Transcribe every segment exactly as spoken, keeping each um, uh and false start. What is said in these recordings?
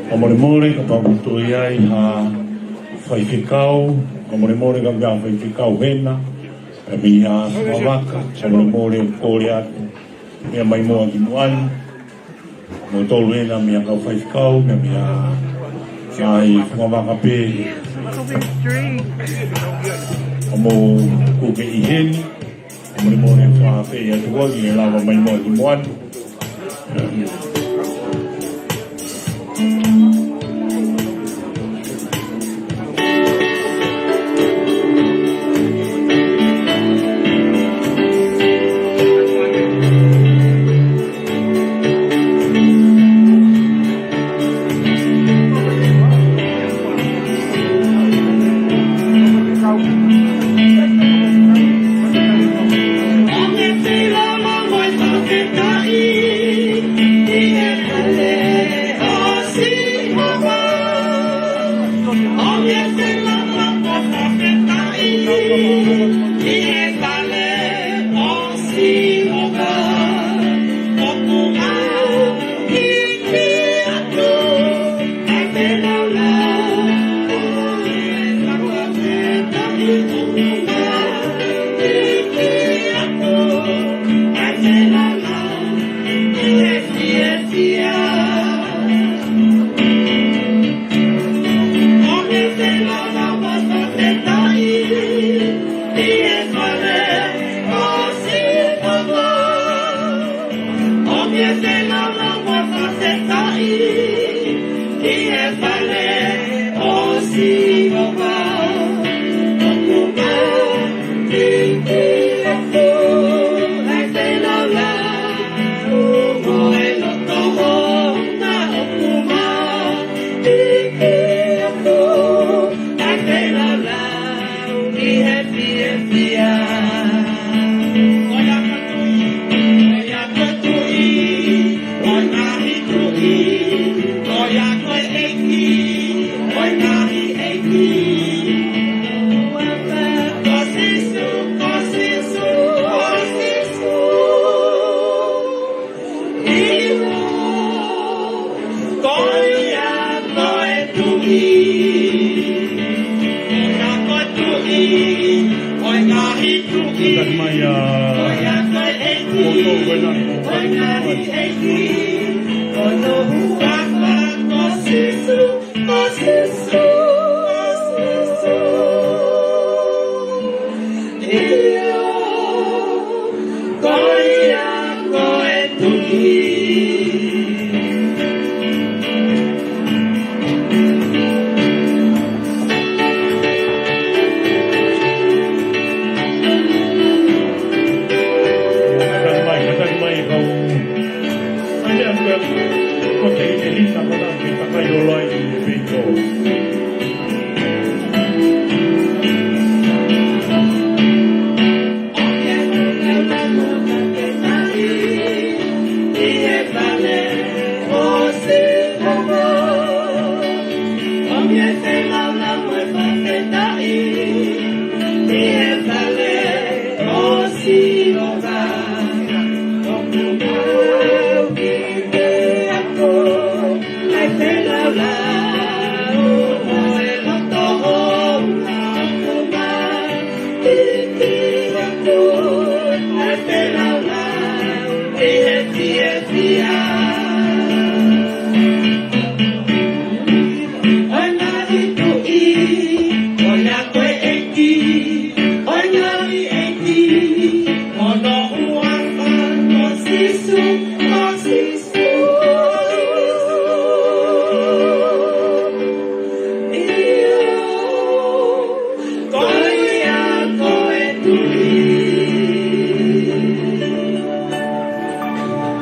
Fakamolemole, kapau ʻoku ʻi ai ha faifekau, fakamolemole ka ʻi ai ha faifekau hena, pea mei he fungavaka, fakamolemole, kole atu, meʻa mai muʻa ki muʻa ni. Mo tolu ena mei he kau faifekau, meʻa mai ʻa e fungavaka pē. ʻA mo kuke ʻi heni, mo ni mo ni fa pē ia tu ko ni e lava mai mo ni mo atu.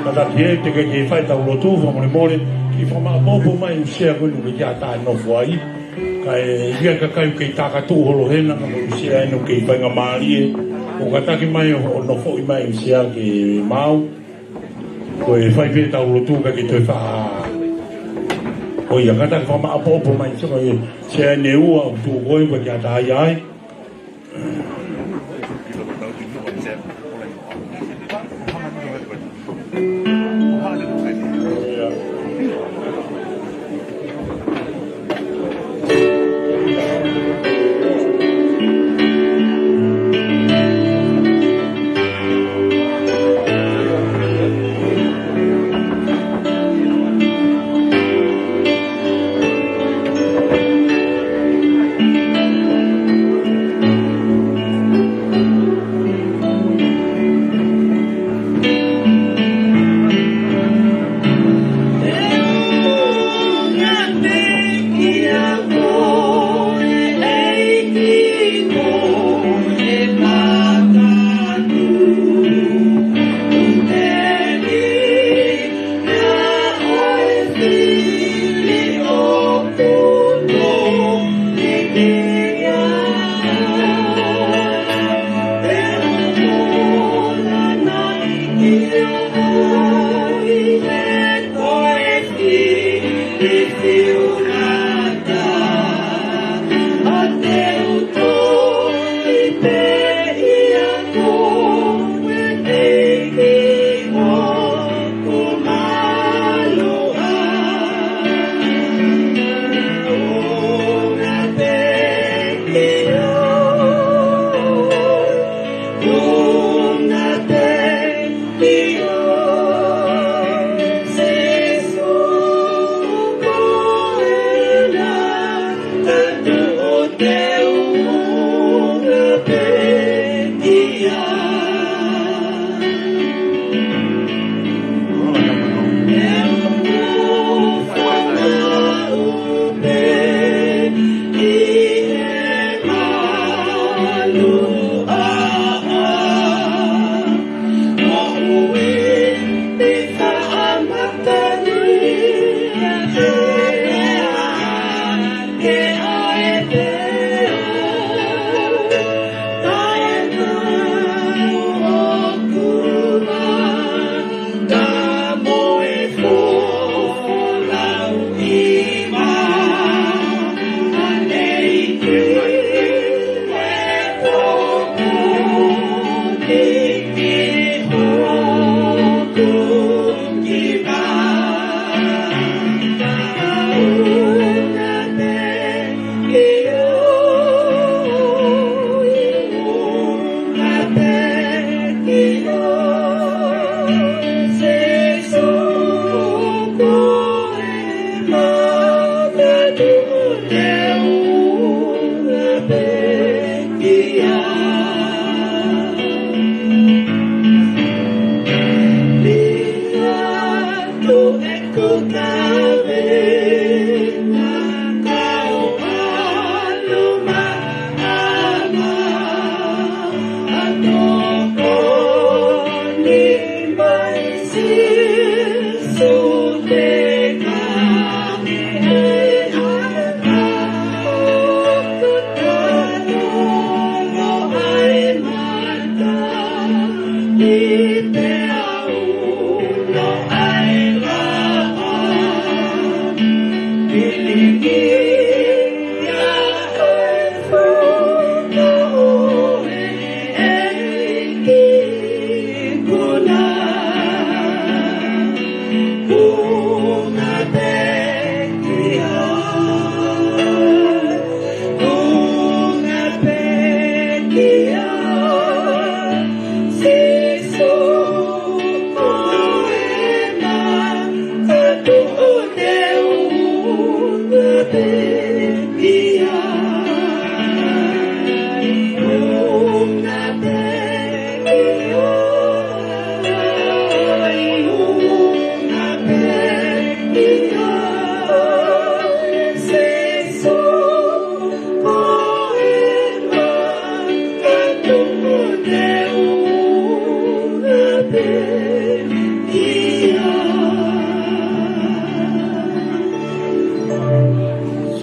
Kātaki ē, teʻeki ke fai ʻetau lotu, fakamolemole, ke fakamaʻopoʻopo mai ʻa e sea ko eni ʻoku ʻikai ke ʻatā e nofo ai. Kae ʻi ai e kakai ʻoku kei takatuʻu holo hena, ka ko e sea eni ʻoku kei faingamālie. ʻOku kātaki mai ʻo, ʻo nofoʻi mai ʻa e sea ke maau. Ko e fai pē ʻetau lotu kae ke toe fa-, ʻo ia kātaki fakamaʻopoʻopo mai, sio mai, ʻe Sea Neua ʻoku tuʻu ko ē, ʻoku ʻikai ke ʻatā ia ai.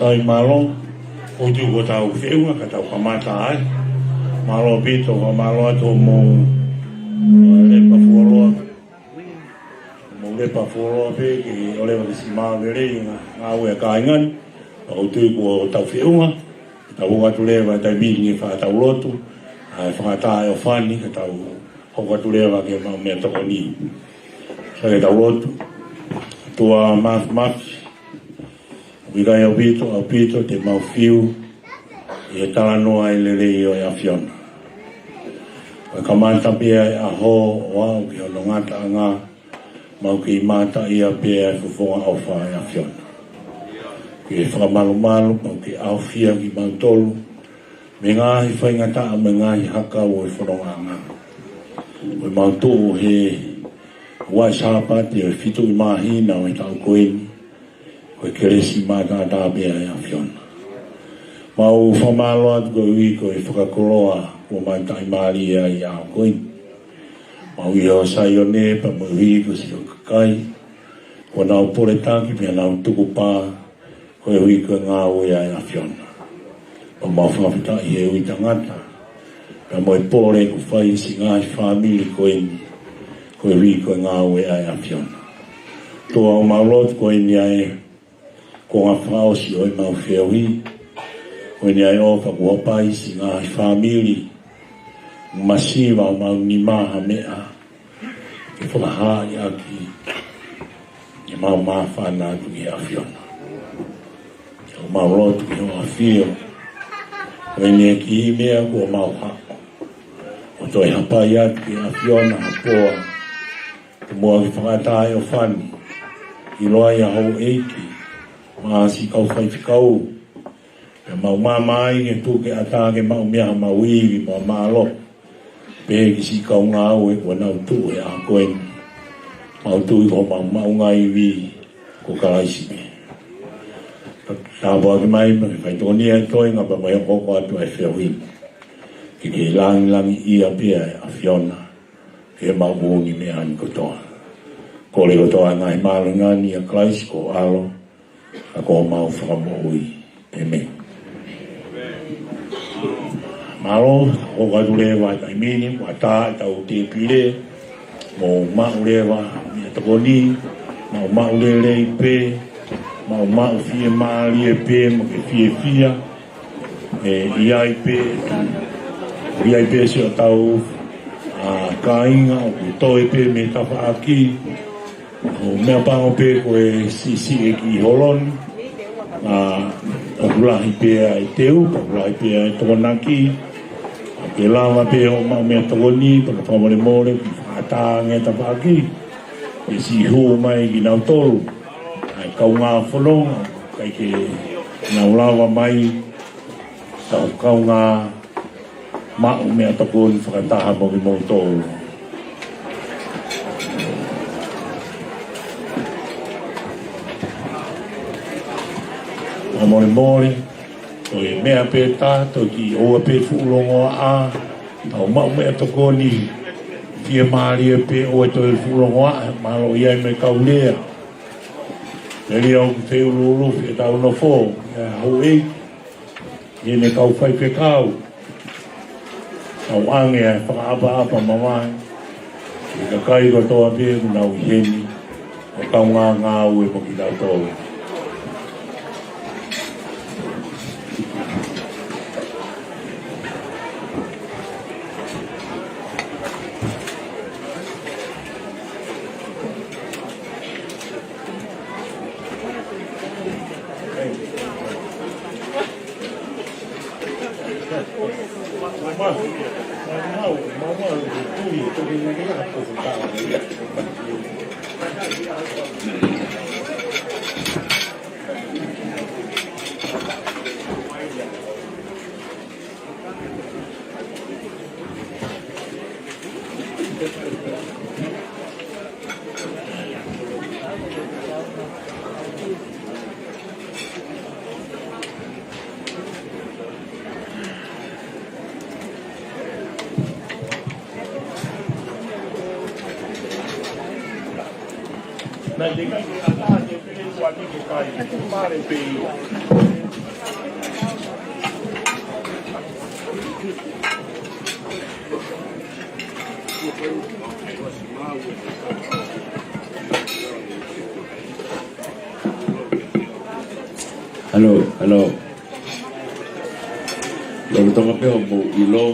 Sai mālō, ʻoku tau feʻunga ka tau kamata ai. Mālō ʻaupito, fakamālō atu hoʻomou, ʻa, lepa fuoloa. Mou Pea fuoloa pē ke ʻoleva ke siʻi mālōlō lelei ngā, ngāue ʻa e kāinga ni, pea ʻoku ou tui kuo tau feʻunga, tau hoko atu leva he taimi ni ke fakataha ʻo lotu, ʻa e fakataha ʻofa ni, ka tau hoko atu leva ki he maʻu meʻatokoni. Sai, ke tau lotu. ʻOtua Māfimafi, ʻoku ʻikai ʻaupito, ʻaupito te mau fiu ʻi he talanoa ʻa e lelei ʻo e ʻAfiona. ʻOku kamata pē ʻa e ʻaho ʻo aʻu ki hono ngataʻanga, mau kei mātā ia pē ʻa e fofonga ʻofa ʻa e ʻAfiona. Ke fakamalumalu, mau kei ʻaofia kimautolu mei he ngaahi faingataʻa, mei he ngaahi hakau ʻo e fonongaʻanga. Ko ʻemau tuʻu he ua Sāpate ʻo e fitu ʻi māhina ʻo e taʻu ko eni, ko e kelesi mātātā pē ʻa e ʻAfiona. Mau fakamālō atu koeʻuhi ko e fakakoloa kuo mau taʻimālie ai ʻi he ʻaho ko eni. Mau ʻi ho Saione pea mo e ʻuhi ko siʻo kakai, kuo nau poletaki pea nau tukupā, koeʻuhi ko e ngāue ʻa e ʻAfiona. Pea mau fakafetaʻi he ui tangata, pea mo e pole kuo fai siʻi ngaahi fāmili ko eni, koeʻuhi ko e ngāue ʻa e ʻAfiona. ʻOtua, ʻoku mau lotu ko eni ʻa e konga fakaʻosi ʻo ʻemau feohi, ko eni ʻa e ʻofa kuo hapai siʻi ngaahi fāmili, masiva ʻo mau nima ha meʻa, ke fakahaaʻi ʻaki ʻemau māfana atu ki he ʻAfiona. ʻOku mau lotu ki hoʻo ʻafio, ko eni ʻa e kiʻi meʻa kuo mau haʻu, ʻo toe hapai atu ki he ʻAfiona ha poa, ke mau kei fakataha ʻofa ni, ʻiloa ʻa houʻeiki, mo siʻi kau faifekau, pea mau maama ai ke tuku ke ʻatā ke maʻu mei ai haʻamau ivi mo e mālohi, pehē ki siʻi kau ngāue kuo nau tuʻu he ʻaho ko eni. Mau tui ko homau maʻu ngaahi ivi ko Kalaisi pē. Tāpuaki mai mo ke fai tokonia e toenga pea mo e hoko atu ʻa e feohi ni, ke ke langilangiʻia pē ʻa e ʻAfiona, he mau moʻui meʻa ni kotoa. Kole kotoa ʻa e ngaahi mālohinga ni ʻia Kalaisi ko ho ʻAlo, ʻa ia ko homau Fakamoʻui. ʻĒmeni. Mālō, hoko atu leva he taimi ni, ʻoku ʻatā ʻetau tēpile, mou maʻu leva meʻatokoni, maʻu maʻu lelei pē, maʻu maʻu fiemālie pē, mo ke fiefia, ʻe ʻi ai pē, ʻi ai pē siʻotau, ʻa, kāinga ʻoku toe pē mei tafaʻaki, ʻo meʻapango pē ko e siʻisiʻi e kiʻi holo ni, ʻa, ʻoku lahi pē ʻa e teu, ʻoku lahi pē ʻa e tokonaki, ʻa, ke lava pē ʻo maʻu meʻatokoni, pea fakamolemole, ke fakaʻatā ange tafaʻaki, ke siʻi hū mai kinautolu, ʻa e kaungā fononga, ʻikai ke nau lava mai, tau kaungā maʻu meʻatokoni fakataha mo kimoutolu. Fakamolemole, toe meʻa pē taha, toe kiʻi ʻoua pē fuʻu longoaʻa, tau maʻu meʻatokoni, fiemālie pē ʻoua toe fuʻu longoaʻa, mālō ʻi ai mo e kau lea. Pea ʻoku feuluulufi ʻetau nofo, ʻa houʻeiki, ʻi heʻene kau faifekau, tau ʻoange ʻa e fakaʻapaʻapa mamahi ki he kakai kotoa pē ʻoku nau ʻi heni, ʻo kaungā ngāue mo kitautolu. Naʻe teʻeki ke ʻatā ke pele ua ni ke kai. Mare pē ia. Halo, halo. Lolotonga pē hoʻomou ʻilo,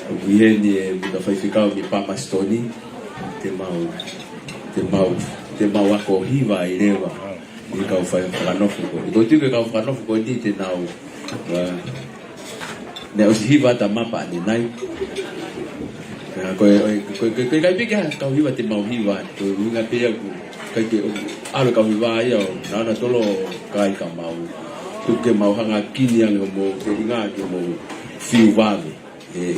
ʻoku ʻi heni e Mita Faifekau mei Palmerston, te mau, te mau, te mau ako hiva ai leva ʻi he kau fai fakanofo ko eni. Ko e tuʻu ki he kau fakanofo ko eni te nau, ā, ne ʻosi hiva ʻa e mapa ʻanenai. Ā, ko e, ko e, ko e, ko e, ko e ʻikai pē ke ʻi ai ha kau hiva te mau hiva. Ko e ʻuhinga pē ia ʻoku ʻikai ke ʻalu e kau hiva ia ʻo nana tolo kai ka mau. Tuku ke mau hanga kini ange hoʻomou telinga ke mou fiu vave. Ē.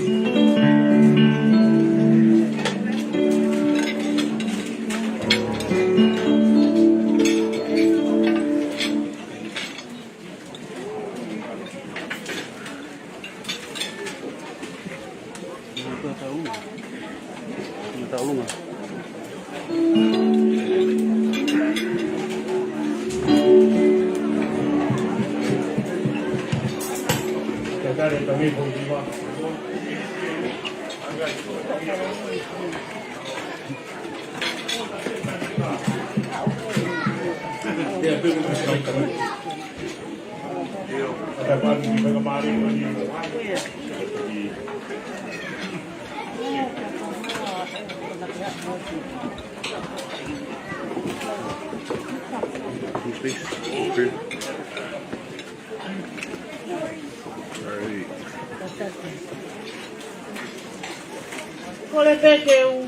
Kole pē ke u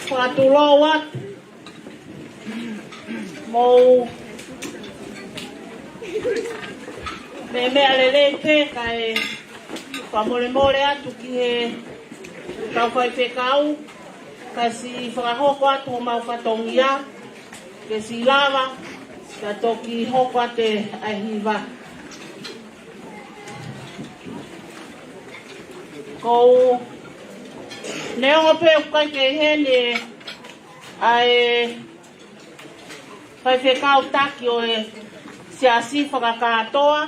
fakatulou atu. Mou meʻa meʻa lelei pē kae fakamolemole atu ki he kau faifekau, ka siʻi fakahoko atu homau fatongia, ke siʻi lava, ka toki hoko atu ʻa e hiva. Ko u neongo pē ʻoku ʻikai ke ʻi heni ʻa e faifekau taki ʻo e siasi fakakātoa,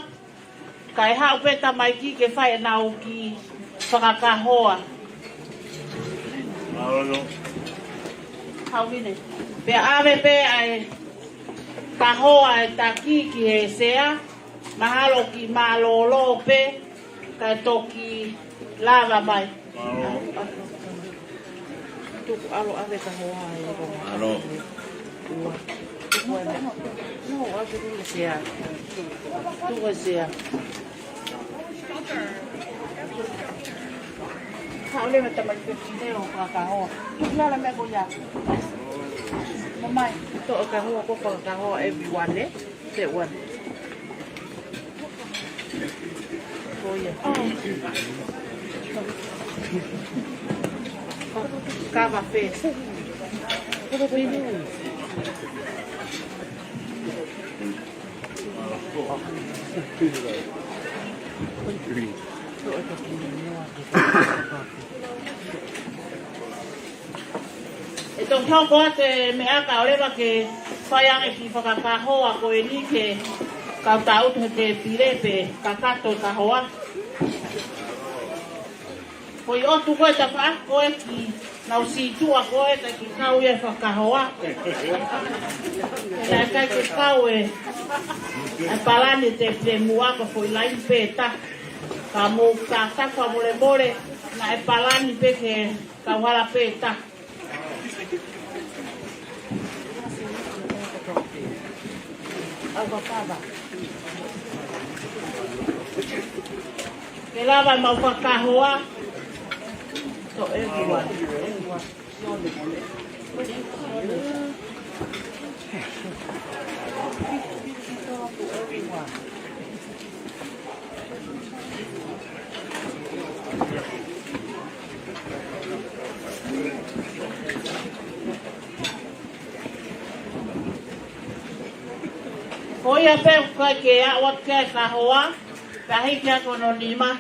kae haʻu pē tamaiki ke fai ʻenau kiʻi fakakahoa. Haʻu hine. Pea ʻave pē ʻa e kahoa ʻa e taki ki he sea, mahalo kiʻi mālōlō pē, kae toki lava mai. Mālō. Tuku ʻalu ʻave kahoa e ko. Mālō. Ua. Tuku ʻave. No, ʻave ki he sea. Tuku e sea. Haʻu leva tamaiki ke fai e fakakahoa. Tuku lala meʻa ko ia. Mamae, toʻo kahoa ko e fakakahoa everyone, eh? That one. Ko ia. Kava fē. ʻE toki hoko atu e meʻa kae ʻoleva ke fai ange e kiʻi fakakahoa ko eni ki he kau tautu he tēpile pea kakato e kahoa. Ko e ʻotu ko e tafaʻaki ko e kiʻi nau sītuʻa ko e ka kiʻi kau ia e fakakahoa. He naʻe ʻikai ke kau e, e palani tēpile muʻa ko e foʻi laini pē ʻe taha. Ka mou kātaki fakamolemole, naʻe palani pē ke kau hala pē ʻe taha. Ke lava mau fakakahoa. To everyone. Everyone. Ko ia pē ʻoku ʻikai ke aʻu atu ki ai e kahoa, ka hiki atu hono nima.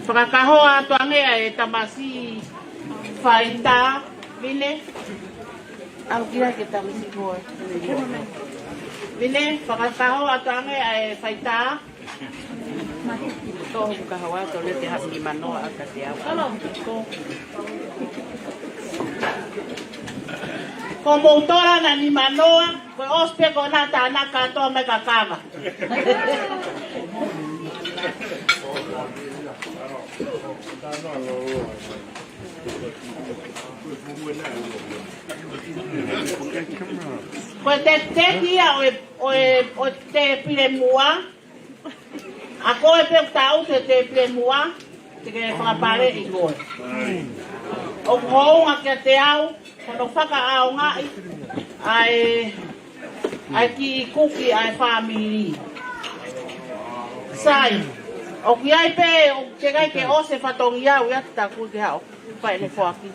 Fakakahoa atu ange ʻa e tamasiʻi faitā, Vine. ʻAlu ki ai e tamasiʻi ko ē. Mine, fakakaho atu ange ʻa e faitā. Tō hoku kahawa, tō lete ha nimanoa ʻa kiate au. Ko mou tola na nimanoa, ko e ʻosi pē ko ena tānaki kātoa mai ka kava. Ko e tekiteki ia ʻo e, ʻo e, ʻo e tēpile muʻa. ʻA koe pē ʻoku taʻutu he tēpile muʻa, te ke fakapaleʻi koe. ʻOku hounga kiate au, ko hono fakaʻaongaʻi ʻa e, ʻa e kiʻi kuki ʻa e fāmili. Sai, ʻoku ʻi ai pē, ʻoku teʻeki ai ke ʻosi e fatongia, ʻoku ʻi ai te ta kui ke haʻu. Fai le foaki.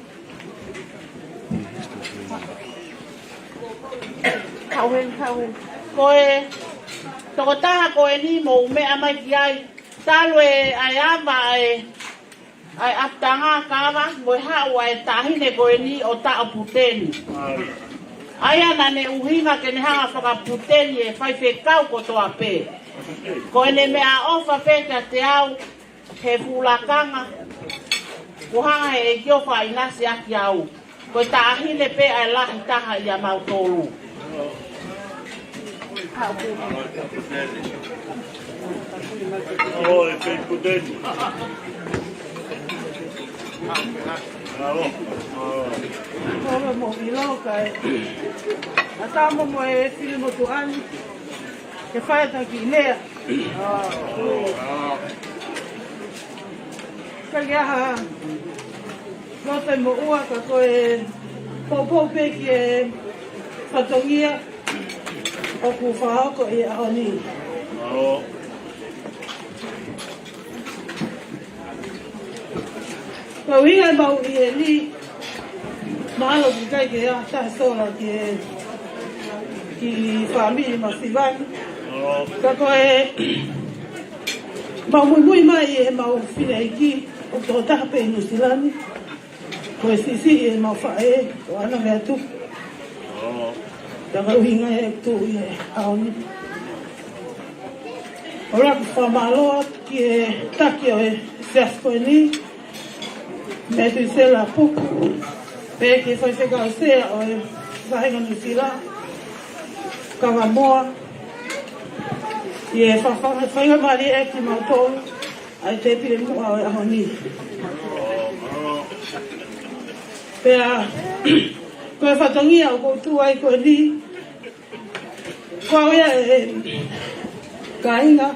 Haʻu heni, haʻu heni. Ko e tokotaha ko eni mou meʻa mai ki ai. Talu e ʻa e ava ʻa e, ʻa e ʻapitanga kava, mo e haʻu ʻa e taʻahine ko eni ʻo taʻo puteni. ʻA ia naʻa ne ʻuhinga ke ne hanga fakaputeni e faifekau kotoa pē. Ko ʻene meʻaʻofa pē kiate au, he fuʻu lakanga, kuo hanga he ʻEiki ʻo fakaʻinasi ʻaki au. Ko e taʻahine pē ʻa e lahi taha ʻia mautolu. ʻO, e kei puteni. Alo. Alo. Ko e mo ilo ka e. ʻAtā mo mo e fili mo tuʻani. Ke fai ʻa e taki lea. Ka ke aha, loto e moʻua ka ko e poupou pē ki he fatongia ʻoku fakahoko ʻi he ʻaho ni. Ko e ʻuhinga ʻemau ʻi heni, mahalo ʻoku ʻikai ke ʻi ai ha taha sola ki he, ki he fāmili masiva ni. Ka ko e, mau muimui mai ʻi heʻemau fineʻeiki, ʻoku tokotaha pē ʻi Nuʻusila ni. Ko e siʻisiʻi ʻemau faʻē, ko ʻAna Meatupu. Ka ko e ʻuhinga ʻeku tuʻu ʻi he ʻaho ni. ʻOku ou fakamālō ki he taki ʻo e siasi ko eni, Metuisela Puku, pea ki he faifekau sea ʻo e Vahenga Nuʻusila, Kavamoa, ʻi he fa-, fa-, faingamālie ʻaki kimautolu ʻa e tēpile muʻa ʻo e ʻaho ni. Pea, ko e fatongia ʻoku ou tuʻu ai ko eni, ko au ia e, e kāinga,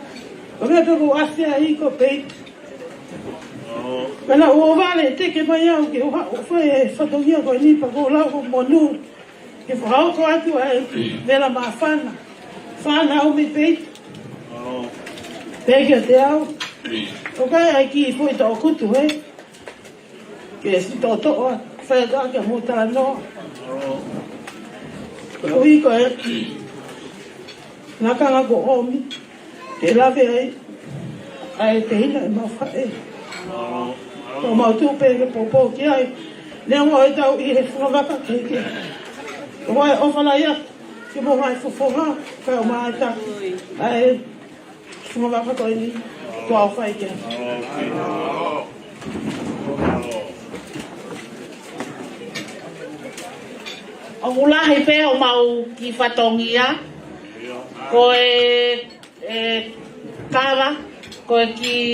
ko au ia pē ʻoku ʻasi ai ko Peit. Pea naʻa ku ʻohovale teke mai au ke u haʻu ʻo fai e fatongia ko eni pea ko e lau ko Monu. Ke fakahoko atu ʻa e vela māfana. Fānau mei Peit. Pea kiate au. ʻOku ʻi ai e kiʻi foʻi toʻukupu, he. Ke siʻi toʻotoʻo, fai atu ʻa e kiʻi talanoa. Ko e ʻuhi ko e lakanga kuo ʻomi ke lave ai ʻa e tehina ʻemau faʻē. Ko mau tuʻu pē ke poupou ki ai. Neongo ʻetau ʻi he fungavaka kehekehe. Ko e ʻofa lahi atu ki homou ngaahi fofonga, kae ʻumaʻā ʻa e taki ʻa e fungavaka ko eni, ko au fai ke. ʻOku lahi pē homau kiʻi fatongia, ko e, e kava, ko e kiʻi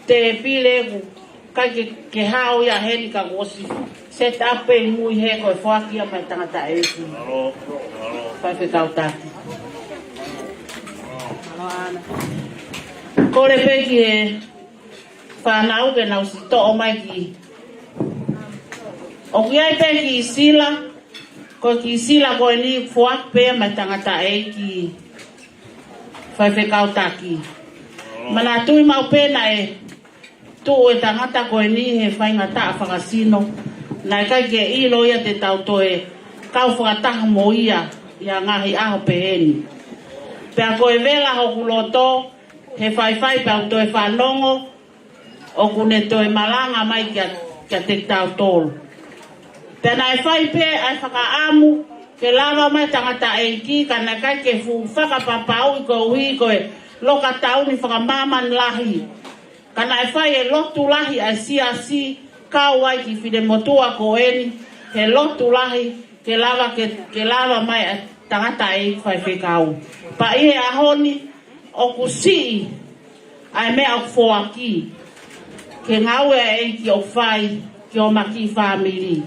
tēpile, ʻoku ʻikai ke, ke hao ia heni ka kuo ʻosi set up pē ʻi mui he ko e foaki ia mai tangataʻeiki. Faifekau taki. Kole pē ki he fānau ke nau siʻi toʻo mai ki. ʻOku ʻi ai pē kiʻi sila, ko e kiʻi sila ko eni foaki pē mai tangataʻeiki faifekau taki. Manatuʻi maʻu pē naʻe tuʻu e tangata ko eni he faingataʻa fakasino. Naʻe ʻikai ke ʻilo ia te tau toe kau fakataha mo ia ʻi ha ngaahi ʻaho pehē ni. Pea ko e vela hoku loto, he faifai pea u toe fanongo, ʻoku ne toe malanga mai kia, kiate kitautolu. Pea naʻe fai pē ʻa e fakaʻamu, ke lava mai tangataʻeiki, ka naʻe ʻikai ke fuʻu fakapapauʻi koeʻuhi ko e lokatauni fakamāmani lahi. Ka naʻe fai e lotu lahi ʻa e siasi, kau ai ki Finemotuʻa ko eni, he lotu lahi, ke lava, ke, ke lava mai ʻa e tangataʻeiki faifekau. Pea ʻi he ʻaho ni, ʻoku siʻi ʻa e meʻa ʻoku foaki, ke ngāue ʻa e ʻeiki ʻoku fai ki homa kiʻi fāmili.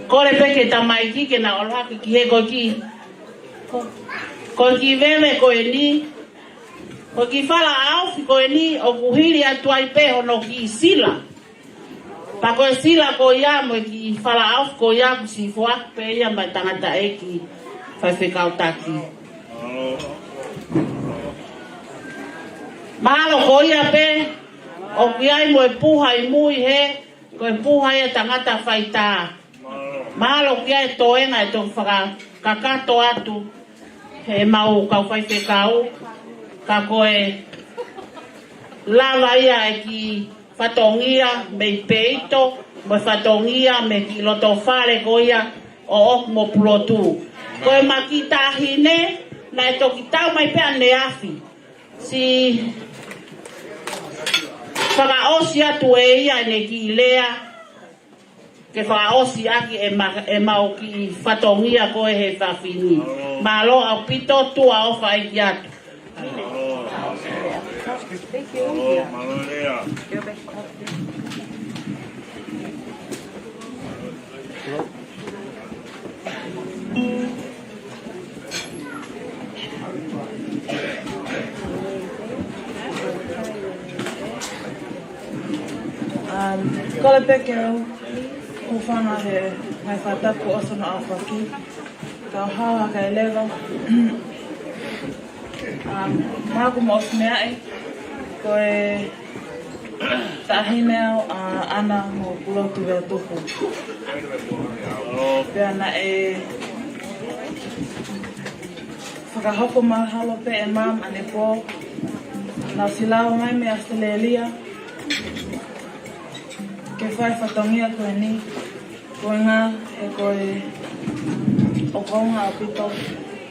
Kole pē ki he tamaiki ke na ʻalu hake ki he ko e kiʻi, ko e kiʻi veve ko eni, ko e kiʻi fala ʻaofi ko eni ʻoku hili atu ai pē hono kiʻi sila. Pea ko e sila ko ia mo e kiʻi fala ʻaofi ko ia kuo siʻi foaki pē ia maʻa e tangataʻeiki faifekau taki. Mahalo ko ia pē ʻoku ʻi ai mo e puha ʻi mui he, ko e puha ia tangata faitā. Mahalo ʻoku ʻi ai e toenga ʻe toki fakakakato atu he mau kau faifekau, ka ko e lava ia e kiʻi fatongia mei peito, mo e fatongia mei he kiʻi loto fale ko ia ʻo ʻOku mo Pulotu. Ko e ma kiʻi taʻahine, naʻe toki tau mai pē ʻaneafi. Siʻi fakaʻosi atu ʻe ia ʻene kiʻi lea, ke fakaʻosi ʻaki e ma-, e mau kiʻi fatongia ko ē he efiafi ni. Mālō ʻaupito, tuʻa ʻofa ʻeiki atu. Um, kole pē ke u hūfanga he ngaahi fakatapu ʻosi hono aofaki. Kau hao hake leva. Um, māku mo ʻOsi Meaʻi, ko e taʻahine au ʻa ʻAna mo Pulotu Veatupu. Pea naʻe fakahoko mahalo pē ʻe Mum ʻanepō, naʻa ku ʻosi lava mai mei ʻAositelēlia ke fai fatongia ko eni, ko e ngā he ko e ʻoku ʻaonga ʻaupito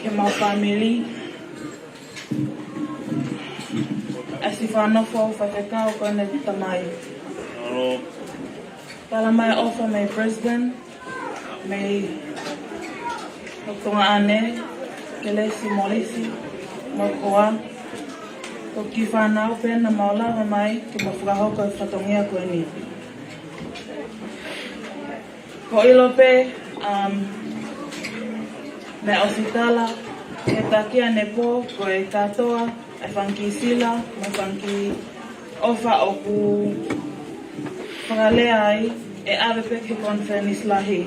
ke mau fāmili. ʻA e siʻi fakanofo faifekau ko eni tamai. Tala mai ʻofa mei President, mei hoku tuongaʻane, Kelesi Molisi, mo koa, ko e kiʻi fānau pē naʻa mau lava mai ke mau fakahoko e fatongia ko eni. Ko e ʻilo pē, um, naʻe ʻosi tala ʻe he taki ʻanepō, ko e kātoa e fanga kiʻi sila mo e fanga kiʻi ʻofa ʻoku fakalea ai ʻe ʻave pē ki he konifelenisi lahi.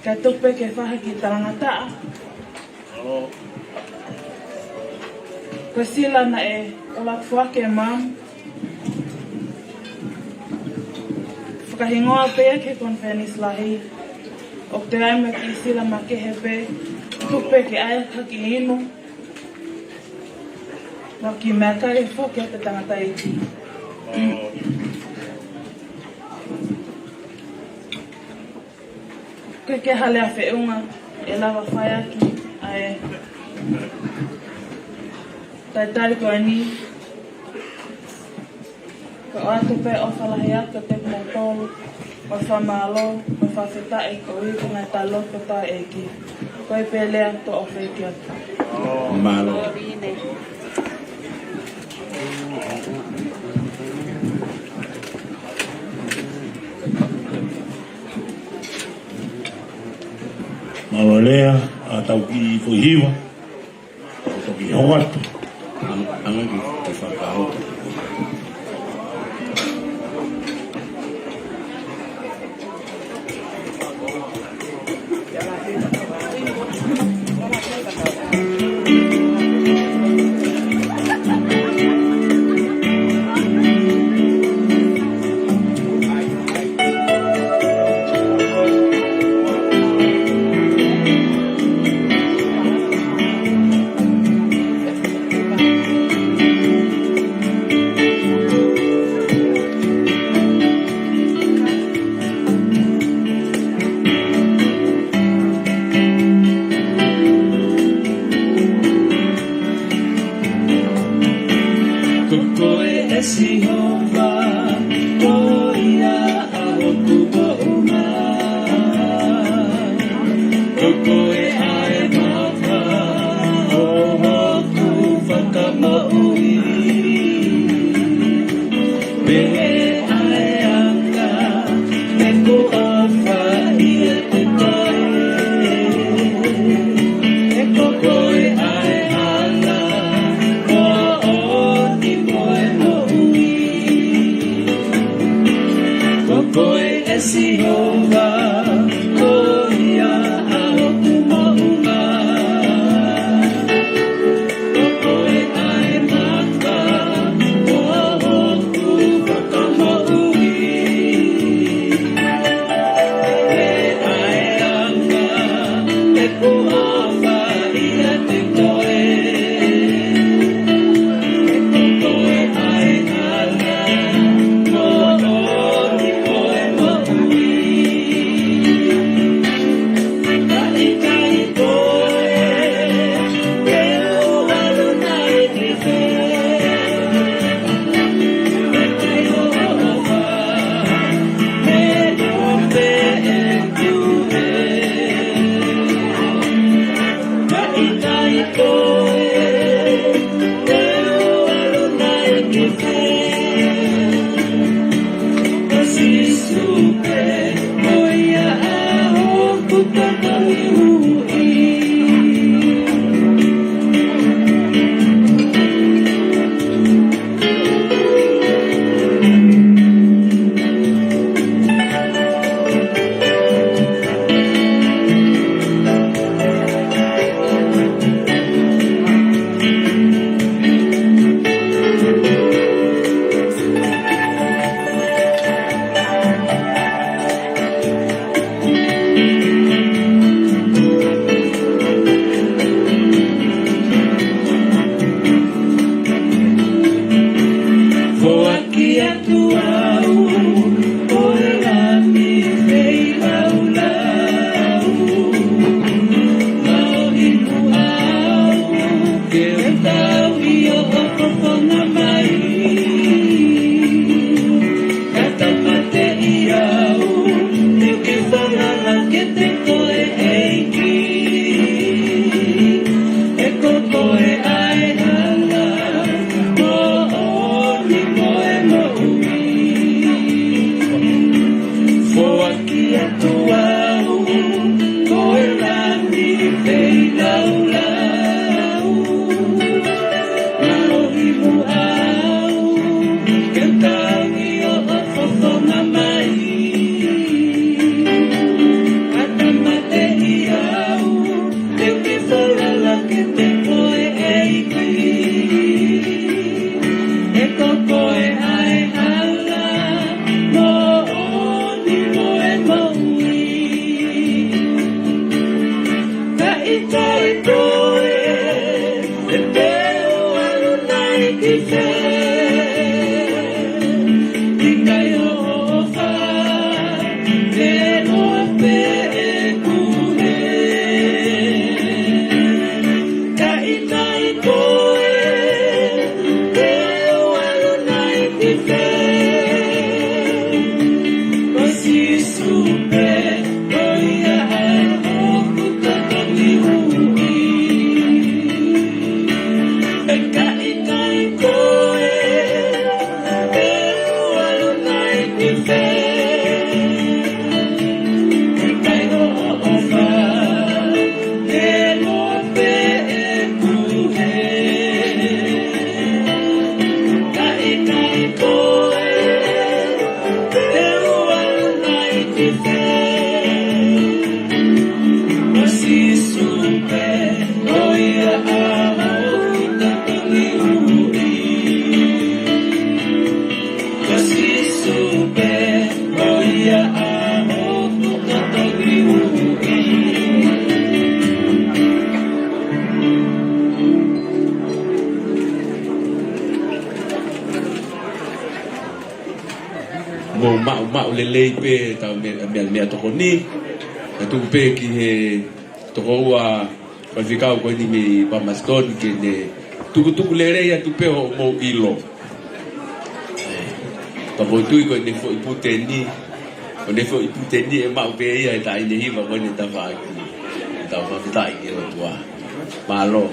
Kae tuku pē ke fai ha kiʻi talangataʻa. Ko e sila naʻe ʻuluaki foaki ʻe Mum, fakahingoa pē ia ki he konifelenisi lahi. ʻOku toe ʻi ai mo e kiʻi sila makehe pē, tuku pē ke ʻai ha kiʻi inu, mo e kiʻi meʻakai ʻe foki atu ʻe he tangataʻeiki. Ko e ke hale a feʻunga ʻe lava fai ʻaki ʻa e talitali ko eni. Ko e ʻoatu pē ʻofa lahi atu kiate kimoutolu, mo e fakamālō, mo e fakafetaʻi koeʻuhi ko e ngaahi talanoa ko e taʻeiki. Ko e pē lea, tuʻa ʻofa ʻeiki atu. Mālō. Mālō e lea ʻa e tau kiʻi foʻi hiva. Toki hoko atu. Ang-, anga ki, ki fakahoko. Koe ʻe Sihova, ko ia ʻa hoku moʻunga. Ko koe ʻa e maka ʻo hoku fakamoʻui. He ʻa e anga ʻeku ʻofa ʻiate koe. Ko koe ʻa e hala moʻoni ʻo e moʻui. Ka ʻikai koe, te u ʻalu nai ki fē? He ʻoku ʻofa, he ʻoku pehē ʻeku hē. Ka ʻikai koe, te u ʻalu nai ki fē? Ko Sīsū pē, ko ia ʻa hoku tokoni ui. Foaki atu au, ko e lami feilaulau. Maʻu ʻi muʻa au, ke u tau ʻi hoʻo fofonga mai. Ka tāmateʻi au, te u kei falala kiate koe ʻEiki. He ko koe ʻa e hala moʻoni ʻo e moʻui. Foaki atu au, ko e lami feilaulau. Maʻu ʻi muʻa au, ke u tau ʻi hoʻo fofonga mai. Ka tāmateʻi au, te u kei falala kiate koe ʻEiki. He ko koe ʻa e hala moʻoni ʻo e moʻui. Ka ʻikai koe, te u ʻalu nai ki fē? ʻIkai hoʻo ʻofa, te u pehē ʻeku hē. Ka ʻikai koe, te u ʻalu nai ki fē? Ko Sīsū pē, ko ia ʻa hoku tokoni ui. He ka ʻikai koe, te u ʻalu nai ki fē? ʻIkai hoʻo ʻofa, te u pehē ʻeku hē. Ka ʻikai koe, te u ʻalu nai ki fē? Ko Sīsū pē, ko ia ʻa hoku tokoni ui. Ko Sīsū pē, ko ia ʻa hoku tokoni ui. Mou maʻumaʻu lelei pē ʻetau meʻa, meʻa, meʻatokoni. Ka tuku pē ki he tokoua faifekau ko eni mei Palmerston ke ne tukutuku lelei atu pē hoʻomou ʻilo. Ka ʻoku ou tui ko ʻene foʻi puteni, ko ʻene foʻi puteni ʻe maʻu pē ia ʻe he taʻahine hiva ko eni tafaʻaki. Tau fakafetaʻi ki he ʻOtua. Mālō.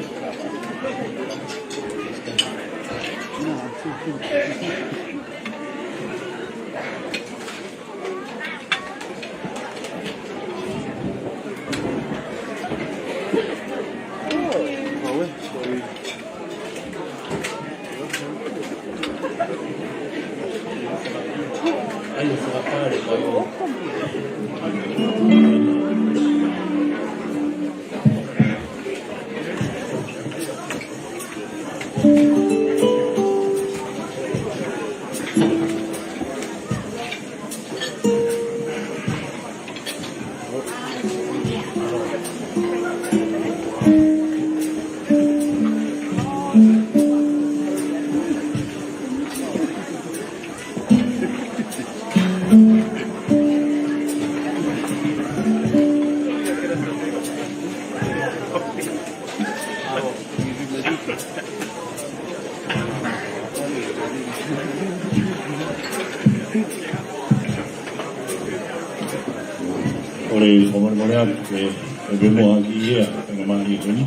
ʻOku ou fakamolemole atu ki he, ki he Pemua ki he faingamālie ko eni.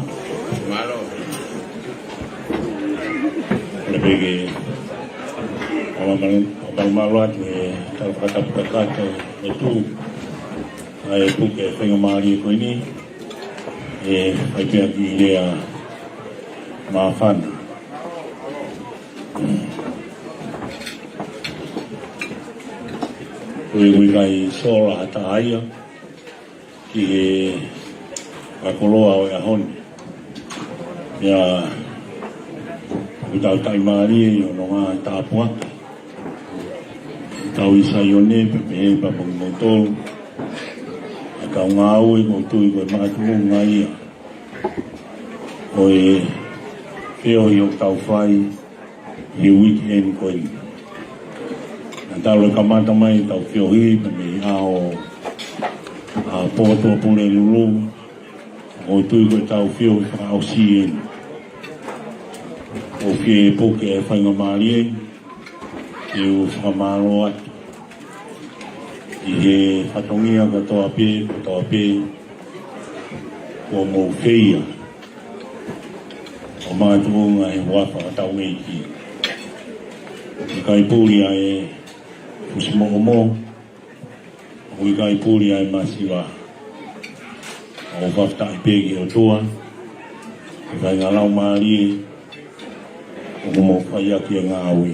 ʻOku ou pehē ke fakamolemole, fakamolemole atu ki he tala fakatapu kakato ʻo e lotu ʻa e puke faingamālie ko eni, ʻe fai pē ʻaki e lea māfana. Ko e ʻuhinga ʻi he sola ʻa e taʻahine ki he fakakoloa ʻo e ʻaho ni. Pea ʻoku tau taʻimālie ʻi hono ngaahi tāpuaki. Tau ʻi Saione, pea pehē pē mo kimoutolu. ʻA e kau ngāue, ʻoku ou tui ko e makatuʻunga ia ʻo e feohi ʻoku tau fai ʻi he weekend ko eni. Naʻa tau kamata mai ʻetau feohi pē mei he ʻaho ʻa Pō Tuʻapulelulu, ʻoku ou tui ko ʻetau feohi fakaʻosi eni. ʻOku ou fie puke e faingamālie ke u fakamālō atu ʻi he fatongia kotoa pē, kotoa pē, kuo mou feia ʻo makatuʻunga he huafa ʻo hotau ʻEiki. ʻIkai puli ʻa e fusi moʻomo, ʻoku ʻikai puli ʻa e masiva. ʻOku ou fakafetaʻi pē ki he ʻOtua, ʻi he faʻahinga laumālie ʻoku mou fai ʻaki e ngāue.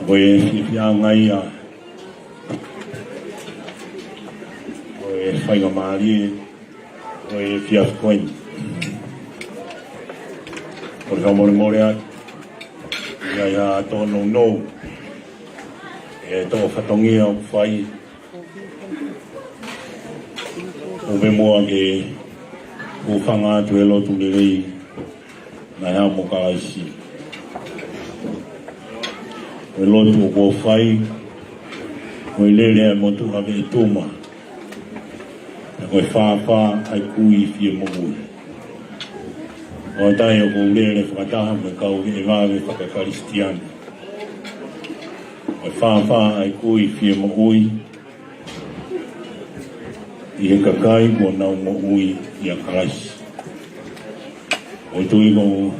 Ko e fiefiaʻanga ia ʻo e faingamālie ʻo e efiafi ko eni. ʻOku ou fakamolemole atu, ʻi ai ha tōnounou ʻi he tō fatongia ʻoku fai. ʻOku ou pehē muʻa ke u hūfanga atu he lotu lelei naʻe haʻu mo Kalaisi. Ko e lotu ʻoku ou fai, ko e lele ʻa e motuʻa veʻe tuma, pea ko e fāfā ʻa e kui fie moʻui. ʻOku ou tui ʻoku ou lele fakataha mo e kau veʻe vave faka-Kalisitiane. Ko e fāfā ʻa e kui fie moʻui, ʻi he kakai kuo nau moʻui ʻia Kalaisi. ʻOku ou tui ʻoku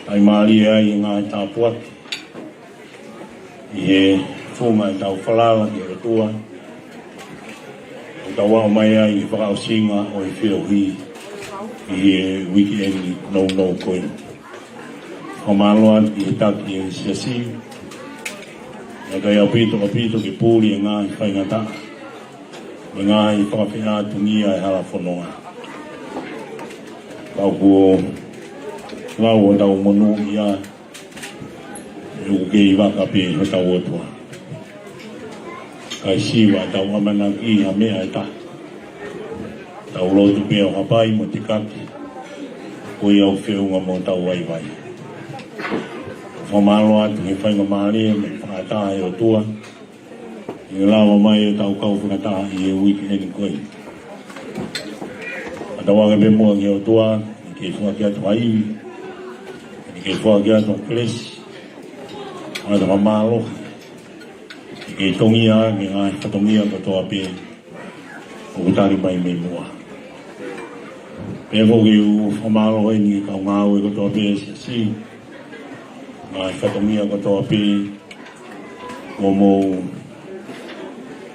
taʻimālie ai e ngaahi tāpuaki ʻi he funga ʻetau falala ki he ʻOtua, ʻo tau aʻu mai ai ʻi he fakaʻosinga ʻo e feohi ʻi he weekend nounou ko eni. Fakamālō atu ki he taki ʻo e siasi, naʻe ʻikai ʻaupito, ʻaupito ke puli e ngaahi faingataʻa mo e ngaahi fakafeʻātungia ʻa e hala fononga. Ka kuo lau hotau monūʻia, ʻoku kei vaka pē hotau ʻOtua. Kae siva ʻetau ʻamanaki ha meʻa ʻe taha. Tau lotu pē ʻo hapai mo tekaki, ko ia ʻoku feʻunga mo hotau vaivai. Fakamālō atu he faingamālie mo e fakataha ʻa e ʻOtua ʻi he lava mai ʻetau kau fakataha ʻi he weekend ko eni. Fakatauange pē muʻa ki he ʻOtua, ʻe kei foaki atu ha ivi, ʻe kei foaki atu ha kelesi, ʻa e fakamālō, ʻe kei tongia ʻaki e ngaahi fatongia kotoa pē ʻoku tali mai mei muʻa. Pea ʻoku ou fakamālō eni ki he kau ngāue kotoa pē ʻa e siasi, ngaahi fatongia kotoa pē kuo mou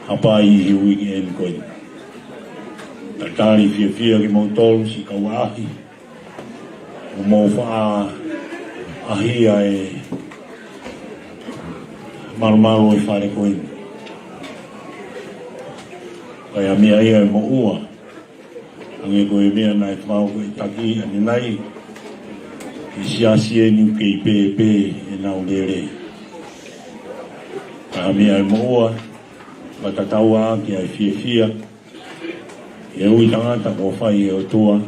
hapai ʻi he weekend ko eni. Talitali fiefia kimoutolu siʻi kau ʻaʻahi, ʻoku mou faʻa ʻaʻahia e Malumalu e fale ko eni. Ko e meʻa ia ʻe moʻua. Hangē ko e meʻa naʻe fakahoko ʻi he taki ʻanenai, ʻi he siasi eni ʻoku kei pēpē ʻenau lele. Ko e meʻa ʻe moʻua, fakatatau ʻaki ʻa e fiefia ʻi he ui tangata kuo fai ʻe he ʻOtua,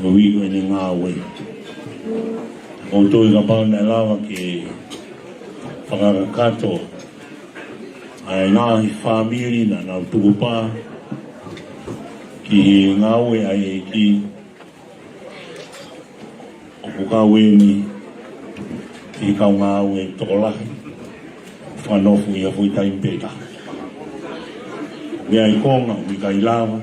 ʻo ui ko ʻene ngāue. ʻOku ou tui kapau naʻe lava ke fakakakato ʻa e ngaahi fāmili naʻa nau tukupā ki he ngāue ʻa e ʻEiki, ʻoku kau eni ki he kau ngāue tokolahi, fakanofo ia foʻi taimi pē taha. Meʻa ʻi konga ʻoku ʻikai lava,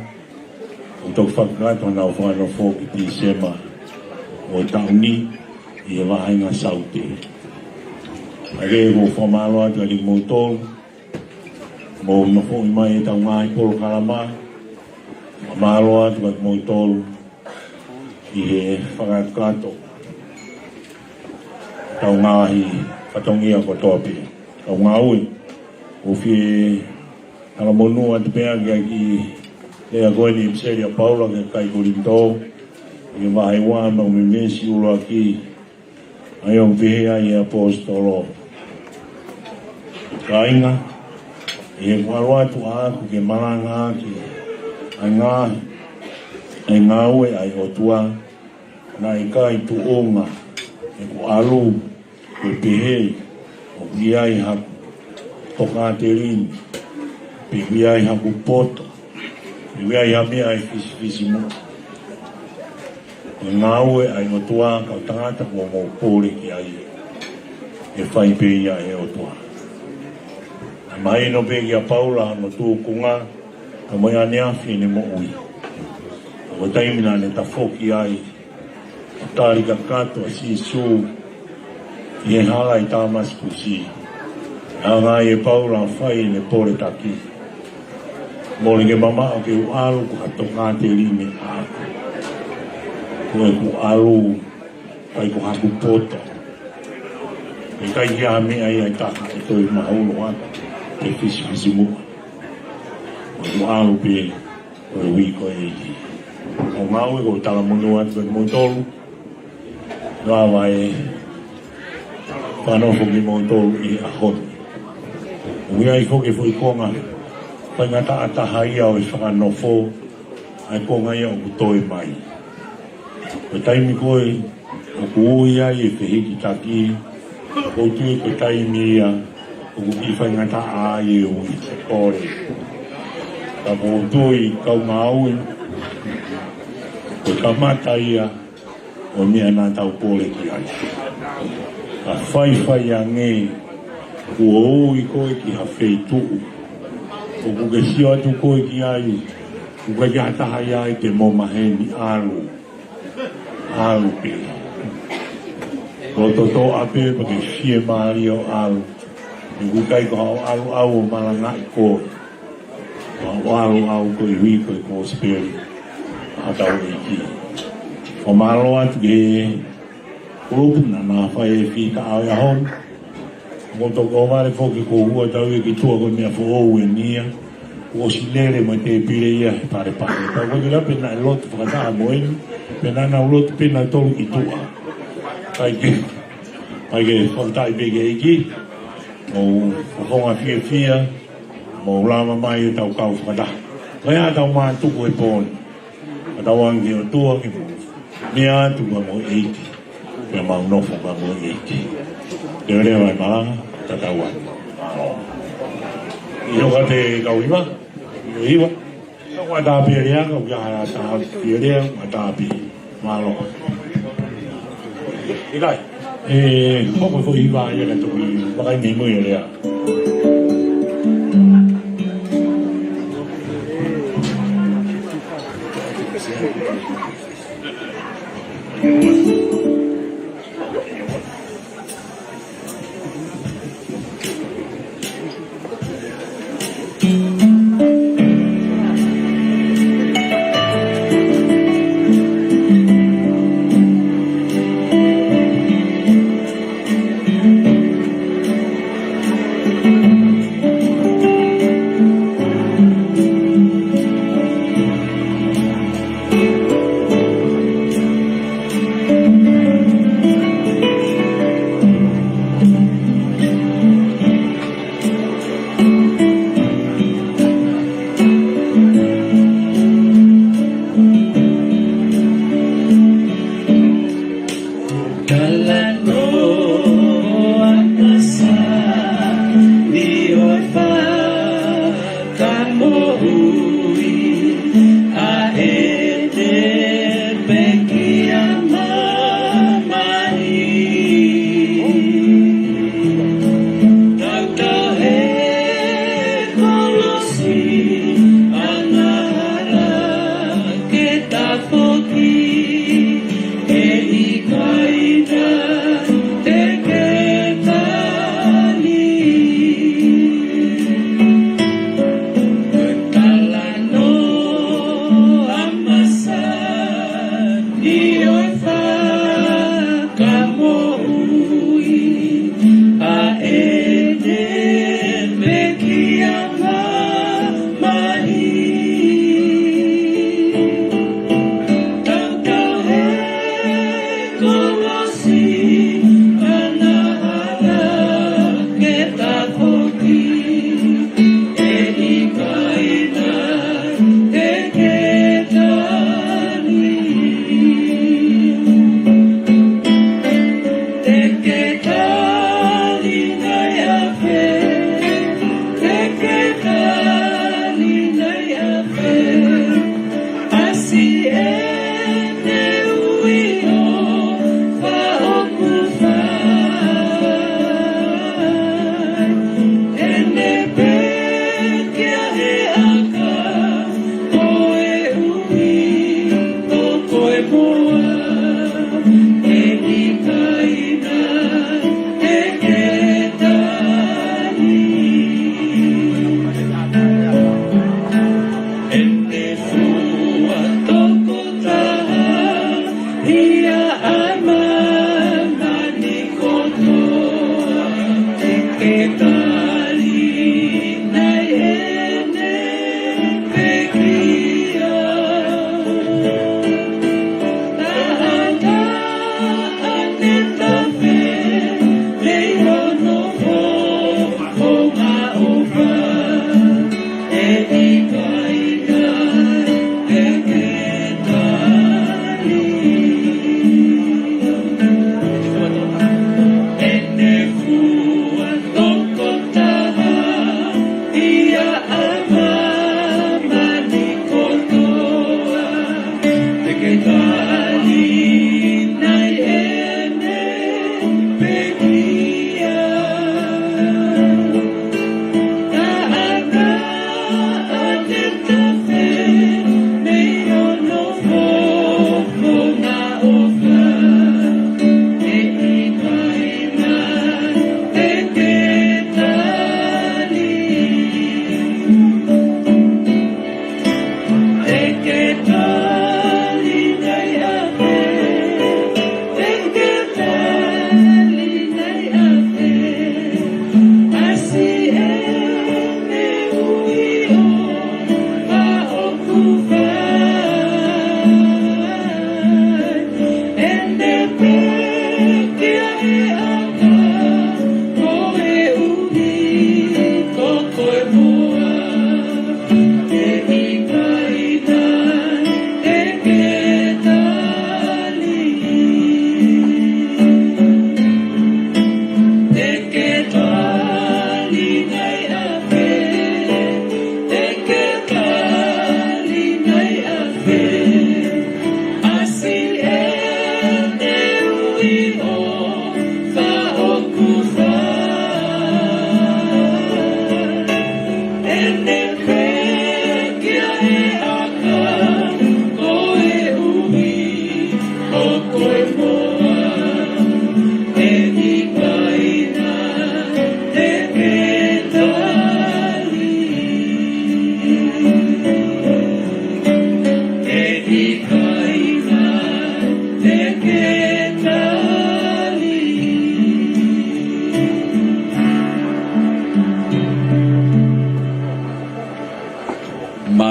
ʻo toki fakakakato ʻenau fakanofo ki Tīsema ʻo e taʻu ni ʻi he vahaʻa ʻi Saute. Ka ke ʻoku ou fakamālō atu kiate kimoutolu, mou nofoʻi mai ʻetau ngaahi polokalama, fakamālō atu kiate kimoutolu, ʻi he fakakakato ʻetau ngaahi fatongia kotoa pē, ʻetau ngāue. ʻOku ou fie talamonū atu pē ʻa e kiʻi lea ko eni ʻi he ʻipiseli ʻa Paula ki he kakai Kolinitō, ʻi he vahe ua mo e veesi ʻuluaki, ʻa ia ʻoku pehē ai ʻe he ʻaposetolo: Kāinga, ʻi heʻeku ʻalu atu ʻaʻaku ke malangaʻaki ʻa e ngā-, ʻa e ngāue ʻa e ʻOtua, naʻe ʻikai tuʻunga ʻeku ʻalu ko e pehē ʻoku ʻi ai haku tokāteline, pe ʻoku ʻi ai haku poto, pe ʻoku ʻi ai ha meʻa ʻe fisifisimuʻa. Ko e ngāue ʻa e ʻOtua, kau tangata, kuo mou pole ki ai, ʻe fai pē ia ʻe he ʻOtua. Naʻe mahino pē kia Paula hono tūkunga, ka mo e ʻaneafi ʻene moʻui. Ko e taimi naʻa ne tafoki ai ʻo tali kakato ʻa Sīsū ʻi he hala ʻi Tāmasikusi, naʻe hanga ai ʻe Paula ʻo fai ʻene pole taki: Mole ke mamaʻo ke u ʻalu ko ha tokāteline ʻaʻaku. Ko ʻeku ʻalu ʻikai ko haku poto. ʻIkai ke ʻi ai ha meʻa ia ʻe taha ʻe toe mahulu atu, ʻe fisifisimuʻa. Ko ʻeku ʻalu pē ko e ui ko e ʻEiki. Ko e ngāue, ʻoku ou talamonū atu kiate kimoutolu, lava e fakanofo kimoutolu ʻi he ʻaho ni. ʻOku ʻi ai foki e foʻi konga faingataʻa taha ia ʻo e fakanofo, ʻa e konga ia ʻoku toe mai. Ko e taimi ko ē ʻoku ui ai e fehikitaki, ʻoku ou tui ko e taimi ia ʻoku kiʻi faingataʻa ai e ui, e pole. Ka ʻoku ou tui, kau ngāue, ko e kamata ia ʻo e meʻa naʻa tau pole ki ai. Ka faifai ange kuo ui koe ki ha feituʻu ʻoku ke sio atu koe ki ai, ʻoku ʻikai ha taha ia ʻe te mo maheni, ʻalu. ʻAlu pē. Loto toʻa pē pea ke fiemālie ʻo ʻalu. He ʻoku ʻikai ko haʻo ʻalu ʻau ʻo malangaʻi koe. Ko haʻo ʻalu ʻau ko e ui ko e kosipeli ʻa hotau ʻEiki. Fakamālō atu ki he kulupu naʻa na fai e fita ʻo e ʻaho ni. Mo toko vale foki ko ua tau e ki tuʻa ko e meʻa foʻou eni ia. Kuo ʻosi lele mo e tēpile ia he palepale. Tau ko e kila pē naʻe lotu fakataha mo eni, pea naʻa nau lotu pē nautolu ki tuʻa. Kae kehe, kae kehe, fakafetaʻi pē ki he ʻEiki. Mou fofonga fiefia, mou lava mai ʻo tau kau fakataha. Ko ia ʻetau mātuku he pō ni. Ka tau ange ki he ʻOtua ke mou meʻa atu pea mo e ʻEiki. Pea mau nofo pea mo e ʻEiki. Leveleva e malanga, tatau ai. ʻIo, ka te kau hiva, hiva. Ka ʻoku ʻatā pē lea, ka ʻoku ʻatā pē lea, ʻatā pē. Mālō. ʻIkai. ʻE, hoko e foʻi hiva ia ka toki vakai mei mui e lea.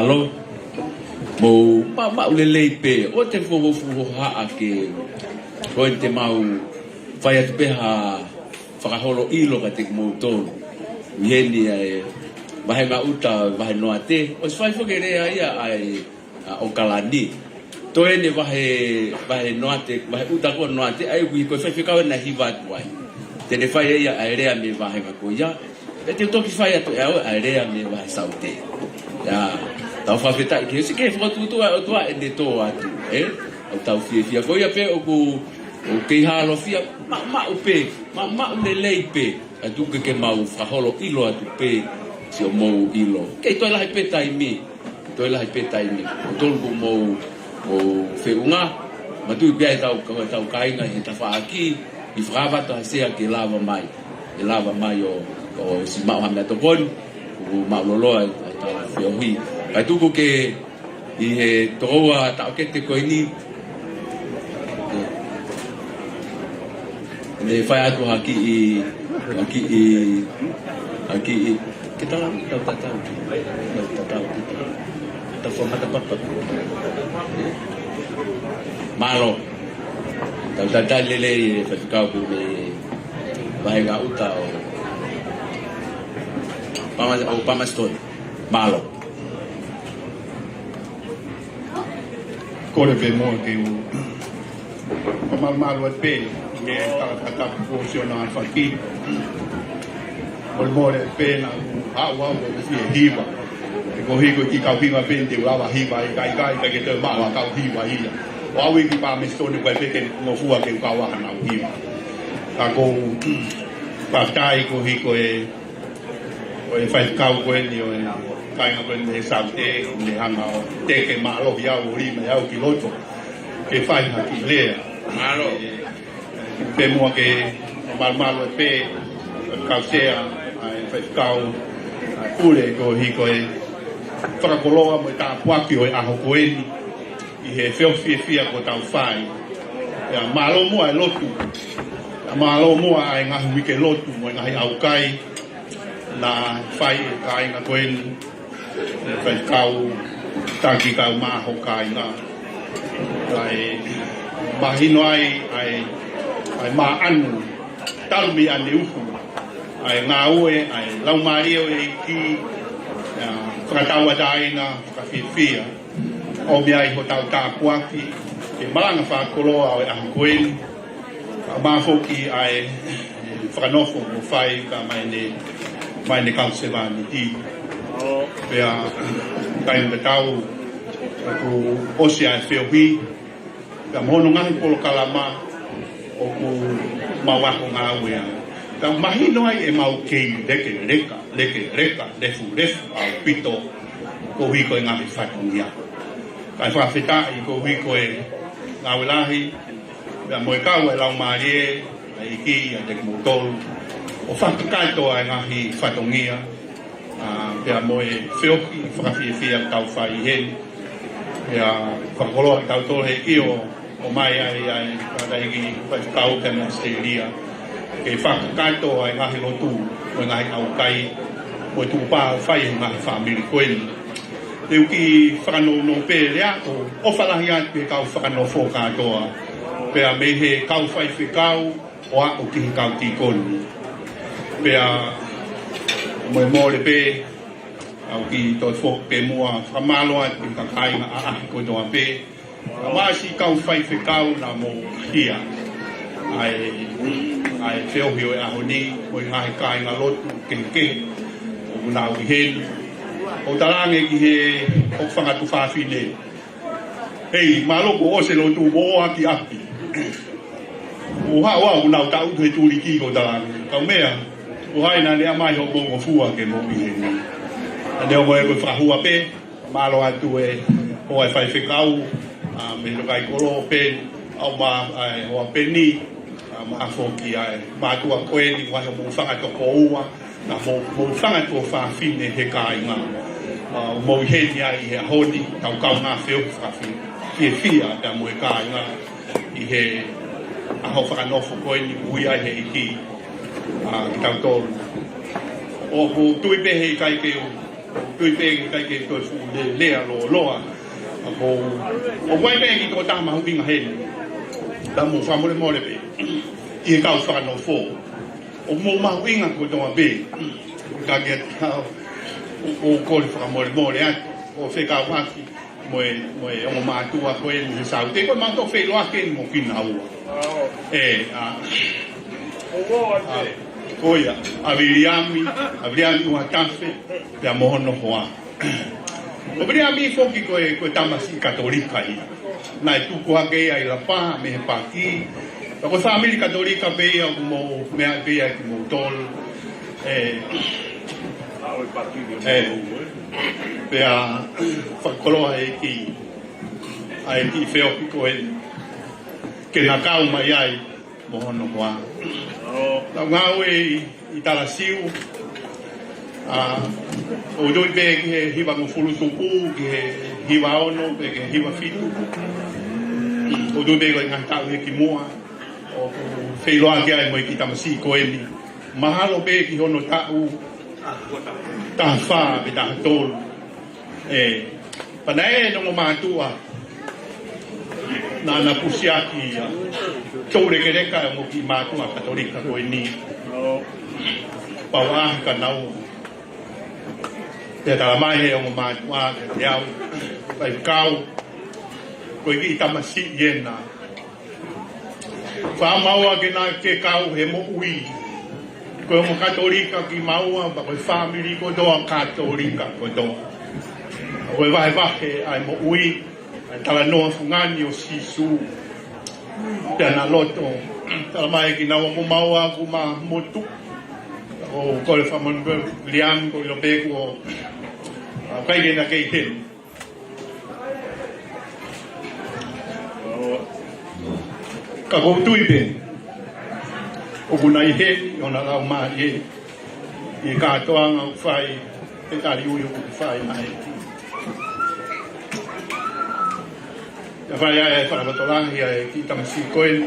Mou maʻumaʻu lelei pē, ʻoua te fuofuohaʻa ke, ko eni te mau fai atu pē ha fakaholo ʻilo kiate kimoutolu. ʻI heni ʻa e vahenga ʻuta, vahe noate, ʻosi fai foki e lea ia ʻa e, ʻa ʻOkalani. Toe eni vahe, vahe noate, vahe ʻuta ko noate, ʻa ia ʻoku ʻi ai ko e faifekau naʻe hiva atu ai. Te ne fai ia ʻa e lea mei he vahenga ko ia. Pea te u toki fai atu ʻe au ʻa e lea mei he vahe saute. ʻIa, tau fakafetaʻi ki he ʻOtua, ke fakatuʻutuʻu ʻa e ʻOtua ʻene tō atu, ē? ʻOku tau fiefia. Ko ia pē ʻoku, ʻoku kei hālofia, maʻumaʻu pē, maʻumaʻu lelei pē. ʻA ia tuku ke mau fakaholo ʻilo atu pē, siʻomou ʻilo. Kei toe lahi pē taimi, toe lahi pē taimi. ʻOku tonu kuo mou, mou feʻunga, manatuʻi pē ʻa e tau, ʻa e tau kāinga he tafaʻaki, ʻi fakaava atu ha sea ke lava mai. ʻE lava mai ʻo, ʻo ʻosi maʻu ha meʻatokoni, ʻoku mālōlō ʻa e, ʻa e tau feohi. Kae tuku ke, ʻi he tokoua taʻokete ko eni, ne fai atu ha kiʻi, ha kiʻi, ha kiʻi, ke tala, tau tatau, tau tatau, tau tatau, tau fua matapapa. Mālō. Tau tatau lelei e faifekau ko e mei he vahenga ʻuta ʻo Palmer-, ʻo Palmerston. Mālō. Kole pē muʻa ke u fakamālō atu pē mei he tala fakatapu kuo ʻosi ʻoange ʻe Faki. Molemole pē naʻa ku haʻu au ʻo fie hiva. He ko e hiko ki he kau hiva pē te u lava hiva, ʻikai, ʻikai, ʻikai ke toe maʻu ha kau hiva ia. ʻO au ʻi Palmerston ʻoku ʻikai pē ke ngofua ke u kau ai haʻanau hiva. Ka ʻoku ou fakafetaʻi ko e hiko e ʻo e faifekau ko eni ʻo e kāinga ko eni he Saute, ne hanga ʻo teke mālohi au ʻo lima au ki loto ke fai ha kiʻi lea. Mālō. Pea muʻa ke malumalu pē kau sea ʻa e faifekau, ʻa e pule ko e hiko e fakakoloa mo e tāpuaki ʻo e ʻaho ko eni ʻi he feohi fiefia kuo tau fai. Pea mālō muʻa e lotu. Pea mālō muʻa ʻa e ngaahi uike lotu mo e ngaahi ʻaukai naʻe fai ʻe he kāinga ko eni, ʻe he faifekau, taki kau mai ho kāinga. Kae mahino ai ʻa e, ʻa e maʻanu talu mei ʻaneuhu, ʻa e ngāue ʻa e Laumālie ʻo e ʻEiki, ʻa e fakatauʻatāina, fakafiefia. ʻOmi ai hotau tāpuaki ke malanga fakakoloa ʻo e ʻaho ko eni. Kae ʻumaʻā foki ʻa e fakanofo mo fai ka mai ne, mai ne kau sevāniti. Pea taimi tatau ʻoku ʻosi ʻa e feohi, pea mo hono ngaahi polokalama ʻoku mau ako ngāue ai. Pea mahino ai ʻemau kei lekeleka, lekeleka, lefulefu ʻaupito koeʻuhi ko e ngaahi fatongia. Kae fakafetaʻi koeʻuhi ko e ngāue lahi, pea mo e kau ʻa e Laumālie ʻa e ʻEiki ʻiate kimoutolu, ʻo fakakakato ʻa e ngaahi fatongia, ʻa, pea mo e feohi fakafiefia ʻoku tau fai heni. Pea fakakoloa kitautolu he ʻEiki ʻo, ʻomai ai ʻa e, ʻa e tangataʻeiki faifekau ki ʻAositelēlia ke fakakakato ʻa e ngaahi lotu mo e ngaahi ʻaukai mo e tukupā ʻoku fai ʻe he ngaahi fāmili ko eni. Te u kiʻi fakanounou pē lea ʻo, ʻofa lahi atu ki he kau fakanofo kātoa, pea mei he kau faifekau ʻo aʻu ki he kau tīkoni. Pea molemole pē, ʻa, ʻoku ou kiʻi toe foki pē muʻa fakamālō atu ki he kāinga ʻaʻahi kotoa pē, kae ʻumaʻā siʻi kau faifekau naʻa mou hia ʻa e, ʻa e feohi ʻo e ʻaho ni, mo e ngaahi kāinga lotu kehekehe ʻoku nau ʻi heni. ʻOku ou talaange ki he ʻoku fanga tuofāfine, hei, mālō kuo ʻosi e lotu, mou ō ā ki ʻapi. ʻO haʻu au, ʻoku nau taʻutu he tuliki, ʻoku ou talaange, kau meʻa, ko hai naʻa ne ʻomai hoʻomou ngofua ke mou ʻi heni? Naʻa ne ongo e ko e fakahua pē. Mālō atu e hoa e faifekau, ʻa, mei he lokaikolo pē, ʻa, ʻumaʻā e hoa Peni, ʻa, ʻumaʻā foki ʻa e mātuʻa ko eni, ʻumaʻā hoʻomou fanga tokoua, naʻa mou, mou fanga tuofāfine he kāinga. ʻA, mou ʻi heni ai he ʻaho ni, tau kaungā feohi fakafi-, fiefia pea mo e kāinga ʻi he ʻaho fakanofo ko eni, ui ai he ʻEiki, ʻa, kitautolu. ʻOku ou tui pē heʻikai ke u Tui pē ke ʻikai ke toe fuʻu lea loloa. ʻA ko, ʻoku ʻi ai pē ʻeku tokotaha mahuʻinga heni. Pea mou fakamolemole pē. ʻI he kau fakanofo. ʻOku mou mahuʻinga kotoa pē. Ka ke tau, ʻoku ou kole fakamolemole atu. ʻO fekauʻaki mo e, mo e ongo mātuʻa ko eni he Saute, ko e mautolu feʻiloaki eni mo kinaua. ʻE, ʻa, ʻa, ko ia, ʻa Viliami, ʻa Viliami Uatafe, pea mo hono hoa. ʻO Viliami foki ko e, ko e tamasiʻi Katolika ia. Naʻe tupu hake ia ʻi Lapa, mei he paki. Pea ko e fāmili Katolika pē ia ʻoku mou, meʻa pē ia kimoutolu. ʻE, ʻe, pea fakakoloa e ki ʻa e kiʻi feohi ko eni ke na kau mai ai mo hono hoa. Lau ngāue ʻi, ʻi Talasiu, ʻa, ʻo tui pē ki he hivangofulu tupu, ki he hiva ono, pe ki he hiva fitu. ʻO tui pē ko e ngaahi taʻu he kimuʻa, ʻoku feʻiloaki ai mo e kiʻi tamasiʻi ko eni. Mahalo pē ki hono taʻu taha fā pe taha tolu. ʻE, pea naʻe ʻi ai e ongo mātuʻa naʻa na pusiaki ia. Toulekeleka e ongo kiʻi mātuʻa Katolika ko eni. Pau ʻa e kanaua. Pea tala mai he ongo mātuʻa kiate au, Faifekau, ko e kiʻi tamasiʻi ena. Fakamālō ke na ke kau he moʻui. Ko e ongo Katolika kimaua, pea ko e fāmili kotoa Katolika kotoa. Ko e vahevahe ʻa e moʻui, ʻa e talanoa fungani ʻo Sīsū. Pea na loto, tala mai kinaua ko maua ko ma motu. ʻOku ou kole fakamolemole Viliami, ko ʻilo pē kuo, ʻa, ʻikai ke na kei heni. Ka ʻoku ou tui pē ʻoku na ʻi heni ʻo na lau mai ʻi he kātoanga ʻoku fai, he tali ui ʻoku fai mai. Ka fai ai e fakalotolahi ʻa e kiʻi tamasiʻi ko eni,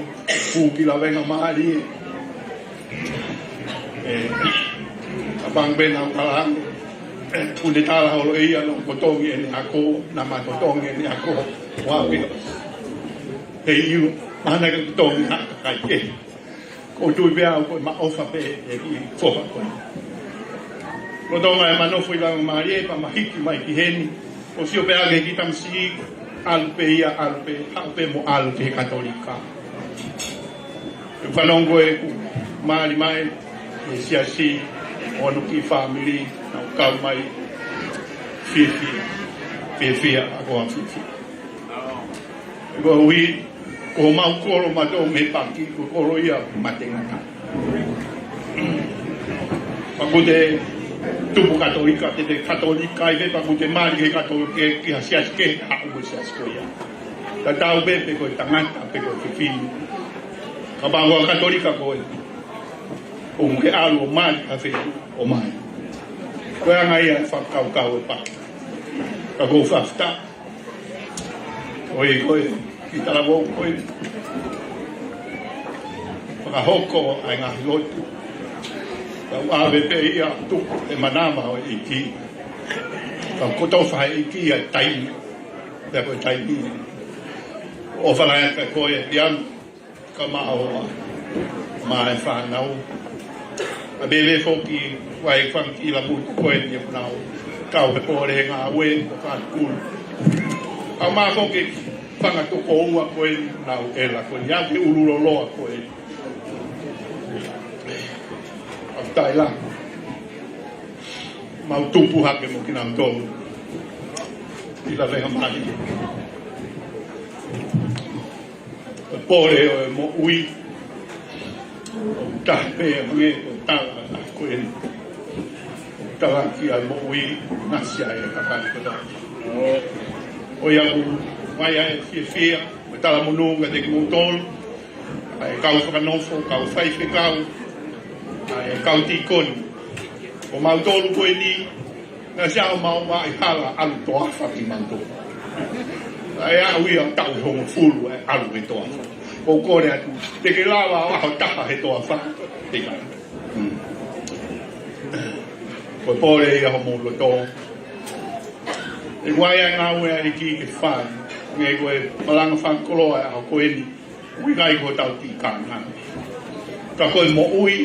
pū ki lavenga mālie. ʻE, ʻa pang pē na u kala ange. Kuo ne tala holo ia naʻe totongi ʻene ako, naʻa ma totongi ʻene ako. Ua pē. He iu, mahana ke totongi ha kakai ke. ʻOku ou tui pē au ko e maʻofa pē ʻe kiʻi foha ko ē. Lolotonga ʻema nofo ʻi lavenga mālie pea ma hiki mai ki heni. ʻO sio pē au ki he kiʻi tamasiʻi, ʻalu pē ia, ʻalu pē, haʻu pē mo ʻalu ki he Katolika. ʻE fanongo ʻeku mali mai, ʻe Siasi, ʻo hono kiʻi fāmili, naʻa nau kau mai, fiefia, fiefia, ʻa ko ā fiefia. Ko ui, ko mau kolo mautolu mei paki, ko kolo ia mate ngata. Pea ko te tupu Katolika, te te Katolika, ʻi he pea ko te mali he Katolika, ki ha siasi ke, ha ʻu siasi ko ia. Tatau pē, pe ko e tangata, pe ko e fefine. Kapau ko e Katolika ko ē. ʻO ke ʻalu ʻo mali, ha feituʻu, ʻo mai. Ko e anga ia e fakakaukau ʻe paki. Ka ko fafta. ʻOi, ko e, kiʻi talavou ko ē. Fakahoko ʻa e ngaahi lotu. Tau ʻave pē ia tuku e manava ʻo e ʻEiki. Tau kotofa he ʻEiki ʻa e taimi. Pea ko e taimi. ʻOfa lahi atu kia koe, Viliami. Ka ma ʻofa. Mo e fānau. ʻA e veve foki, ʻa e fanga kiʻi lamu ko eni ʻoku nau kau he pole ngāue, ʻo ka kulu. ʻA ma foki, fanga tokoua ko eni, nau ʻela ko eni, ʻa e ʻulu loloa ko eni. ʻA taila. Mau tupu hake mo kinautolu. ʻI lavenga mālie. Pole ʻo e moʻui. ʻOku taha pē ʻa e meʻa ko e tala ko eni. ʻOku talaki ʻa e moʻui, ngasi ai e kakai kotoa. ʻOi ʻoku mai ʻa e fiefia, mo e talamonū kiate kimoutolu. ʻA e kau fakanofo, kau faifekau, ʻa e kau tīkoni. Ko mautolu ko eni, naʻe ʻasi ʻa maua ʻi hala ʻalu toafa kimautolu. ʻA e aʻu ia taʻu hongofulu ʻe ʻalu he toafa. ʻOku ou kole atu, te ke lava ʻo ʻaho taha he toafa. Te ka. Hmm. Ko e pole ia homou loto. ʻE ʻi ai e ngāue ʻa e ʻEiki ke fai, ngaahi ko e malanga fakakoloa ʻa e ʻaho ko eni, ʻoku ʻikai ko hotau tikanga. Ka ko e moʻui,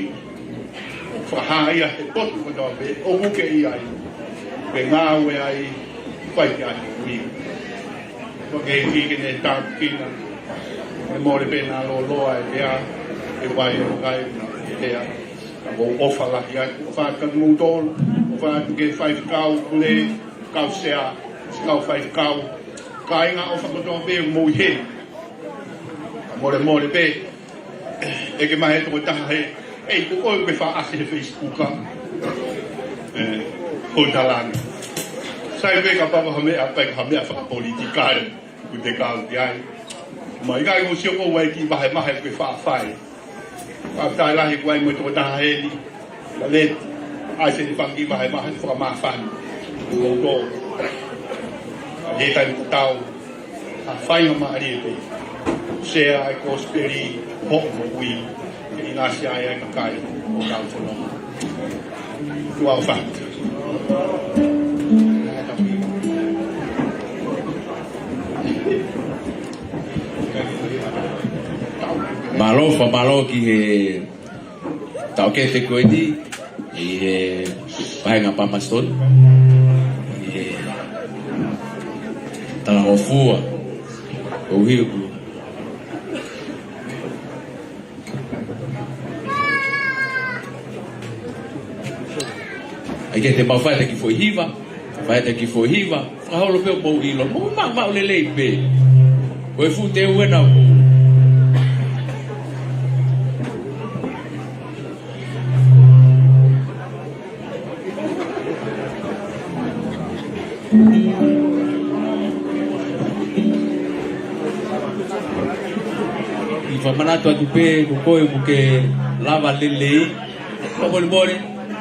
ʻoku fakahā ia he potu kotoa pē ʻoku ke ʻi ai, ke ngāue ai, fai ki ai moʻui. Ko e ʻEiki ke ne tāpuekina, ʻe mole pē naʻa lōloa e pea, ʻe vai o kai na e pea. Ka ʻoku ou ʻofa lahi atu, ʻofa atu kiate kimoutolu, ʻofa atu ki he faifekau, pule, kau sea, kau faifekau, kāinga ʻofa kotoa pē mou ʻi heni. Ka mole mole pē, ʻe ke mahe tokotaha he, ʻe ʻikai ko koe ʻoku ke faʻasi he Facebook, ē, ʻo talanga. Sai pē kapau ko ha meʻa, pē ko ha meʻa fakapolitikale ʻoku te kau ki ai. Mou ʻikai ko sio ko ʻoku ʻi ai e kiʻi vahe mahe ʻoku ke faʻa fai. Fakafetaʻi lahi ʻoku ʻi ai mo e tokotaha heni. Ka leti, ʻai se ni fanga kiʻi vahe mahe fakamāfana. Ko tō. Ka leta i kutau. ʻA e faingamālie pē. Sea e kosipeli, hoʻo moʻui. Ke ʻinasi ai ʻa e kakai ʻo kau fononga. Tuʻa ʻofa atu. Mālō, fakamālō ki he taʻokete ko eni, ʻi he vahenga Palmerston, ʻi he talangofua, ʻo hiku. ʻAi ke te mau fai ʻeta kiʻi foʻi hiva, fai ʻeta kiʻi foʻi hiva, fakaholo pē ʻo mou ʻilo, mou maʻumaʻu lelei pē. Ko e fuʻu teu ena ʻoku ʻI fakamanatu atu pē, ko koe ʻoku ke lava lelei, fakamolemole,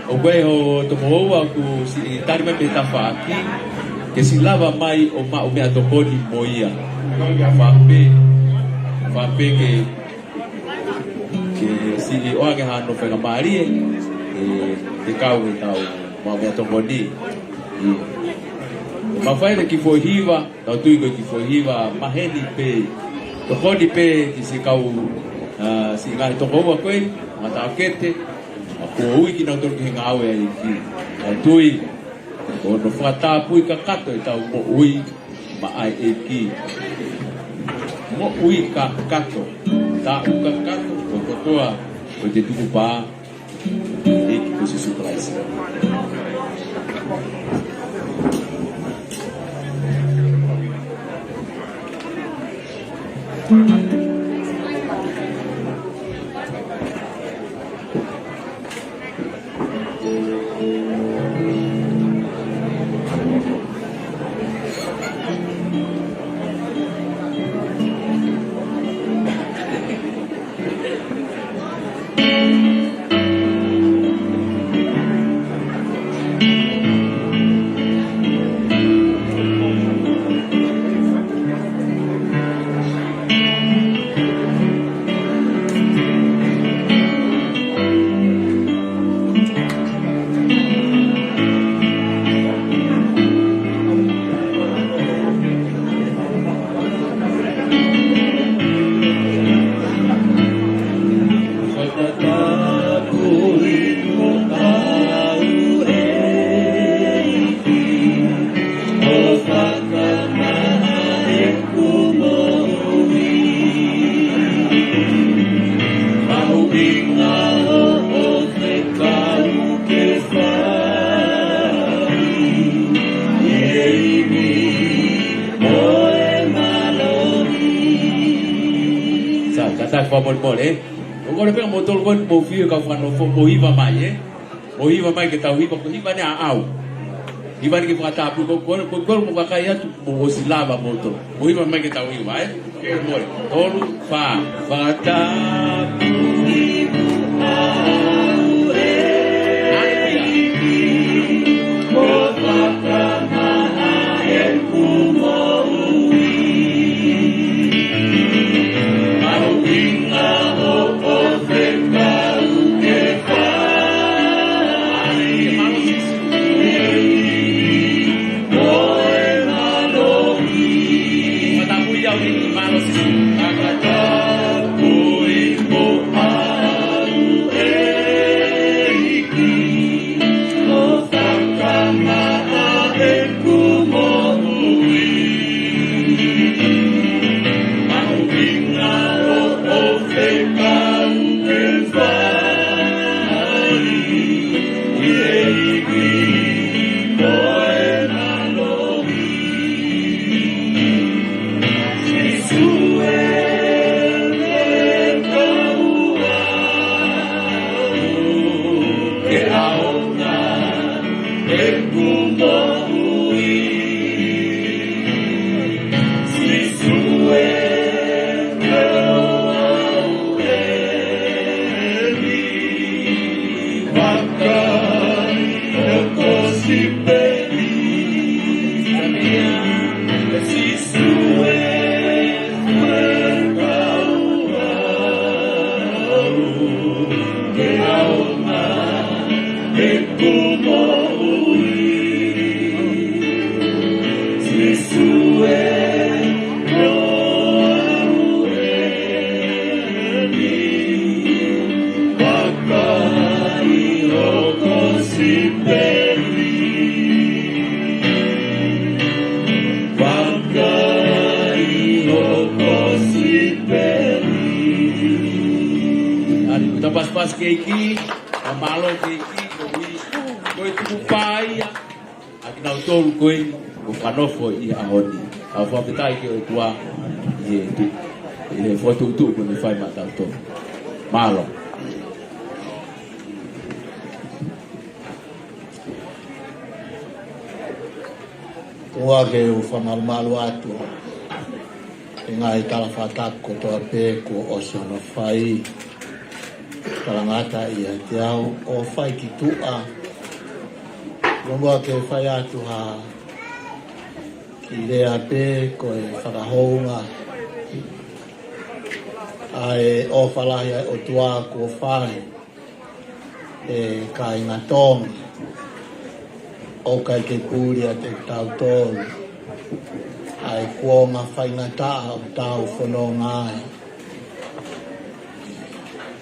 ʻoku ʻi ai ho tokoua ʻoku siʻi tali mai pē tafaʻaki, ke siʻi lava mai ʻo maʻu meʻatokoni mo ia. Fakape, fakape ke, ke siʻi ʻoange hano faingamālie, ē, ke kau he tau maʻu meʻatokoni. ʻIo. Mau fai ʻeta kiʻi foʻi hiva, tau tui ko e kiʻi foʻi hiva maheni pē. Tokoni pē ki siʻi kau, ā, siʻi ngaahi tokoua ko ē, ngaahi taʻokete, ʻa kuo ui kinautolu ki he ngāue ʻa e ʻEiki. Tau tui, ko hono fakatapui kakato ʻetau moʻui maʻa e ʻEiki. Moʻui kakato, taʻu kakato, ko e kotoa ʻo ʻete tukupā, ʻEiki ko Sīsū Kalaisi. Sa, kātaki fakamolemole, ē? ʻOku ou kole pē kia moutolu ko ē ʻoku mou fiu ke kau fakanofo, mou hiva mai, ē? Mou hiva mai ke tau hiva, ko e hiva eni ʻaʻau. Hiva eni ke fakatapu, ko, ko, ko, ko, mou vakai atu, mou ʻosi lava moutolu. Mou hiva mai ke tau hiva, ē? Ke mole. Tolu, fā. Fakatapu ʻi muʻa ʻaʻau, ē. Haleluia. Ko e fakamaʻa ʻeku moʻui. Mahuʻinga hoʻo fekau ke fai. Ko e ʻeku moʻui, Sīsū ē, ko au eni, vakai hoʻo kosipeli. Sīsū ē, ko au, ke au ma ʻeku moʻui. Sīsū ē, ko au eni, vakai hoʻo kosipeli. Vakai hoʻo kosipeli. ʻAli, ʻoku tau pasipasi ki he ʻEiki, ʻa mālō ki he ʻEiki, ko e, ko e tuku pā ia ʻa kinautolu ko ē kuo fanongo ʻi he ʻaho ni. ʻOku fakafetaʻi ki he ʻOtua ʻi he tu-, ʻi he fokotuʻutuʻu kuo ne fai maʻatautolu. Mālō. Tuku ke u fakamalumalu atu he ngaahi tala fakatapu kotoa pē kuo ʻosi hono fai. Talangata ʻiate au ʻo fai ki tuʻa. Lomua ke fai atu ha kiʻi lea pē ko e fakahounga ʻa e ʻofa lahi ʻa e ʻOtua kuo fai ʻe kāinga Tonga, ʻoku ʻikai ke puli ʻiate kitautolu ʻa e kuonga faingataʻa ʻoku tau fononga ai.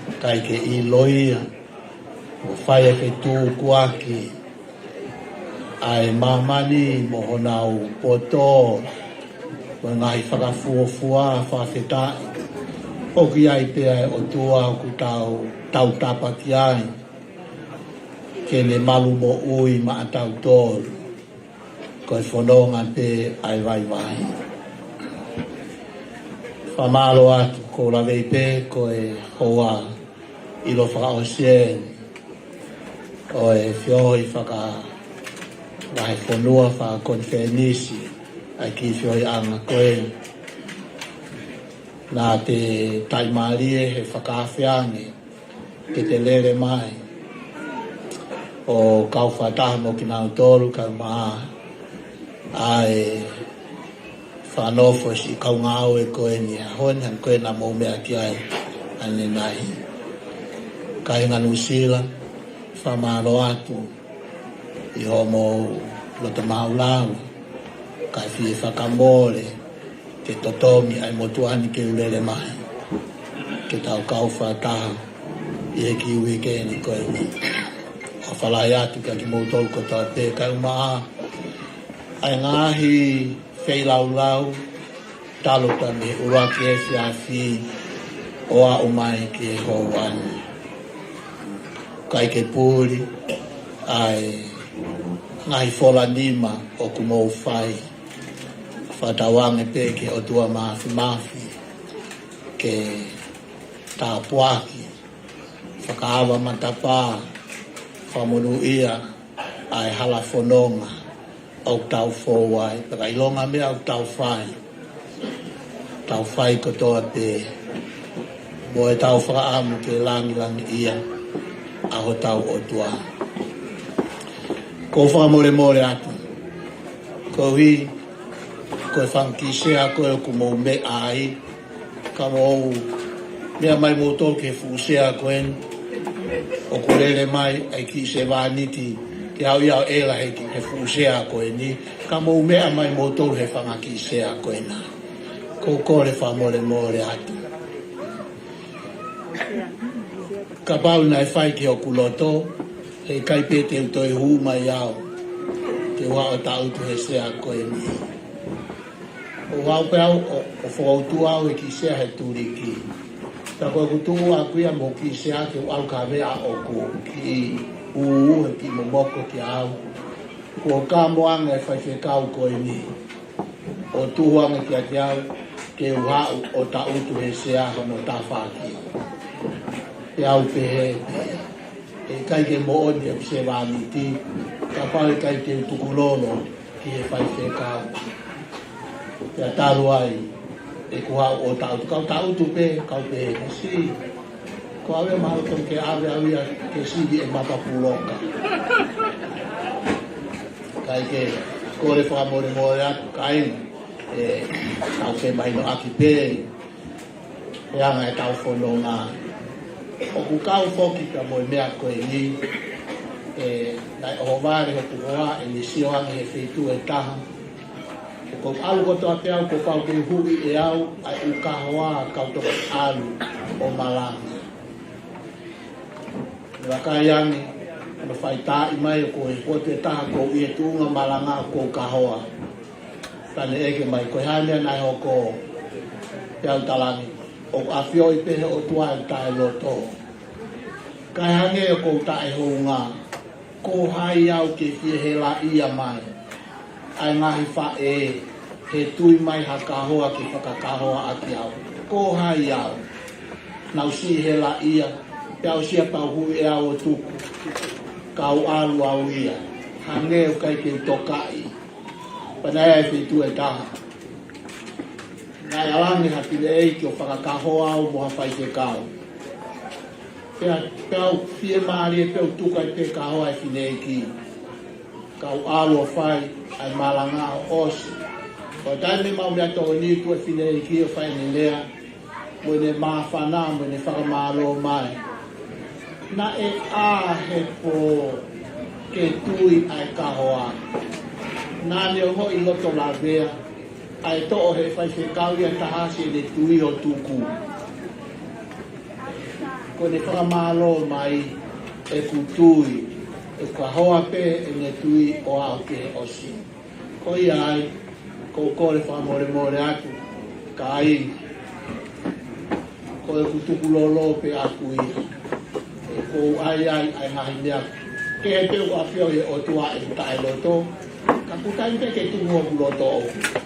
ʻIkai ke ʻilo ia, ʻoku fai e fetukuaki ʻa e māmani mo honau poto, mo e ngaahi fakafuofua fakafetaʻi. ʻOku ʻi ai pē ʻa e ʻOtua ʻoku tau tautapa ki ai, ke ne malu moʻui maʻatautolu. Ko e fononga pē ʻa e vaivai. Fakamālō atu, ʻoku ou lave pē ko e houa ʻilo fakaʻosi eni ʻo e feohi fakalahifonua fakakonifelenisi ʻa e kiʻi feohiʻanga ko ē. Naʻa te taʻimālie he fakaafe ange ke te lele mai ʻo kau fakataha mo kinautolu kae ʻumaʻā ʻa e fakanofo siʻi kau ngāue ko eni he ʻaho ni, hangē ko ē naʻa mou meʻa ki ai ʻanenai. Kāinga Nuʻusila, fakamālō atu ʻi hoʻomou loto maʻulalo, kae fie fakamole ke totongi ʻa e motuʻa ni ke u lele mai, ke tau kau fakataha ʻi he kiʻi uike ni ko eni. ʻOfa lahi atu kiate kimoutolu kotoa pē kae ʻumaʻā ʻa e ngaahi feilaulau, talu pē mei he ʻuluaki efiafi ʻo aʻu mai ki he houa ni. ʻIkai ke puli ʻa e ngaahi fola nima ʻoku mou fai. Fakatauange pē ki he ʻOtua Māfimafi ke tāpuaki, fakaava matapā, fakamonūʻia ʻa e hala fononga ʻoku tau fou ai, pea ka ʻilonga meʻa ʻoku tau fai, tau fai kotoa pē mo ʻetau fakaʻamu ke langilangiʻia ʻa hotau ʻOtua. ʻOku ou fakamolemole atu koeʻuhi ko e fanga kiʻi sea ko ē ʻoku mou meʻa ai, ka mou meʻa mai moutolu ki he fuʻu sea ko eni. ʻOku lele mai ʻa e kiʻi sevāniti ke haʻu ia ʻo ʻela he ki-, he fuʻu sea ko eni, ka mou meʻa mai moutolu he fanga kiʻi sea ko ena. ʻOku ou kole fakamolemole atu. Kapau naʻe fai ki hoku loto, heʻikai pē te u toe hū mai au ke u ʻalu ʻo taʻutu he sea ko eni. ʻO aʻu pē au ʻo, ʻo fokoutua au he kiʻi sea he tuliki. Ka ko ʻeku tuʻu ʻaʻaku ia mo e kiʻi sea ke u ʻalu ka meʻa ʻoku kiʻi ʻū he kiʻi momoko kiate au. Kuo kamo ange e faifekau ko eni ʻo tuhu ange kiate au ke u haʻu ʻo taʻutu he sea hono tafaʻaki. Pea u pehē pē, ʻE ʻikai ke moʻoni ʻeku sevāniti, kapau ʻe ʻikai te u tukulolo ki he faifekau. Pea talu ai ʻeku haʻu ʻo tangutu, kau tangutu pē, kau pehē, "Siʻi, ko au ia mahalo tonu ke ʻave au ia ke sivi e mapa puloka." Kae kole fakamolemole atu kāinga, ʻe, tau femahinoʻaki pē he anga ʻetau fononga. ʻOku kau foki pea mo e meʻa ko eni, ʻe, naʻe ʻohovale hoku hoa ʻene sio ange he feituʻu ʻe taha. He ʻoku ou ʻalu kotoa pē au kuo pau ke huʻi ʻe au ʻa e ʻū kahoa kau toki ʻalu ʻo malanga. Naʻe vakai ange, naʻe fai taaʻi mai ʻoku ou ʻi he potu ʻe taha, ʻoku ou ʻi he tuʻunga malanga ʻoku ou kahoa. Pea ne ʻeke mai, "Ko e hā e meʻa naʻe hoko?" Pea u talaange, "ʻOku ʻafioʻi pē ʻe he ʻOtua ʻeku taʻeloto. Kae hangē ʻoku ou taʻehounga, ko hai au ke fie helaʻia mai ʻa e ngaahi faʻē he tui mai ha kahoa ke fakakahoa ʻaki au? Ko hai au?" Naʻa ku siʻi helaʻia, pea u sio pea u huʻi ʻe au ʻo tuku. Kau ʻalu au ia, hangē ʻoku ʻikai ke u tokaʻi. Pea naʻe ʻi ai e feituʻu ʻe taha, naʻe ʻalu ange ha fineʻeiki ʻo fakakahoa au mo ha faifekau. Pea, pea u fiemālie pea u tuku ai pē kahoa e fineʻeiki. Kau ʻalu ʻo fai ʻa e malanga ʻo ʻosi. Ko e taimi mau meʻa tō ni tuʻu e fineʻeiki ʻo fai ʻene lea, mo ʻene māfana, mo ʻene fakamālō mai. Naʻe ʻā he pō ke tui ʻa e kahoa. Naʻa ne ongoʻi loto lavea ʻa e toʻo ʻe he faifekau ia ʻe taha siʻene tui ʻo tuku. Ko ʻene fakamālō mai, ʻeku tui, ʻeku kahoa pē ʻene tui ʻo aʻu ki he ʻosi. Ko ia ai, ʻoku ou kole fakamolemole atu, kāinga. Ko ʻeku tukulolo pē ʻaku ia. ʻOku ou ʻai ai ʻa e ngaahi meʻa kehe pē ʻoku ʻafioʻi ʻe he ʻOtua ʻeku taʻeloto. Ka ʻoku taimi pē ke tuku hoku loto ʻoku.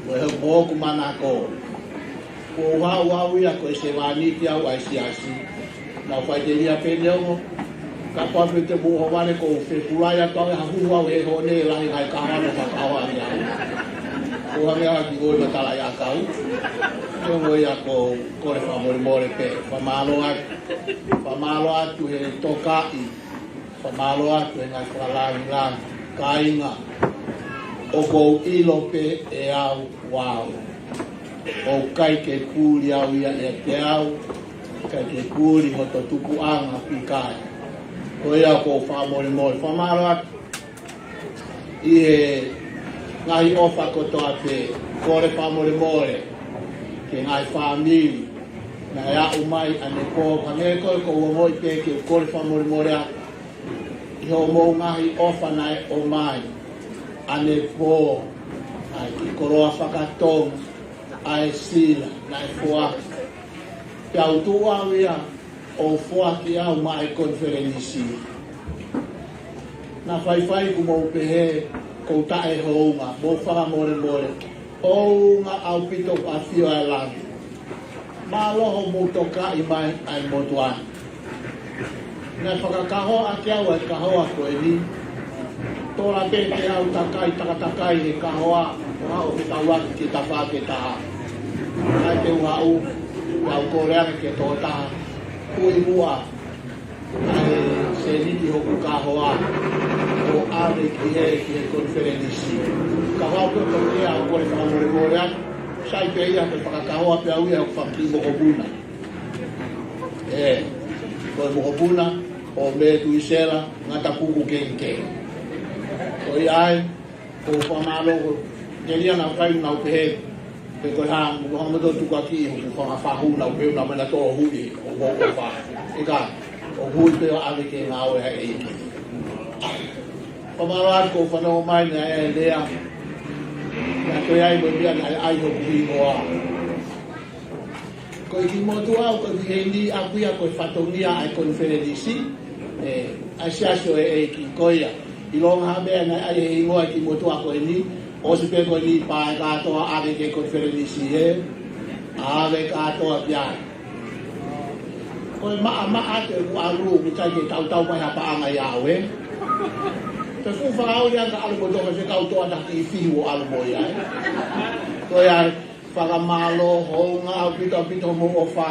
Ko e hoko ʻoku manako. Ko au ia ko e sevāniti au ʻa e siasi. Naʻa ku faʻiteliha pē neongo. Kapau pē te mou ʻohovale ʻoku ou fekulai atu au ʻe hū au he hone lahi ngaahi kahoa naʻa ku kahoa ʻaki au. Ko e hangē ha kiʻi ʻoua matala ʻi ʻakau. Neongo ia ʻoku ou kole fakamolemole pē. Fakamālō atu. Fakamālō atu he tokaʻi. Fakamālō atu he ngaahi fakalāngilangi, kāinga. ʻOku ou ʻilo pē ʻe au, ʻoku ʻikai ke puli au ia ʻiate au, ʻikai ke puli hoto tupuʻanga pe ʻikai. Ko ia ʻoku ou fakamolemole, fakamālō atu ʻi he ngaahi ʻofa kotoa pē, kole fakamolemole ki he ngaahi fāmili naʻe aʻu mai ʻanepō, hangē ko ē ʻoku ou ongoʻi pē ke u kole fakamolemole atu ʻi hoʻomou ngaahi ʻofa naʻe ʻomai ʻanepō, ʻa e kiʻi koloa fakatonga, ʻa e sila naʻe foaki. Pea u tuʻu au ia ʻo foaki au maʻa e konifelenisi. Naʻa faifai ʻoku mou pehē ʻoku ou taʻehounga, mou fakamolemole. ʻOunga ʻaupito ʻoku ʻafio ʻa e langi. Mālō hoʻomou tokaʻi mai ʻa e motuʻa ni. Naʻe fakakahoa ʻaki au ʻa e kahoa ko eni. Tola pē te u takai takatakai he kahoa, ʻo haʻu ʻo fetaulaki ki he tafaʻaki ʻe taha. Kae te u haʻu, pea u kole ange ki he tokotaha. Ui muʻa ʻa e sēniti hoku kahoa ʻo ʻave ki he, ki he konifelenisi. Kahoa ko ē ʻoku ou kole fakamolemole atu, sai pē ia ke fakakahoa pē au ia ʻo faki mokopuna. ʻE, ko e mokopuna ʻo Metuisela Ngatapuku Kekike. Ko ia ai, ʻoku ou fakamālō, ko e telia naʻa ku fai naʻa ku pehē, pe ko e hā, mo hanga mo tō tukuakiʻi hoku fanga fahu naʻa ku pehē naʻa mena tō huʻi, ʻo, ʻo, ʻo fa. ʻIkai, ʻo huʻi pē ʻo ʻave ke ngāue ʻa e ʻEiki. Fakamālō atu ʻoku ou fanongo mai naʻe ʻi ai e lea, naʻe toe ʻi ai mo e meʻa naʻe ʻai hoku hingoa. Ko e kiʻi motuʻa au ko e viheni ʻaku ia ko e fatongia ʻa e konifelenisi, ʻe, ʻa e siasi ʻo e ʻEiki ko ia. ʻIlonga ha meʻa naʻe ʻai he hingoa e kiʻi motuʻa ko eni, ʻosi pē ko eni pea ʻe kātoa ʻave ki he konifelenisi he, ʻave kātoa pē ia. Ko e maʻamaʻa te u ʻalu, ʻoku ʻikai ke tautau mai ha paʻanga ʻiate au, ē. Te u fuʻu fakaʻuli ange ʻalu mo toka se kau toa taki fihi ʻo ʻalu mo ia, ē. Ko ia, fakamālō, hounga ʻaupito ʻaupito hoʻomou ʻofa,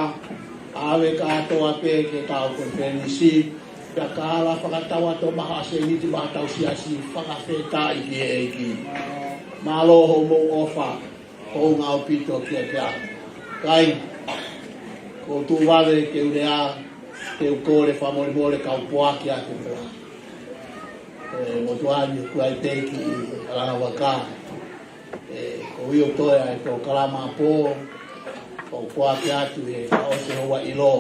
ʻave kātoa pē ki he kau konifelenisi, pea ka ala fakatau atu maha sēniti maha tau siasi, fakafetaʻi ki he ʻEiki. Mālō hoʻomou ʻofa, hounga ʻaupito kiate au. Kāinga, ko u tuʻu vave ke u lea, te u kole fakamolemole kau poaki atu pea. ʻE, motuʻa ni ʻoku ʻi ai pē ki ʻAlanga Vaka. ʻE, ko u ʻio toe ʻa e polokalama pō, ko u poaki atu he fakaʻosi houa ʻilo.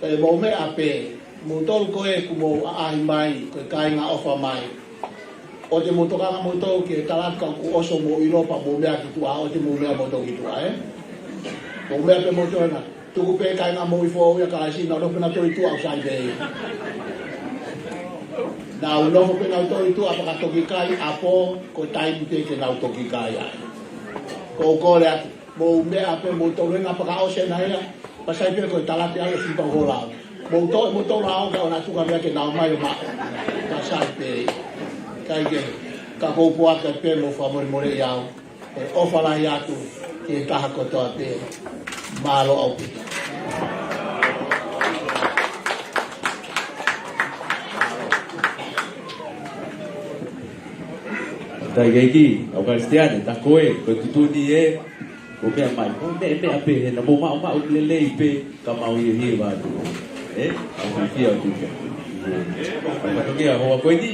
Pea mou meʻa pē, moutolu ko ē kuo mou ʻaʻahi mai, ko e kāinga ʻofa mai. ʻOua te mou tokanga moutolu ki he talaki ka kuo ʻosi hoʻomou ʻilo pea mou meʻa ki tuʻa, ʻoua te mou meʻa moutolu ki tuʻa, ē? Mou meʻa pē moutolu hena. Tuku pē kāinga mou ʻi fō ia ka isi, nau nofo pē nautolu ʻi tuʻa ʻoku sai pē ia. Nau nofo pē nautolu ʻi tuʻa pea ka toki kai ʻapō, ko e taimi pē ke nau toki kai ai. Ko u kole atu. Mou meʻa pē moutolu hena pea ka ʻosi ena ia, pea sai pē ko e talaki ʻalu ʻosi pē hola. Mou toʻo moutolu ʻo ka ʻoua naʻa tuku ha meʻa ke nau ō mai ʻo maʻu. Pea sai pē. ʻIkai ke, ka ko u poaki pē, mou fakamolemoleʻi au. ʻE ʻofa lahi atu ki he taha kotoa pē. Mālō ʻaupito. Taʻeʻaho, ʻa e Kalisitiane, tā ko ē, ko e tuʻutuʻuni ē, ko e meʻa mai, ko e meʻa, meʻa pē, he naʻa mou maʻu, maʻu lelei pē, ka mau ʻi he hiva atu. Ē? ʻA e fiefia atu. Ka toki ʻa e hoa ko eni.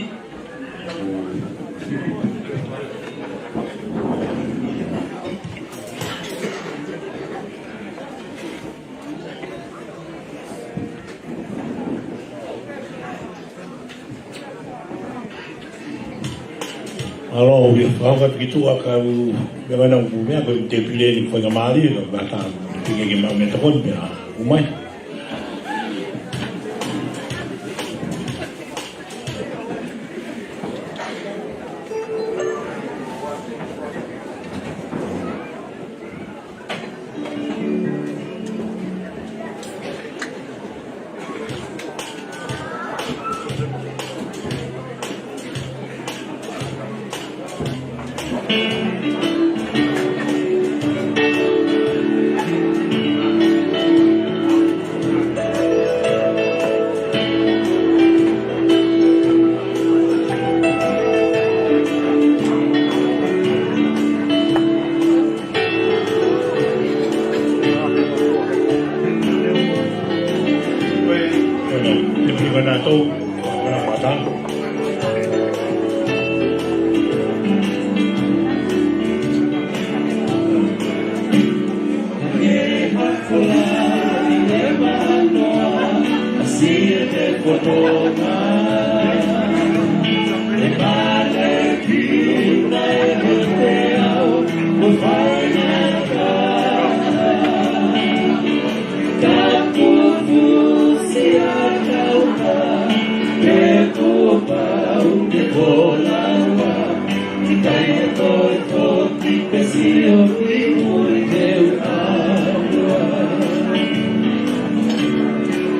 Mālō, ʻoku ou fakakau atu ki tuʻa ka u meʻa mai naʻa ku meʻa ko e tēpile ni ko e faingamālie, ka u ngata, piki ke mau meʻa tokoni pea, ʻomai.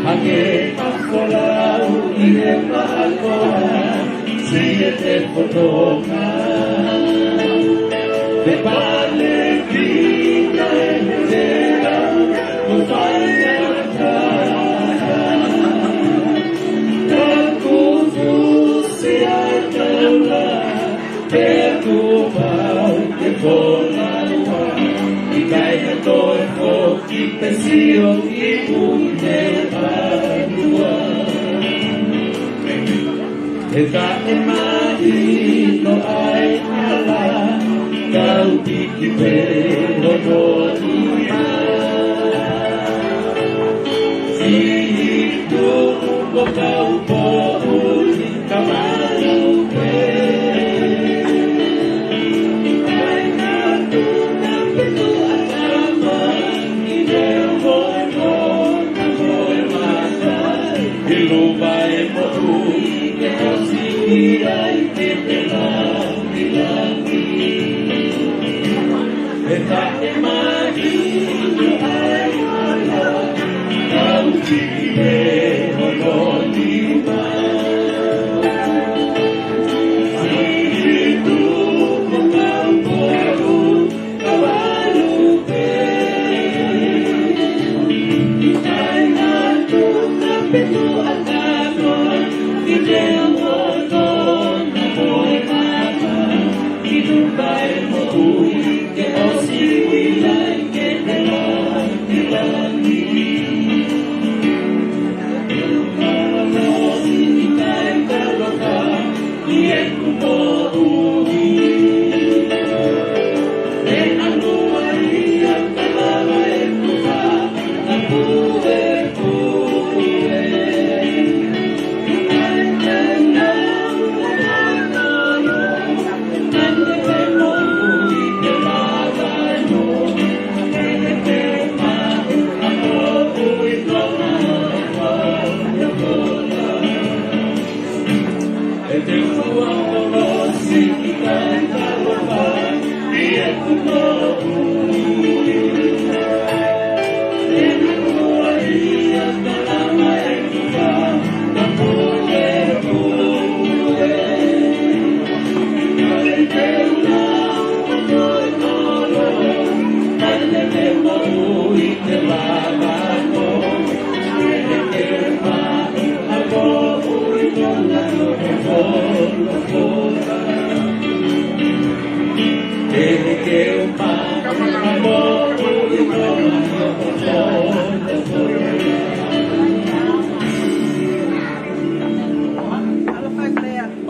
Hake a folau ʻi he makoa, siete fotoka. Te pale ki na e tera, ko fai a ta. Ka kufu si a taula, te kupau te folaua, ʻikai ha toe foki pe sio ki ʻuhi te ʻalua. He taʻemahino ai ʻa e ala, kau piki pē hono ʻuhinga. Siʻi tuʻu mo kau poʻuli ka malu pē. Ai na tu na petu a tama i leo mo e mo na mo e mata. I lupa e moʻui ke ʻosi ai ke te langilangi. He taʻemahino ai ʻa e ala, kau piki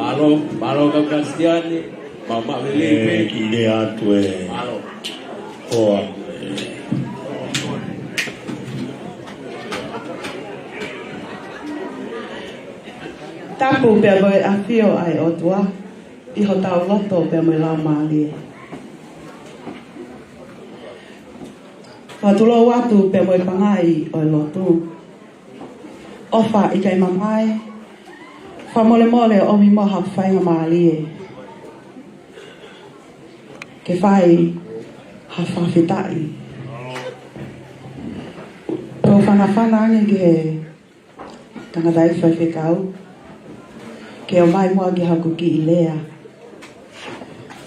Mālō, mālō kau Kalisitiane, mālō e lelei pē. ʻE, kiʻi lea atu e. Mālō. Hoa. Tapu pea mo e ʻafio ʻa e ʻOtua ʻi hotau loto pea mo e laumālie. Fakatulou atu pea mo e pangai ʻo e lotu. ʻOfa ʻikai mamae, fakamolemole ʻomi mo ha faingamālie ke fai ha fakafetaʻi. Ko e fanafana ange ki he tangataʻeiki faifekau ke ʻomai muʻa ki haku kiʻi lea.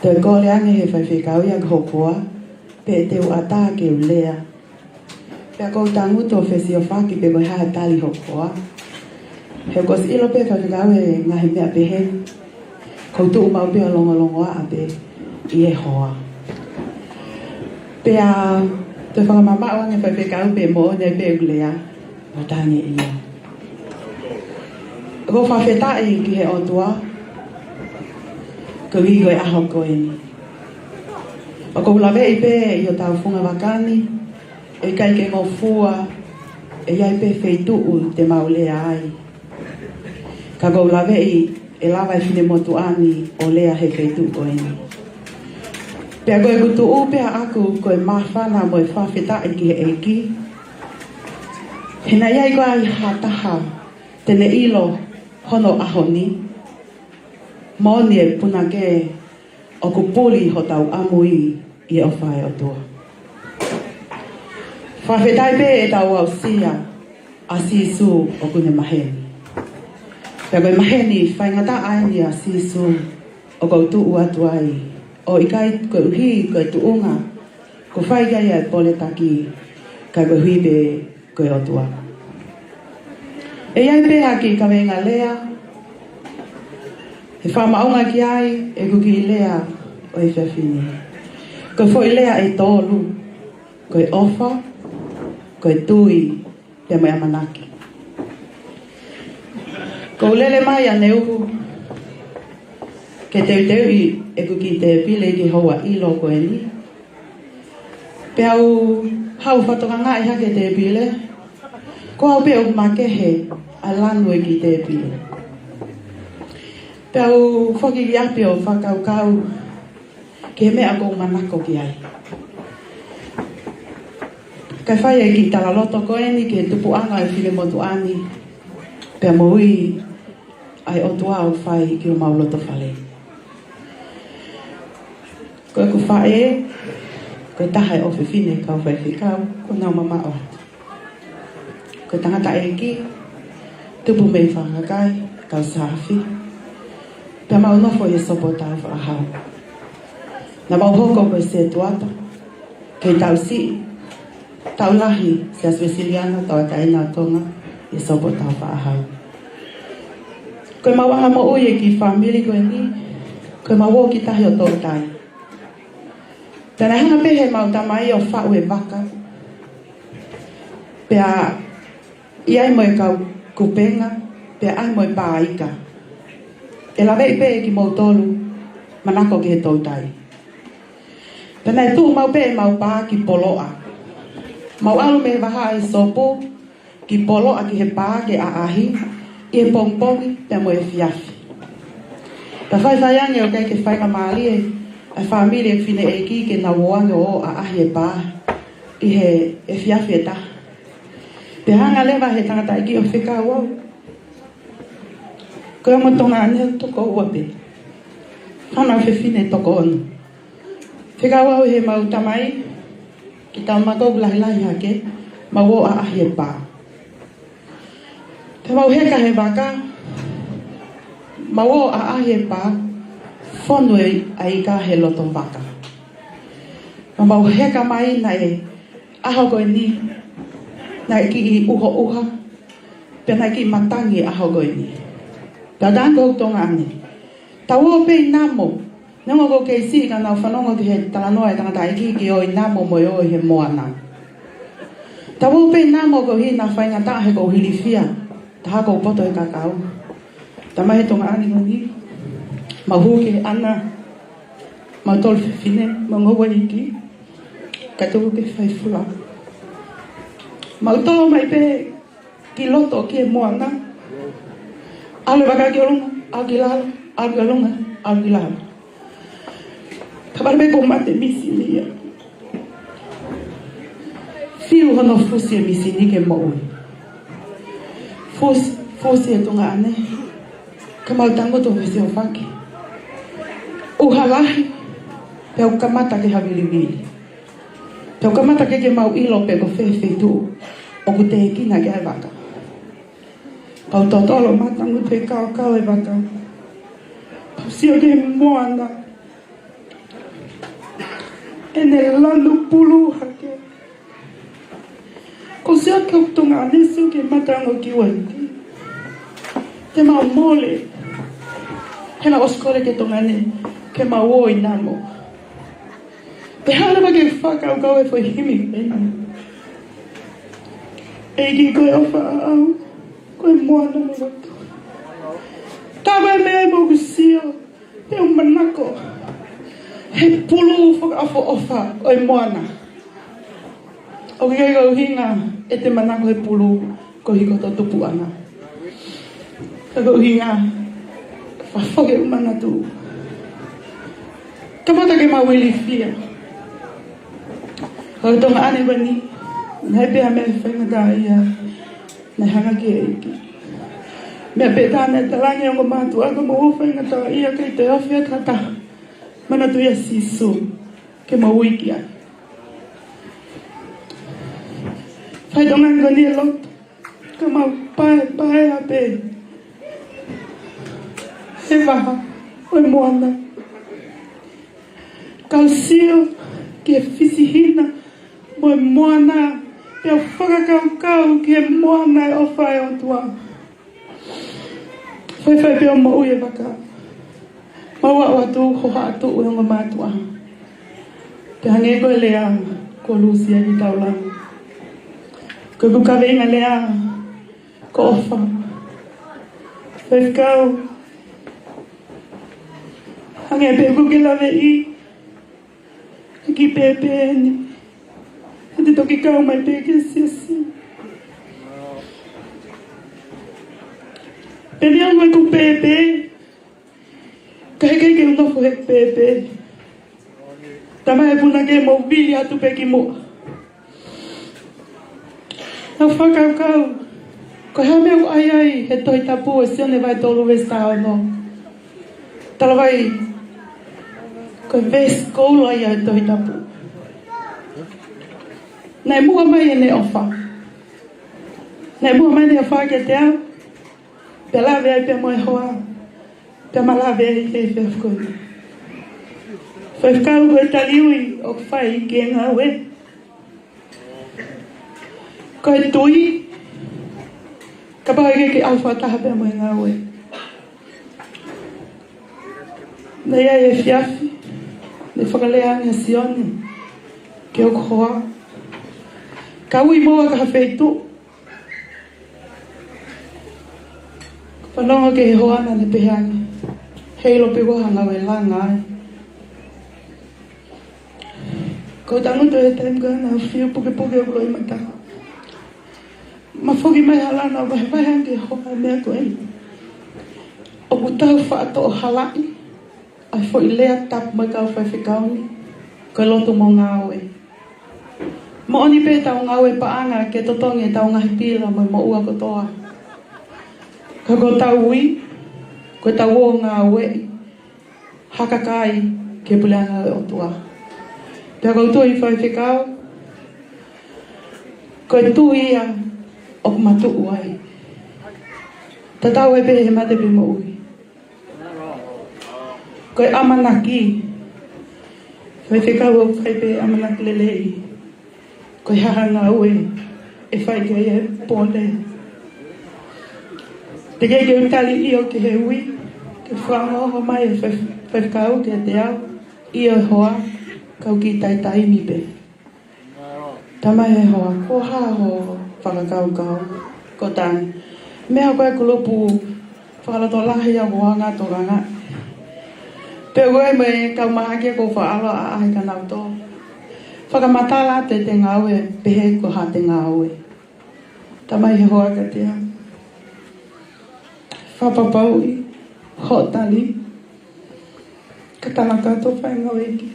Toe kole ange he faifekau ia ki hoku hoa, pe te u ʻatā ke u lea. Pea ʻoku ou tangutu ʻo fesiofaki pe ko e hā e tali hoku hoa. He kuo ʻosi ʻilo pē faifekau e ngaahi meʻa pehē ni. ʻOku ou tuʻu maʻu pē ʻo longolongoaʻa pē ʻi he hoa. Pea toe fakamamaʻu ange faifekau pe moʻoni ai pē ʻeku lea. Matangi ia. ʻOku ou fakafetaʻi ki he ʻOtua koeʻuhi ko e ʻaho ko eni. ʻOku ou laveʻi pē ʻi hotau funga vaka ni, ʻe ʻikai ke ngofua, ʻe ʻi ai pē feituʻu te mau lea ai. Ka ʻoku ou laveʻi ʻe lava e finemotuʻa ni ʻo lea he feituʻu ko eni. Pea ko ʻeku tuʻu pē ʻaʻaku ko e māfana mo e fakafetaʻi ki he ʻEiki. He naʻe ʻi ai ko ā ha taha te ne ʻilo hono ʻaho ni. Moʻoni e punake ʻoku puli hotau ʻamui ʻi he ʻofa ʻa e ʻOtua. Fakafetaʻi pē ʻetau aʻusia ʻa Sīsū ʻoku ne maheni. Pea ko e maheni faingataʻa eni ʻa Sīsū ʻoku ou tuʻu atu ai. ʻO ʻikai koeʻuhi ko e tuʻunga ʻoku fai ki ai ʻa e pole taki, ka koeʻuhi pē ko e ʻOtua. ʻE ʻi ai pē ha kiʻi kaveinga lea ʻe fakamaʻunga ki ai ʻeku kiʻi lea ʻo e efiafi ni. Ko e foʻi lea ʻe tolu, ko e ʻofa, ko e tui, pea mo e ʻamanaki. ʻOku ou lele mai ʻaneuhu ke teuteuʻi ʻeku kiʻi tēpile ʻi he houa ʻilo ko eni. Pea u haʻu fakatokangaʻi hake e tēpile, ko au pē ʻoku makehe ʻa e lanu e kiʻi tēpile. Pea u foki ki ʻapi ʻo fakakaukau ki he meʻa ʻoku ou manako ki ai. Kae fai e kiʻi talaloto ko eni ki he tupuʻanga e finemotuʻa ni, pea mo e ui ʻa e ʻOtua ʻoku fai ki homau loto fale. Ko ʻeku faʻē, ko e taha e ʻofefine kau faifekau, kuo nau mamaʻo atu. Ko e tangataʻeiki, tupu mei Fakakai, kau Saafi. Pea mau nofo ʻi he Sopo Tau Faʻahau. Naʻa mau hoko ko e setuata, kei taʻu siʻi, taʻu lahi, Siasi Uēsiliana Tauʻatāina ʻo Tonga, ʻi he Sopo Tau Faʻahau. Ko e mau anga moʻui e kiʻi fāmili ko eni, ko e mau ō ki tahi ʻo tō tai. Pea naʻe hanga pē he mau tamai ʻo faʻu e vaka. Pea ʻi ai mo e kau kupenga, pea ʻi ai mo e pā ika. ʻE laveʻi pē kimoutolu, manako ki he toutai. Pea naʻe tuʻu maʻu pē ʻemau pā ki Poloʻa. Mau ʻalu mei he vahaʻa ʻo e sopu ki Poloʻa ki he pā ke ʻaʻahi ʻi he pongipongi pea mo e efiafi. Pea faifai ange ʻoku ʻikai ke faingamālie ʻa e fāmili ʻo e fineʻeiki ke nau ō ange ʻo ʻaʻahi e pā ʻi he efiafi ʻe taha. Pea hanga leva he tangataʻeiki ʻo fekau au. Ko e ongo Tonga ni ʻoku toko ua pē. Hana fefine toko ono. Fekau au ʻe heʻemau tamai, ki tau mako lahilahi hake, mau ō ʻaʻahi e pā. Pea mau heka he vaka, mau ō ʻaʻahi e pā, fonu e ika he loto vaka. Pea mau heka mai naʻe ʻaho ko eni, naʻe kiʻi ʻuhoʻuha, pea naʻe kiʻi matangi ʻaho ko eni. Pea tango Tonga ni. Tau ō pē ʻi Namo. Neongo ʻoku kei siʻi ka naʻa ku fanongo ki he talanoa ʻa e tangataʻeiki ke ō ʻi Namo mo e ō ʻi he moana. Tau ō pē ʻi Namo koeʻuhi naʻa faingataʻa he ʻoku ou hilifia. Taha ʻoku ou poto he kakau. Tamai he Tonga ni ko eni. Mau hū ki he ʻana. Mau tolu fefine. Mau ngoue iiki. Ka tuku ke fai fula. Mau tō mai pē ki loto ki he moana. ʻAlu e vaka ki ʻolunga, ʻalu ki lalo, ʻalu ki ʻolunga, ʻalu ki lalo. Ka vale pē kuo mate e misini ia. Fiu hono fusi e misini ke moʻui. Fusi, fusi e Tonga ni. Ka mau tangutu ʻo fesiofaki. ʻUha lahi, pea u kamata ke havilivili. Pea u kamata ke ke mau ʻilo pe ko fē feituʻu ʻoku tēkina ki ai e vaka. Pea u totolo mata mo te kaokao e vaka. Pea u sio ki he moana. ʻEne lanu pulu hake. Ko e sio ki he Tonga ni, sio ki he mata ongo kiʻi uaiti. Te mau mole. He naʻe ʻosi kole ki he Tonga ni ke mau ō ʻi Namo. Pea hanga leva ke fakakaukau e foʻi himi ko eni. ʻEiki ko e ʻofa ʻaʻau, ko e moana mo e lotu. Tā ko e meʻa ʻoku ou sio, pea u manako. He pulu fakaʻofoʻofa ʻo e moana. ʻOku ʻikai ko e ʻuhinga ʻete manako he pulu koeʻuhi ko hoto tupuʻanga. Ka ko e ʻuhinga, fakafoki e manatu. Kamata ke mau ilifia. Ko e Tonga ni ko eni, naʻe pehē meʻa faingataʻaʻia, naʻe hanga ki he ʻEiki. Meʻa pē taha naʻe talaange ʻe he ongo mātuʻa, ko e moʻui faingataʻaʻia ʻikai toe ofi ʻe ha taha. Manatuʻi ʻa Sīsū, ke moʻui ki ai. Fai Tonga ni ko eni e lotu. Ka mau paepaea pē he vaha ʻo e moana. Kau sio ki he fisihina mo e moana, pea fakakaukau ki he moana e ʻofa e ʻOtua. Faifai pē ʻo moʻui e vaka. Mau aʻu atu hohaʻa tuʻu e ongo mātuʻa. Pea hangē ko e lea kuo lūsia ki taulanga. Ko ʻeku kaveinga lea, ko ʻofa. Faifekau, hangē pē ʻoku ke laveʻi e kiʻi pēpē ni, he te toki kau mai pē ki he siasi. Pea neongo ʻeku pēpē, ka heʻikai ke u nofo he pēpē. Tamai, ʻe puna ke mou vili atu pē ki muʻa. Naʻa ku fakakaukau, ko e hā e meʻa ʻoku ʻai ai he Tohi Tapu ʻe Sione vahe tolu veesi taha ono. Talavai, ko e veesi koula ia he Tohi Tapu. Naʻe muʻa mai ʻene ʻofa. Naʻe muʻa mai ʻene ʻofa kiate au. Pea lave ai pea mo e hoa. Pea ma lave ai he efiafi ko eni. Faifekau, ko e taliui ʻoku fai ki he ngāue, ko e tui, kapau ʻe ʻikai ke ʻalu fakataha pea mo e ngāue. Naʻe ʻi ai e efiafi, naʻe fakalea ange ʻa Sione ki hoku hoa, ka ui mo au ki ha feituʻu. Fanongo ki he hoa naʻá ne pehē ange, Kei lo pe ua hanga ʻo e langa ai. Ko e tangutu e taimi ko ē naʻa fiu pukepuke ʻo e loʻimata. Ma foki mai hala naʻa vahevahe ange ho meʻa ko ē. ʻOku tau faʻa toʻo halaʻi ʻa e foʻi lea tapu mai kau faifekau ni, ko e lotu mo ngāue. Moʻoni pē ʻetau ngāue paʻanga ke totongi ʻetau ngaahi pila mo e moʻua kotoa. Ka ko ʻetau ui, ko ʻetau ō ngāueʻi ha kakai ki he puleʻanga ʻo e ʻOtua. Pea ʻoku ou tui faifekau, ko e tui ia ʻoku matuʻu ai. Tatau ai pē he mate pe moʻui. Ko e ʻamanaki. Faifekau ʻoku fai pē ʻamanaki lelei. Ko e hā ha ngāue ʻe fai ki ai e pole. Teʻeki ke u tali ʻio ki he ui, ke fakaongoongo mai e fai-, faifekau kiate au, ʻio ʻe hoa, ka ʻoku kiʻi taimi pē. Tamai ʻe hoa, ko e hā hoʻo fakakaukau, ko Tani? Meʻa ko e kulupu fakalotolahi ʻa e anga tokanga. Pea ko e meʻa kau mahaki ʻoku ou faʻa ʻalu ʻo ʻaʻahi kia nautolu. Fakamatala atu ʻete ngāue, pehē ko e hā ʻete ngāue. Tamai ʻe hoa kiate au. Fakapapauʻi hoʻo tali. Ka tala kātoa fai ngāue ki.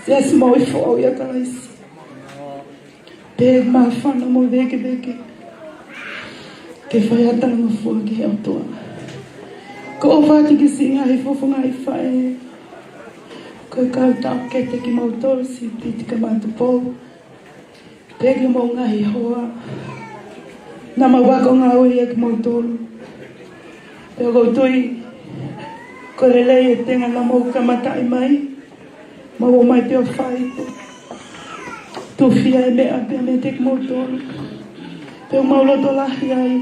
Siasi Moʻui Foʻou ʻia Kalaisi. Pē māfana mo vēkeveke. Ke fai ʻa e talangofua ki he ʻOtua. Ko e fatu ki he siʻi ngaahi fofonga ʻi faʻē. Ko e kau taʻokete kimoutolu siʻi piti kamatapō. Pea ki homou ngaahi hoa. Naʻa mau ako ngāue ʻia kimoutolu. Pea ʻoku ou tui, ko e lelei e tenga naʻa mou kamataʻi mai. Mau ō mai pea fai. Tuʻu fia e meʻa pea meiate kimoutolu. Pea mau loto lahi ai.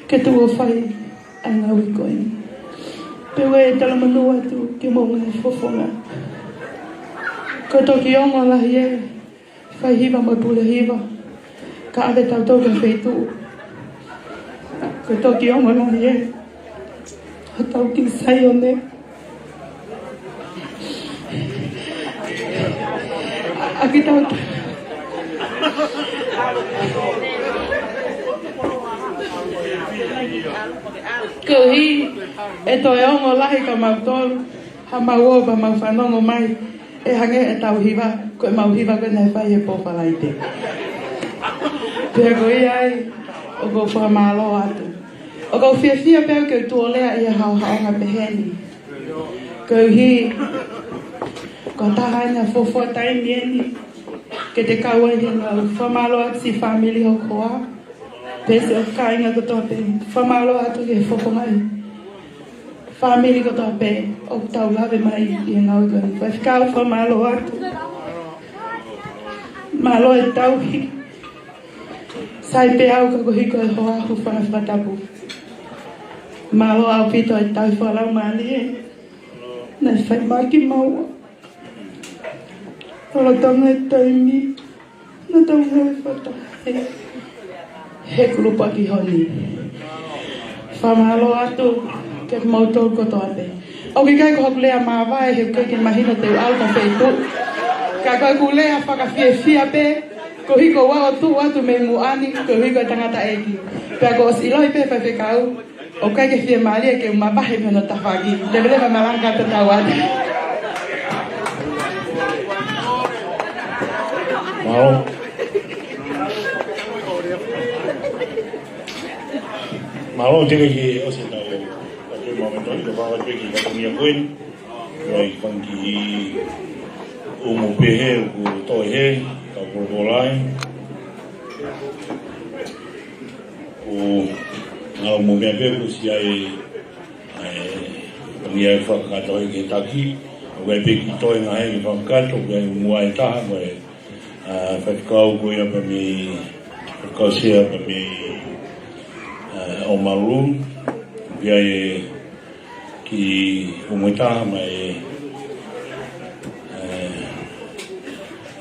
Ke tuʻu ʻo fai ʻa e ngāue ko eni. Pea ʻoku ou talamonū atu ki homou ngaahi fofonga. Ko e toki ongo lahi ē. Fai hiva mo pule hiva. Ka ʻave tautolu ki he feituʻu. Ko e toki ongo lahi ē. Hotau kiʻi Saione. ʻA, ʻa kitautolu. Koeʻuhi, ʻe toe ongo lahi kia mautolu. Ha mau ō pea mau fanongo mai. ʻE hangē ʻetau hiva, ko ʻemau hiva ko ē naʻe fai he pō Falaite. Pea ko ia ai, ʻoku ou fakamālō atu. ʻOku ou fiefia pē au ke u tuʻu ʻo lea ʻi he haʻohaʻonga pehē ni. Koeʻuhi, ko e taha ʻena fuofua taimi eni, ke te kau ai he ngāue. Fakamālō atu siʻi fāmili hoku hoa. Pea siʻi kāinga kotoa pē. Fakamālō atu ki he fofonga ʻi he fāmili kotoa pē ʻoku tau lave mai ʻi he ngāue ko eni. Faifekau, fakamālō atu. Mālō e tauhi. Sai pē au ka ko e hiko e hoa, hūfanga he fakatapu. Mālō ʻaupito e tauhi fakalaumālie naʻe fai mai kimaua. Lolotonga e taimi naʻa tau ngāue fakataha he, he kulupu ʻaki honi. Fakamālō atu kiate kimoutolu kotoa pē. ʻOku ʻikai ko haʻaku lea māvae he ʻoku ʻikai ke mahino te u ʻalu ki ha feituʻu. Ka ko ʻeku lea fakafiefia pē, koeʻuhi ko au ʻoku tuʻu atu mei muʻa ni, koeʻuhi ko e tangataʻeiki. Pea kuo ʻosi ʻiloʻi pē faifekau, ʻoku ʻikai ke fiemālie ke u mavahe mei hono tafaʻaki. Leveleva malanga tatau atu. Mālō. Mālō, teʻeki ke ʻosi ʻetau, ʻetau māmani tau, ʻetau fatongia ko eni. ʻIo, ʻi he fanga kiʻi ʻumu pehē, ʻoku toe hē, tau polokalama. ʻOku ngalo mo meʻa pē ʻoku ʻosi ʻai, ʻai, ʻomi ai fakakātoa ki he taki, ʻoku ʻi ai pē kiʻi toenga he fakakātoa, ʻoku ʻi ai muʻa e taha, ko e, ʻa, faifekau ko ia pē mei, faifekau sea pē mei, ʻa, ʻOmalu, ʻoku ʻi ai e kiʻi ʻumu ʻe taha mai, ʻa,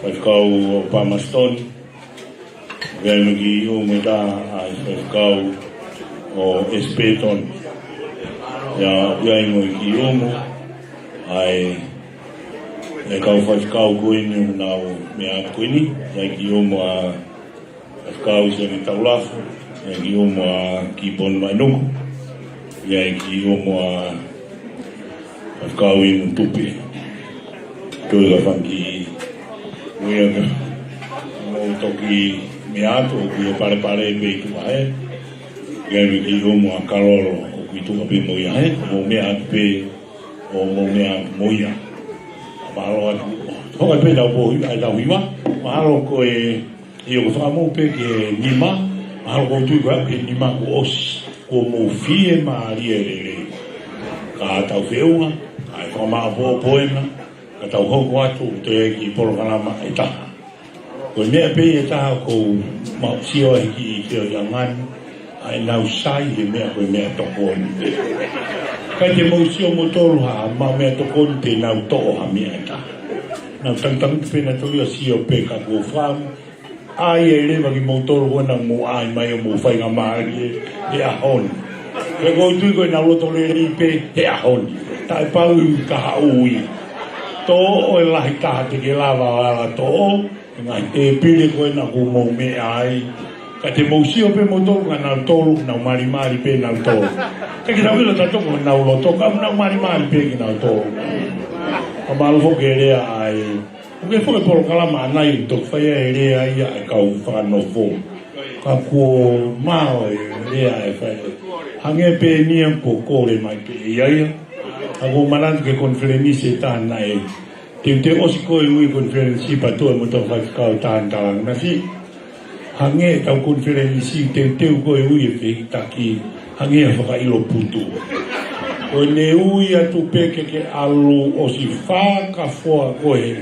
faifekau ʻo Palmerston, ʻoku ʻi ai mo e kiʻi ʻumu ʻe taha ʻa e faifekau ʻo Espiriton. ʻIa, ʻoku ʻi ai mo e kiʻi ʻumu ʻa e, e kau faifekau ko eni ʻoku nau meʻa atu ko eni, ʻi ai e kiʻi ʻumu ʻa e faifekau Sione Taulafu, ʻi ai e kiʻi ʻumu ʻa Kiponi Maenuku, ʻi ai e kiʻi ʻumu ʻa e faifekau Inu Tupe. Ko e ka fanga kiʻi ʻumu ia ka mou toki meʻa atu ʻoku ʻi he palepale pē ʻi tuʻa he. ʻI ai mo e kiʻi ʻumu ʻa Kalolo ʻoku ʻi tuʻa pē mo ia he. Mou meʻa atu pē ʻo mou meʻa atu mo ia. Mālō atu. Hoka pē tau pō hiva, ʻa e tau hiva. Mahalo ko e, ʻio, ko e fakamoʻoni pē ki he nima. Mahalo ʻoku ou tui ko e aʻu ki he nima kuo ʻosi, kuo mou fiemālie lelei. Ka tau feʻunga, ʻa e fakamāʻopoʻopo ena, ka tau hoko atu ʻo toe ʻi ai e kiʻi polokalama ʻe taha. Ko e meʻa pē ʻe taha ʻoku ou maʻu sio ai ki he feohiʻanga ni, ʻa ʻenau sai he meʻa ko e meʻatokoni. Ka te mou sio moutolu ha maʻu meʻatokoni te nau toʻo ha meʻa ʻe taha. Nau tangutangutu pē nautolu ia ʻo sio pē ka kuo fam. ʻAi e leva kimoutolu ko ena mou ʻai mai ʻo mou faingamālie he ʻaho ni. He ʻoku ou tui ko ʻenau loto lelei pē he ʻaho ni. Taʻepau ʻi ha ʻuhi. Toʻo e lahi taha te ke lava ʻo ala toʻo. Ngaahi tēpile ko ena ʻoku mou meʻa ai. Ka te mou sio pē moutolu ka nautolu, nau malimali pē nautolu. Ka ke tau ʻilo tautolu ko ʻenau loto, ka nau malimali pē kinautolu. Ka mālō foki e lea ʻa e, ʻoku ʻi ai foki e polokalama ʻanai ʻoku toki fai ai e lea ia ʻa e kau fakanofo. Ka kuo mao e lea ʻe fai. Hangē pē eni ia kuo kole mai pē ia ia. Ka kuo manatu ki he konifelenisi ʻe taha naʻe teuteu ʻosi ko e ui konifelenisi pea tuʻu e motuʻa faifekau ʻe taha ʻi Talangamasi. Hangē ʻetau konifelenisi teuteu ko e ui e fehikitaki, hangē ha fakaʻilo putu. Ko ʻene ui atu pē ke ke ʻalu ʻosi fakafoa ko e,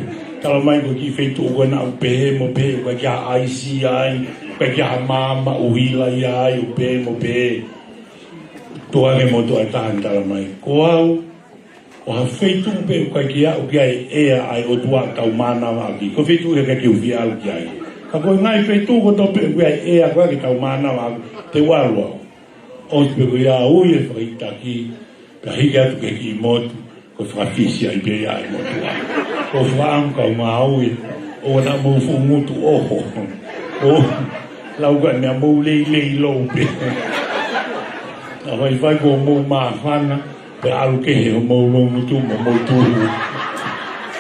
talamai ko e kiʻi feituʻu ko ena ʻoku pehē mo pehē, ʻoku ʻikai ke ʻi ai ha ʻaisi ai, ʻoku ʻikai ke ʻi ai ha maama ʻuhila ia ai, ʻoku pehē mo pehē. Tuʻu ange motuʻa ʻe taha ʻo talamai. Ko au, ko ha feituʻu pē ʻoku ʻikai ke aʻu ki ai e ʻea ʻa e ʻOtua ʻoku tau mānava ʻaki. Ko e feituʻu ia ʻoku ʻikai ke u fie ʻalu ki ai. Ka ko e ngaahi feituʻu kotoa pē ʻoku ʻi ai e ʻea ko ē ʻoku tau mānava ʻaki, te u ʻalu au. ʻOsi pē ko ia ʻa e ui e fakaʻitaki, pea hiki atu ki he kiʻi motu, ko e fakafisi ai pē ia ʻa e motuʻa. Ko e fakaʻamu kau ngāue, ʻoua naʻa mou fuʻu ngutu ʻoho. ʻO, lau ka meʻa mou leilei lou pē. Ka faifai ko mou māfana, pea ʻalu kehe homou loungutu mo mou tūhu.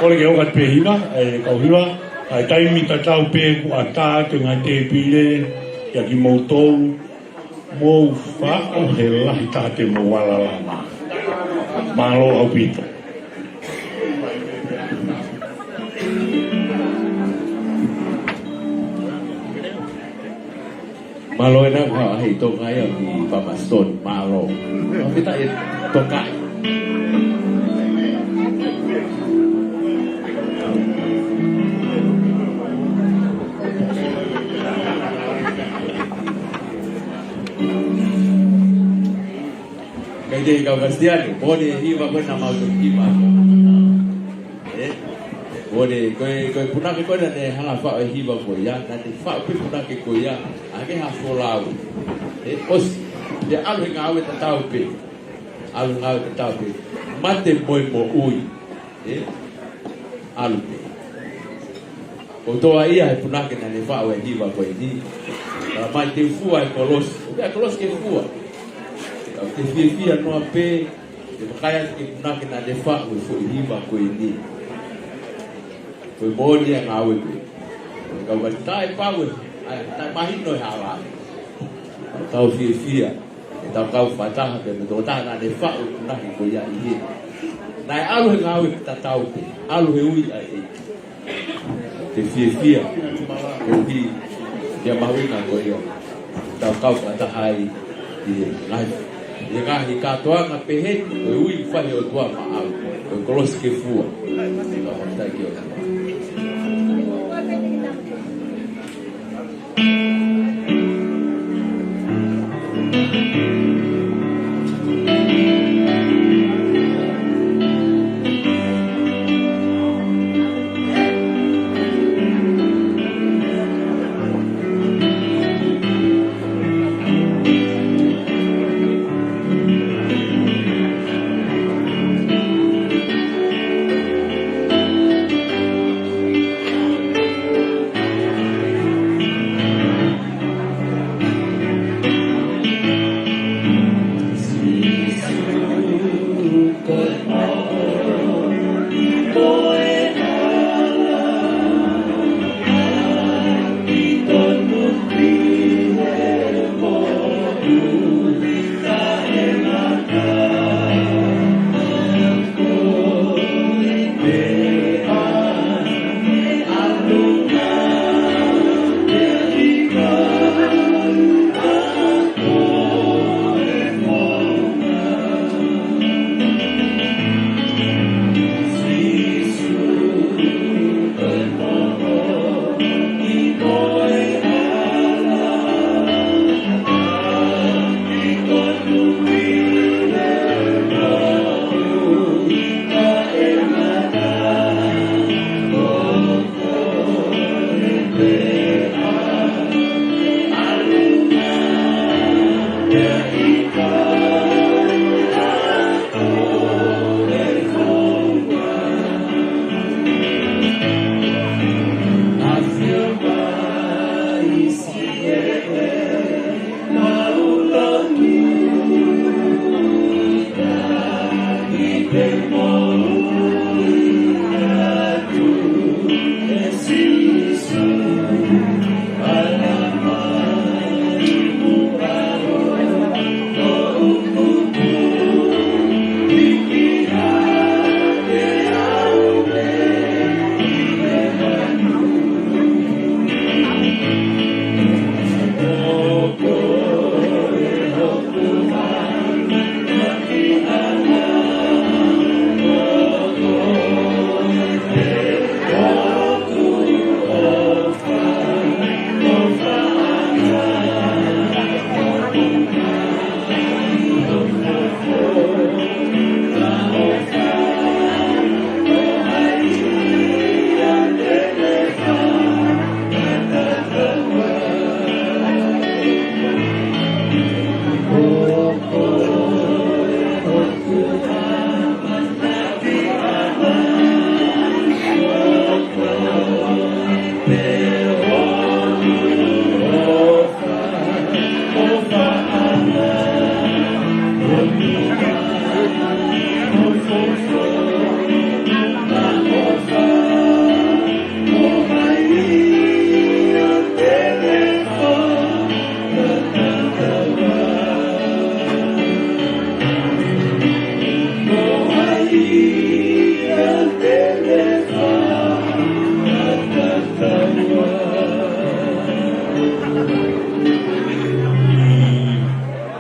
Kole ke ʻoka pē hiva, ʻe kau hiva, ʻa e taimi tatau pē kuo ʻatā atu e ngaahi tēpile, ʻia kimoutolu, mou faʻo he lahi taha te mou ala lama. Mālō ʻaupito. Mālō ena ka ʻi Tonga ia ki Palmerston, mālō. Ka pita e toka. Kai te kau Kalisitiane, mole hiva ko ena mau toki hiva. ʻE? Mole, ko e, ko e punake ko ena naʻe hanga faʻo e hiva ko ia, naʻe faʻo pē punake ko ia, ʻa ke ha folau. ʻE, ʻosi, te ʻalu he ngāue tatau pē. ʻAlu ngāue tatau pē. Mate mo e moʻui. ʻE? ʻAlu pē. ʻOku toa ia he punake naʻe faʻo e hiva ko eni. Talamai te u fua e kolosi. ʻOku ʻi ai e kolosi ke fua. Ka te fiefia noa pē, te vakai atu ki he punake naʻe faʻo e foʻi hiva ko eni. Ko e moʻoni e ngāue ko ē. Ka ʻoku taʻepau e, ʻa e, taʻemahino e hala. Tau fiefia. ʻE tau kau fakataha pē mo e tokotaha naʻe faʻo e punake ko ia ʻi heni. Naʻe ʻalu he ngāue tatau pē, ʻalu he ui ʻa e ʻEiki. Te fiefia, koeʻuhi, ʻi he mahuʻinga ko ia. Tau kau fakataha ai ʻi he ngaahi, ʻi he ngaahi kātoanga pehē ni, ko e ui ʻoku fai ʻe he ʻOtua maʻau, ko e kolosi ke fua. Tau fakataha ki ʻOtua.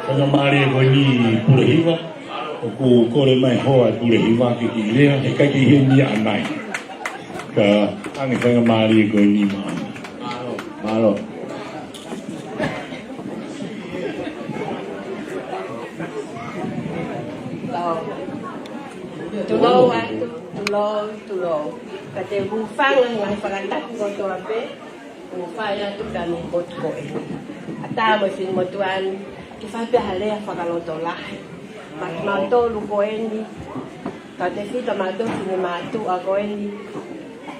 Faingamālie ko eni Pulehiva, ʻoku kole mai hoa ʻa Pulehiva ke kiʻi lea, he ʻikai ke ʻi heni ʻanai. Ka ʻoange faingamālie ko eni maʻana. Mālō. Tulou atu, tulou, tulou. Ka te u hūfanga he ngaahi fakatapu kotoa pē, ʻoku fai atu ka ni potu ko eni. ʻAtā mo e finemotuʻa ni, ke fai pē ha lea fakalotolahi. Maʻa kimautolu ko eni, tautefito mautolu finemātuʻa ko eni,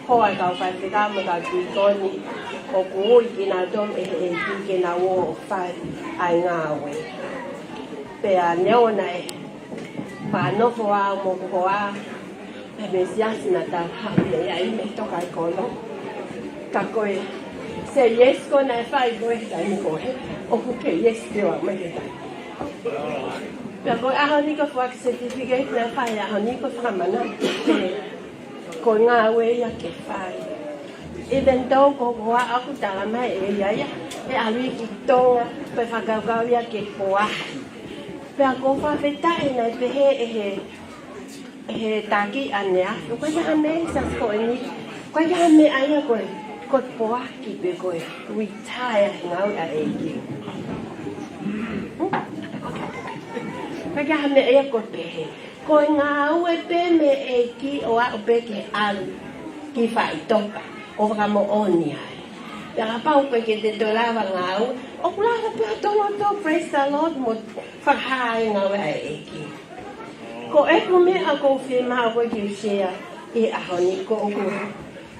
hoa e kau faifekau mo e kau tuʻi ko eni, ʻoku ui kinautolu ʻe he ʻEiki ke nau ō ʻo fai ʻa e ngāue. Pea neongo naʻe fakanofo au mo hoku hoa, ʻi he siasi naʻa tau haʻu mei ai mei Tokaikonó. Ka ko e say yes ko ē naʻe fai ko ē he taimi ko ē, ʻoku kei yes pē au mei he taimi. Pea ko e ʻaho ni ko e foaki certificate naʻe fai he ʻaho ni ko e fakamanatu ko e ngāue ia ke fai. Even though ko hoku hoa ʻoku tala mai ʻe ia ia ʻe ʻalu ia ki Tonga, ko e fakakaukau ia ke poaki. Pea ʻoku ou fakafetaʻi naʻe pehē ʻe he, ʻe he taki ʻaneafi, ʻoku ʻikai ha meʻa ʻi he siasi ko eni, ʻoku ʻikai ha meʻa ia ko e, ko e poaki pe ko e retire he ngāue ʻa e ʻEiki. Hmm? ʻIkai ha meʻa ia ko e pehē. Ko e ngāue pē mei he ʻEiki ʻo aʻu pē ke ʻalu ki faʻitoka ʻo fakamoʻoni ai. Pea kapau ʻoku ʻikai ke te toe lava ngāue, ʻoku lava pē ʻo toloto, praise the Lord, mo fakahā e ngāue ʻa e ʻEiki. Ko ʻeku meʻa ʻoku ou fiemaʻu ko ē ke u share ʻi he ʻaho ni ko ʻeku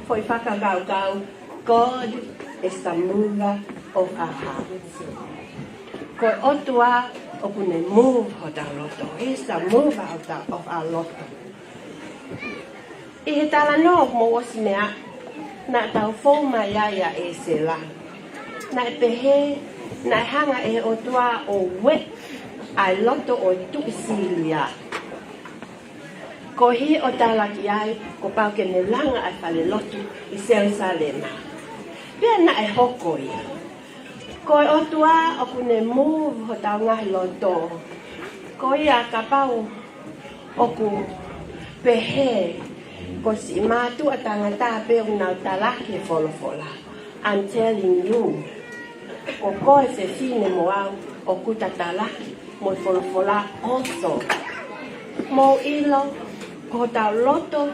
foʻi fakakaukau, God is the mover of our hearts. Ko e ʻOtua ʻoku ne move hotau loto. He is the mover of the, of our loto. ʻI he talanoa ʻoku mou ʻosi meaʻi, naʻa tau fou mai ai ʻia ʻĒsela. Naʻe pehē, naʻe hanga ʻe he ʻOtua ʻo ueʻi ʻa e loto ʻo e tuʻi Sīlia. Koeʻuhi ʻo tala ki ai, kuo pau ke ne langa ʻa e fale lotu ʻi Selusalema. Pea naʻe hoko ia. Ko e ʻOtua ʻoku ne move hotau ngaahi loto. Ko ia kapau ʻoku pehē ko e siʻi mātuʻa tangata pē ʻoku nau talaki e folofola. I'm telling you, ko koe fefine mo au ʻoku ta talaki mo e folofola also. Mou ʻilo, ko hotau loto,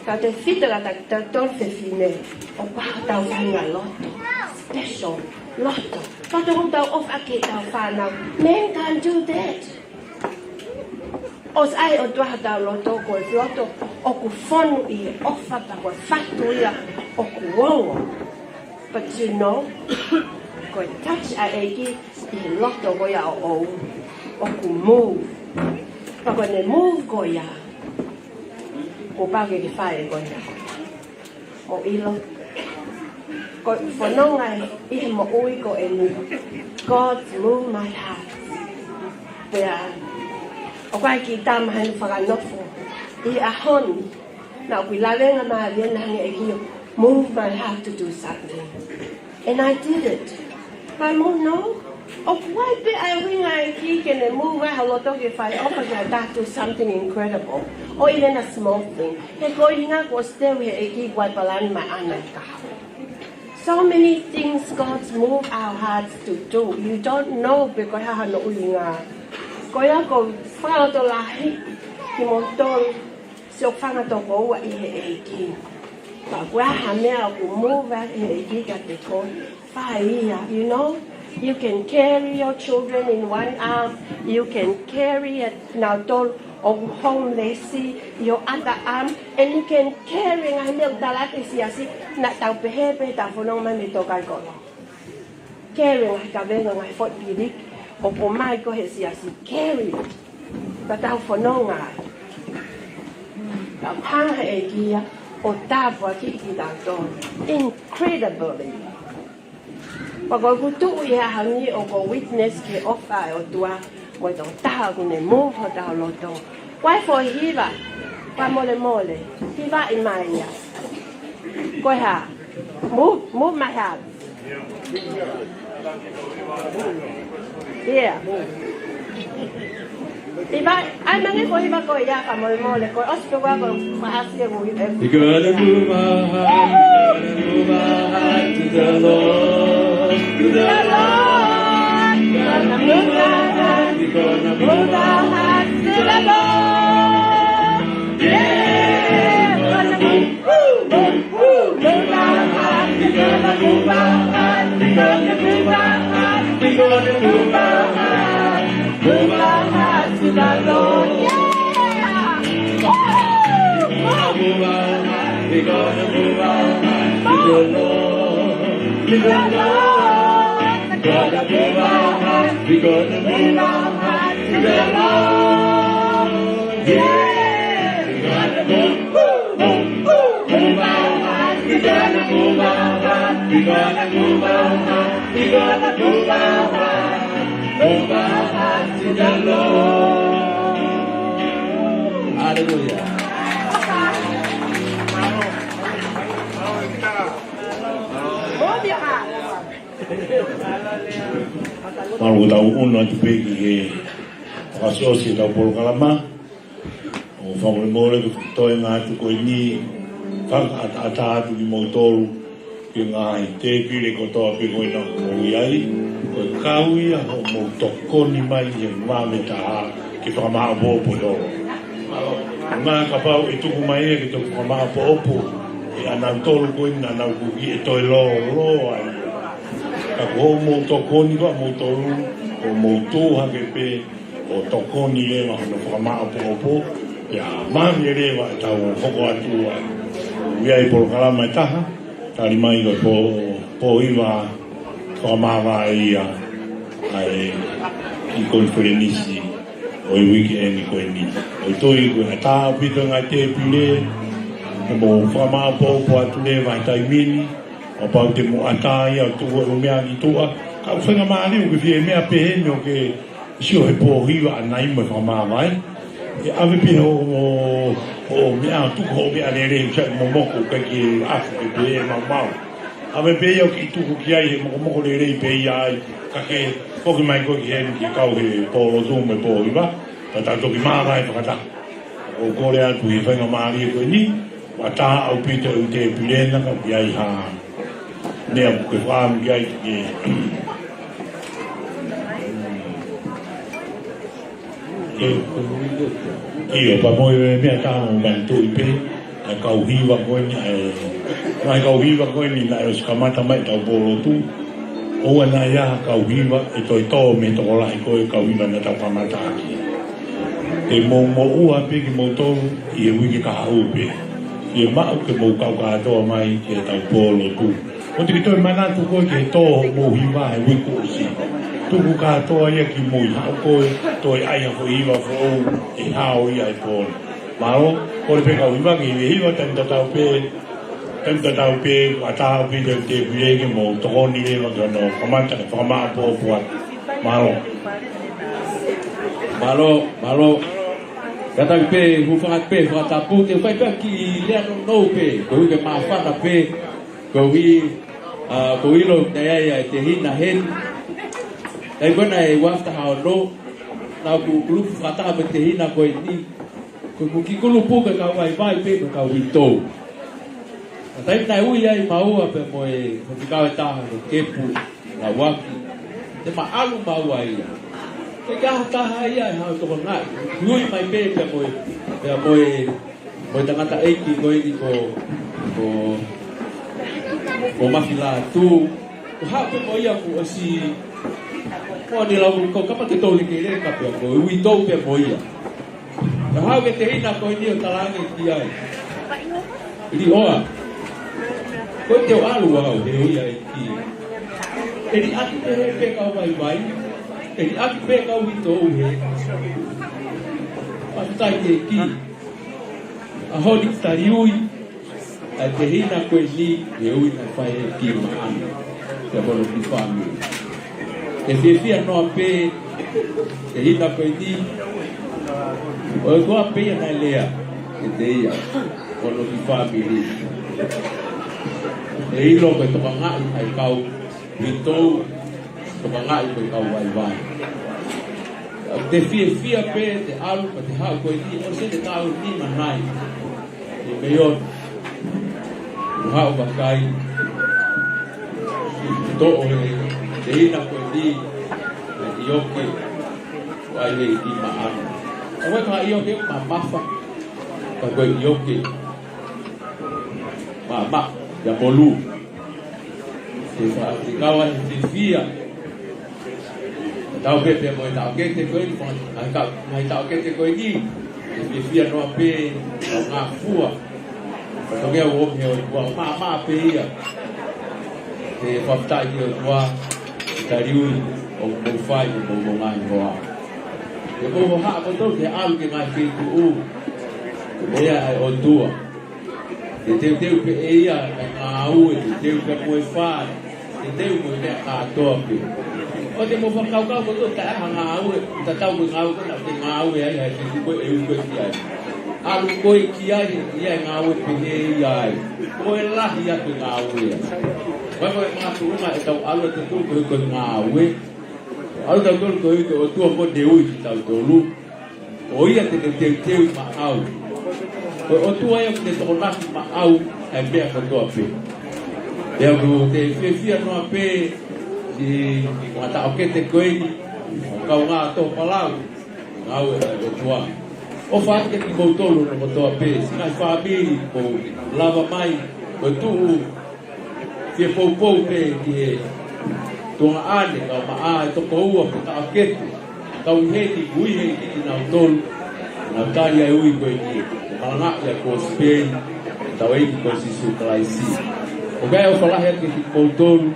tautefito kia tautolu fefine, ʻoku ʻi ai hotau faʻahinga loto, special loto. Tautolu ʻoku tau ʻofa ki heʻetau fānau. Men can't do that. ʻOsi ʻai ʻe he ʻOtua hotau loto, ko e loto ʻoku fonu ʻi he ʻofa pea ko e fatu ia ʻoku ongo. But you know, ko e touch ʻa e ʻEiki ʻi he loto ko ia ʻoʻou, ʻoku move. Pea ko ʻene move ko ia, Kuo pau ke ke fai e ko ia. Mou ʻilo. Ko e fononga ʻi he moʻui ko eni. God's move my heart. Pea ʻoku ʻi ai e kiʻi tama heni fakanofo ʻi he ʻaho ni. Naʻá ku ʻi he lavengamālie naʻe hanga ʻe he ʻEiki ʻo move my heart to do something. And I did it. But mou nofo, ʻoku ʻi ai pē ʻa e ʻuhinga ʻa e ʻEiki ke ne move ai ho loto ke fai ʻofa ke ʻai ʻo do something incredible. Or even a small thing. He ko e ʻuhinga kuo ʻosi teu ʻe he ʻEiki kuo ʻi ai e palani maʻana ʻi he kahaʻu. So many things God move our hearts to do. You don't know pe ko e hā hono ʻuhinga. Ko ia ʻoku ou fakalotolahiʻi kimoutolu siʻi fanga tokoua ʻi he ʻEiki. Pea ko e hā e meʻa ʻoku move ai ʻe he ʻEiki kiate koe, fai ia, you know? You can carry your children in one arm, you can carry it, nautolu ʻoku homeless, your other arm, and you can carry ngaahi meʻa ʻoku tala atu ʻe he siasi, naʻa tau pehē pē ʻetau fononga mai mei he tōkaikolo. Carry ngaahi kavenga, ngaahi foʻi piliki ʻoku ʻomai ko ē ʻe he siasi, carry. Ka tau fononga ai. Ka hanga ʻe he ʻEiki ia ʻo tāpuakiʻi kitautolu. Incredibly. Pea ko ʻeku tuʻu ʻi he ʻaho ni ʻoku ou witness ki he ʻofa ʻa e ʻOtua mo e tokotaha ʻoku ne move hotau loto. Ko e foʻi hiva, fakamolemole, hivaʻi mai ia. Ko e hā? Move, move my heart. Yeah. Hiva, ʻai mai ange ko e hiva ko ia fakamolemole, ko e ʻosi pē ko ia ko e fakaʻasi e ko e. You gotta move my heart, you gotta move my heart to the Lord, to the Lord. You gotta move my heart, you gotta move my heart to the Lord. Yeah, gonna move, move, move, move our heart. We're gonna move our heart. We're gonna move our heart. We're gonna move our heart. Move our hearts to the Lord. Yeah. Move our heart. We're gonna move our heart to the Lord. To the Lord. We're gonna move our heart. We're gonna move our heart to the Lord. Yeah. We're gonna move, move, move, move our hearts. We're gonna move our hearts. We're gonna move our hearts. We're gonna move our hearts. Move our hearts to the Lord. Hallelujah. Mālō, tau ʻunu atu pē ki he fakaʻosiʻosi ʻetau polokalama. ʻOku ou fakamolemole ko e toenga atu ko eni, fakaʻataʻatā atu kimoutolu ki he ngaahi tēpile kotoa pē ko ena ʻoku mou ʻi ai, ko e kau ia hoʻomou tokoni mai he vave taha ke fakamāʻopoʻopo e lolo. Ngā kapau ʻe tuku mai ia ke toki fakamāʻopoʻopo ʻe ʻanautolu ko ena naʻa nau kuki ʻe toe lōloa ia. Ka ko hoʻomou tokoni ko ia ʻamoutolu, ko hoʻomou tuʻu hake pē ʻo tokoni leva hono fakamāʻopoʻopo, pea mālie leva ʻetau hoko atu ai. ʻOku ʻi ai e polokalama ʻe taha, tali mai ko e pō, pō hiva fakamāvae ia ʻa e kiʻi konifelenisi ʻo e uike eni ko eni. ʻOku ou tui ko e ʻatā ʻaupito e ngaahi tēpile, ke mou fakamāʻopoʻopo atu leva he taimi ni, kapau te mou ʻatā ia ʻo tuku e meʻa ki tuʻa. Ka ʻoku faingamālie ʻoku ke fie meʻa pehē ni ʻo ke sio he pō hiva ʻanai mo e fakamāvae. ʻE ʻave pē hoʻo, hoʻo, hoʻo meʻa, tuku hoʻo meʻa lelei, ʻoku sai momoko, ʻikai ke afu ke pehē maumau. ʻAve pē ia ʻo ke tuku ki ai he mokomoko lelei pē ia ai. Ka ke foki mai koe ki heni ke kau he pō lotu mo e pō hiva, ka tau toki māvae fakataha. ʻOku ou kole atu he faingamālie ko eni, ʻoku ʻatā ʻaupito e tēpile na ka ʻoku ʻi ai ha meʻa ʻoku ke fakaʻamu ki ai ke, ke, ʻio, pea mo e meʻa ʻe taha ʻoku manatuʻi pē, ʻa e kau hiva ko eni, ʻa e, ʻa e kau hiva ko eni naʻe ʻosi kamata mai ʻetau pō lotu, ʻoua naʻa ʻi ai ha kau hiva ʻe toe tō mei he tokolahi ko e kau hiva naʻa tau kamata ʻaki. Ke mou moʻua pē kimoutolu ʻi he uike kahaʻu pē. Fiemaʻu ke mou kau kātoa mai ki heʻetau pō lotu. ʻOua te ke toe manatu koe ki he tō hoʻomou hiva he uike kuo ʻosi. Tuku kātoa ia ki mui, haʻu koe, toe ʻai ha foʻi hiva foʻou, ʻe hao ia he pō ni. Mālō, kole pē kau hiva ke hivahiva, taimi tatau pē, taimi tatau pē, ʻatā ʻaupito e tēpile ke mou tokoni leva ki hono kamata ke fakamāʻopoʻopo atu. Mālō. Mālō, mālō. Kātaki pē, hūfanga pē, fakatapu, te u fai pē ha kiʻi lea nounou pē, koeʻuhi ke māfana pē, koeʻuhi, ʻa, ʻoku ou ʻilo naʻe ʻi ai ʻa e tehina heni. Naʻe ko ena ʻi he ua afe taha ono, naʻa ku kulupu fakataha mo e tehina ko eni. Ko e kiʻi kulupu ko e kau vaivai pē mo e kau uitou. Ka taimi naʻe ui ai maua pea mo e faifekau ʻe taha ko Kepu Lauaki, te ma ʻalu maua ia. Teʻeki ai ha taha ia ʻe haʻu ʻo tokangaʻi. Ui mai pē pea mo e, pea mo e, mo e tangataʻeiki ko eni ko, ko, ko Mafi Lātū. Ko haʻu pē mo ia kuo ʻosi, ko eni lau ko kapa ke tau lekeleka pea mo e uitou pea mo ia. Ka haʻu ki he tehina ko eni ʻo talaange ki ai, Liʻoa, ko e te u ʻalu au he ui ʻa e ʻEiki. ʻE liʻaki pē he pē kau vaivai, ʻe liʻaki pē kau uitou he. Fakafetaʻi ki he ʻEiki. ʻAho ni tali ui ʻa e tehina ko eni he ui naʻe fai ʻe he ʻEiki maʻana pea mo hono kiʻi fāmili. ʻE fiefia noa pē, tehina ko eni, ʻoku ʻi ai pē ia naʻe lea kiate ia, mo hono kiʻi fāmili. ʻE ʻilo ko e tokangaʻi ʻa e kau uitou, tokangaʻi ko e kau vaivai. ʻOku te fiefia pē te ʻalu, ka te haʻu ko eni, ʻosi ʻene taʻu nima nai. ʻI mei ʻo, ʻo haʻu vakai. Toʻo he tehina ko eni, ʻa e ʻioke, ʻa e ʻEiki maʻana. ʻA e ka ʻioke mamafa, ka ko e ʻioke mamafa, ia molu. Te fa-, te kau ai fiefia. Tau pē pea mo e taʻokete ko eni, mo e ka-, mo e taʻokete ko eni. ʻE fiefia noa pē, ʻo ngā fua. Ka tokea uo he ʻOtua, mamafa pē ia. Te fakafetaʻi ki he ʻOtua, ʻi he tali ui, ʻoku mou fai, ʻoku mou ngaahi hoa. Te mou hohaʻa kotoa ke ʻalu ki he ngaahi feituʻu, ʻoku meʻa ai ʻa e ʻOtua. Te teuteu pē ʻe ia ʻa e ngāue, te teuteu pē mo e fai, te teuteu mo e meʻa kātoa pē. ʻOua te mou fakakaukau kotoa taʻe ʻi ai ha ngāue, tatau ko e ngāue ko ena ʻoku te ngāue ai, ʻa e feituʻu ko ē ʻe ui koe ki ai. ʻAlu koe ki ai, ʻe ʻi ai e ngāue pehē ia ai. Ko e lahi ʻa e ngāue ai. Ko e, ko e makatuʻunga ʻetau ʻalu ʻatautolu ko e, ko e ngāue. ʻAlu ʻatautolu ko e, ko e ʻOtua ko ē naʻe ui kitautolu. Ko ia te ne teuteu maʻau. Ko e ʻOtua ia ʻoku ne tokonaki maʻau ʻa e meʻa kotoa pē. Pea ʻoku te fiefia noa pē ʻi he taʻokete ko eni, ʻo kaungā tō palau, ngāue ʻa e ʻOtua. ʻOfa atu kiate kimoutolu hono kotoa pē, siʻi ngaahi fāmili kuo lava mai, ko e tuʻu fie poupou pē ki he tuongaʻane, kau maʻa e toko ua, ko e taʻokete, kau ʻi heni, ui heni kinautolu, nau tali ʻa e ui ko eni, ʻo malangaʻi ʻa e kosipeli ʻetau ʻEiki ko Sīsū Kalaisi. ʻOku ʻi ai e ʻofa lahi atu kiate kimoutolu,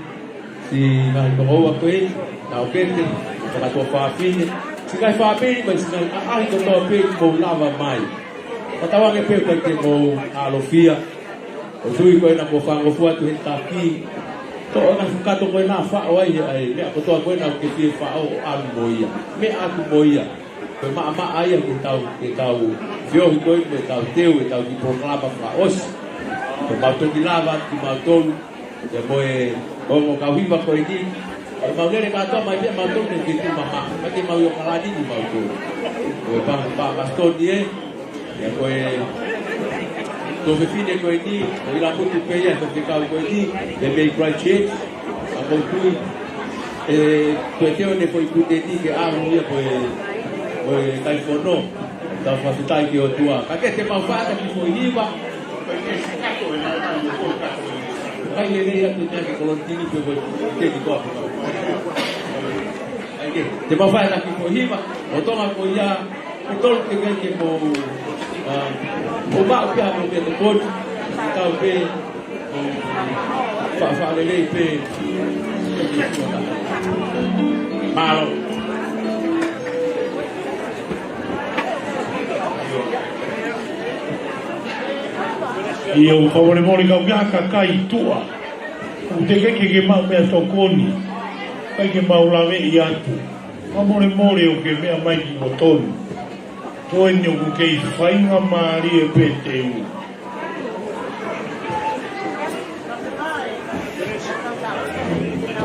siʻi ngaahi toko ua ko eni, taʻokete, fakatuofāfine, siʻi ngaahi fāmili, mo e siʻi ngaahi ʻaʻahi kotoa pē kuo mou lava mai. Fakatauange pē ʻoku ʻikai te mou ʻalofia. ʻOku ou tui ko ena kuo fangofua atu he taki. Toʻo ʻa e fukato ko ena faʻo ai ʻa e meʻa kotoa ko ena ʻoku ke fie faʻo ʻo ʻalu mo ia. Meʻa atu mo ia. Ko e maʻamaʻa ia ke tau, ke tau feohi ko ē, ke tau teu ʻetau kiʻi polokalama fakaʻosi. Ko e mau toki lava atu kimautolu. Ia mo e ongo kau hiva ko eni. ʻE mau lele kātoa mai pē mautolu mei he feituʻu mamaʻo. ʻIkai ke mau ʻi ʻAokalani kimautolu. Ko e pā, pā Masitoni ē. Ia ko e tuofefine ko eni, ko ʻIlaputu pē ia, ko e fekau ko eni, ʻe mei Christchurch, ʻa ko tui, ʻe, ko e teu ne foʻi pute ni ke ʻalu ia ko e, ko e kai fono, tau fakafetaʻi ki he ʻOtua. Ka ke te mau fai ʻaki e kiʻi foʻi hiva, kai lelei atu ʻa e meʻa ke kolonitini pe ko e teni koa. Ai ke, te mau fai ʻaki e kiʻi foʻi hiva, ʻo Tonga ko ia, ʻe tolu ke ke ke mo, ʻa, mo maʻu pē ha mo pē te poni, tau pē, ʻo, fa, fa lelei pē. Mālō. ʻIo, fakamolemole, ka ʻoku ʻi ai ha kakai tuʻa ʻoku teʻeki ke maʻu meʻatokoni, ʻikai ke mau laveʻi atu. Fakamolemole ʻoku ke meʻa mai ki ho tonu. Ko eni ʻoku kei faingamālie pē te u.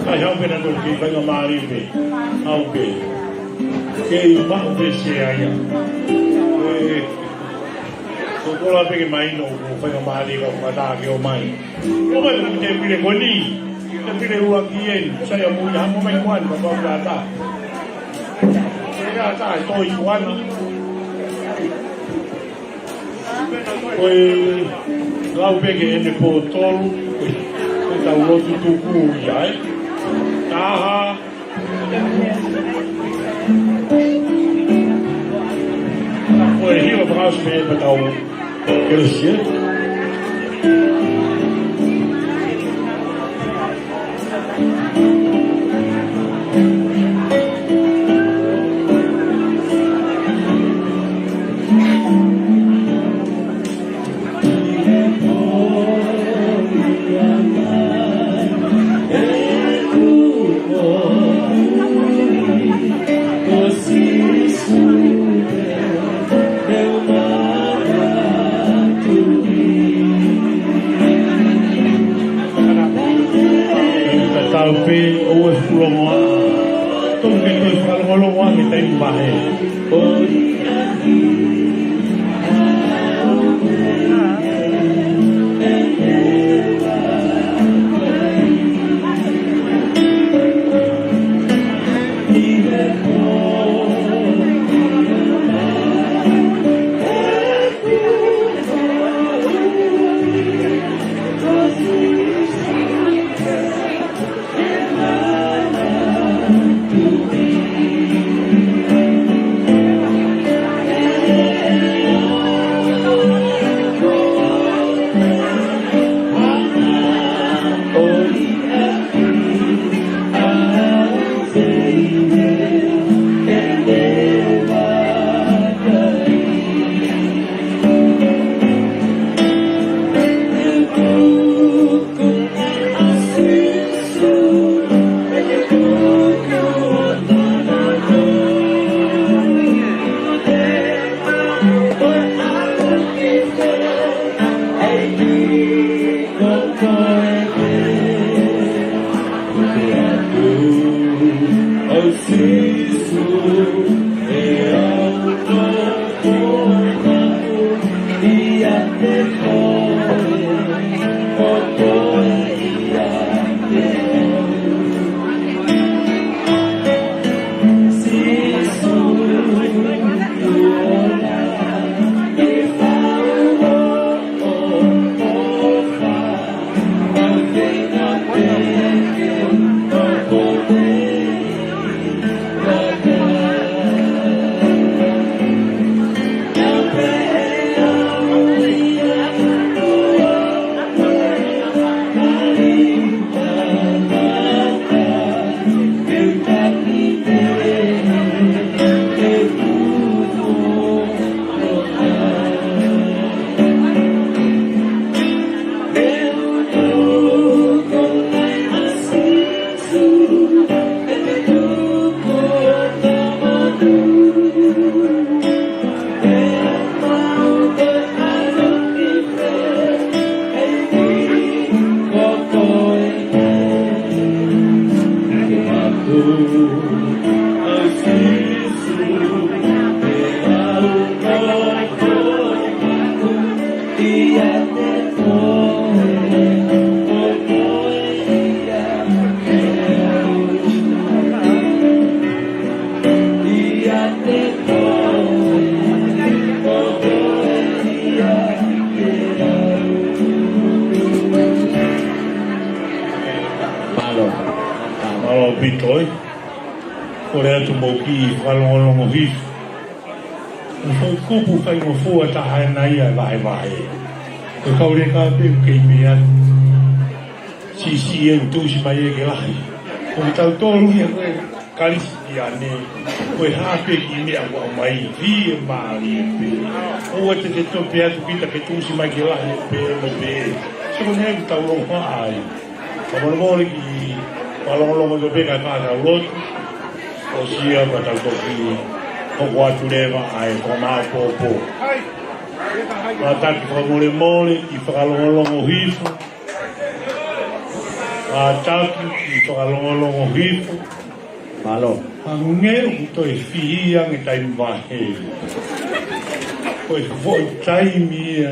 Ai, haʻu pē naʻa ʻoku kei faingamālie pē. Haʻu pē. Kei maʻu pē Sea ia. ʻE, ko kola pē ke mahino ʻoku faingamālie ka ʻoku mātā ke ō mai. ʻO mai ko e tēpile ko eni. Tēpile ua ki eni. Sai a mui, hamo mai kuan, ka pau ka ta. Ka ta, toi kuan. Ko e lau pē ke ʻene pō tolu, ko e tau lotu tuku ia, ē. Taha. Ko e hilo fakaʻosi pē pea tau kelesi, ē. Ka tau pē ʻoua ʻe fuʻu longoaʻa. Tau ke toe fakalongolongo ange taimi vahe. Mālō. Mālō ʻaupito, ē. Kole atu mo e kiʻi fakalongolongo hifo. ʻOku ou kupu faingofua taha ena ia e vahevahe. Ko e kau leka pē ʻoku kei meʻa atu. Siʻisiʻi e tuʻusi mai e ke lahi. Ko kitautolu ia ko e Kalisitiane, ko e hā pē kiʻi meʻa ʻoku ʻomai, fiemālie pē. ʻOua te te tope atu kita ke tuʻusi mai ke lahi pē mo pē. So ko eni ʻoku tau longoaʻa ai. Ka molemole kiʻi fakalongolongo atu pē kae tau lotu. ʻOsi ia ka tau toki hoko atu leva ʻa e fakamāʻopoʻopo. Kātaki fakamolemole kiʻi fakalongolongo hifo. Kātaki kiʻi fakalongolongo hifo. Mālō. Hangē ʻoku toe fihi ange taimi vahe. Ko e foʻi taimi ia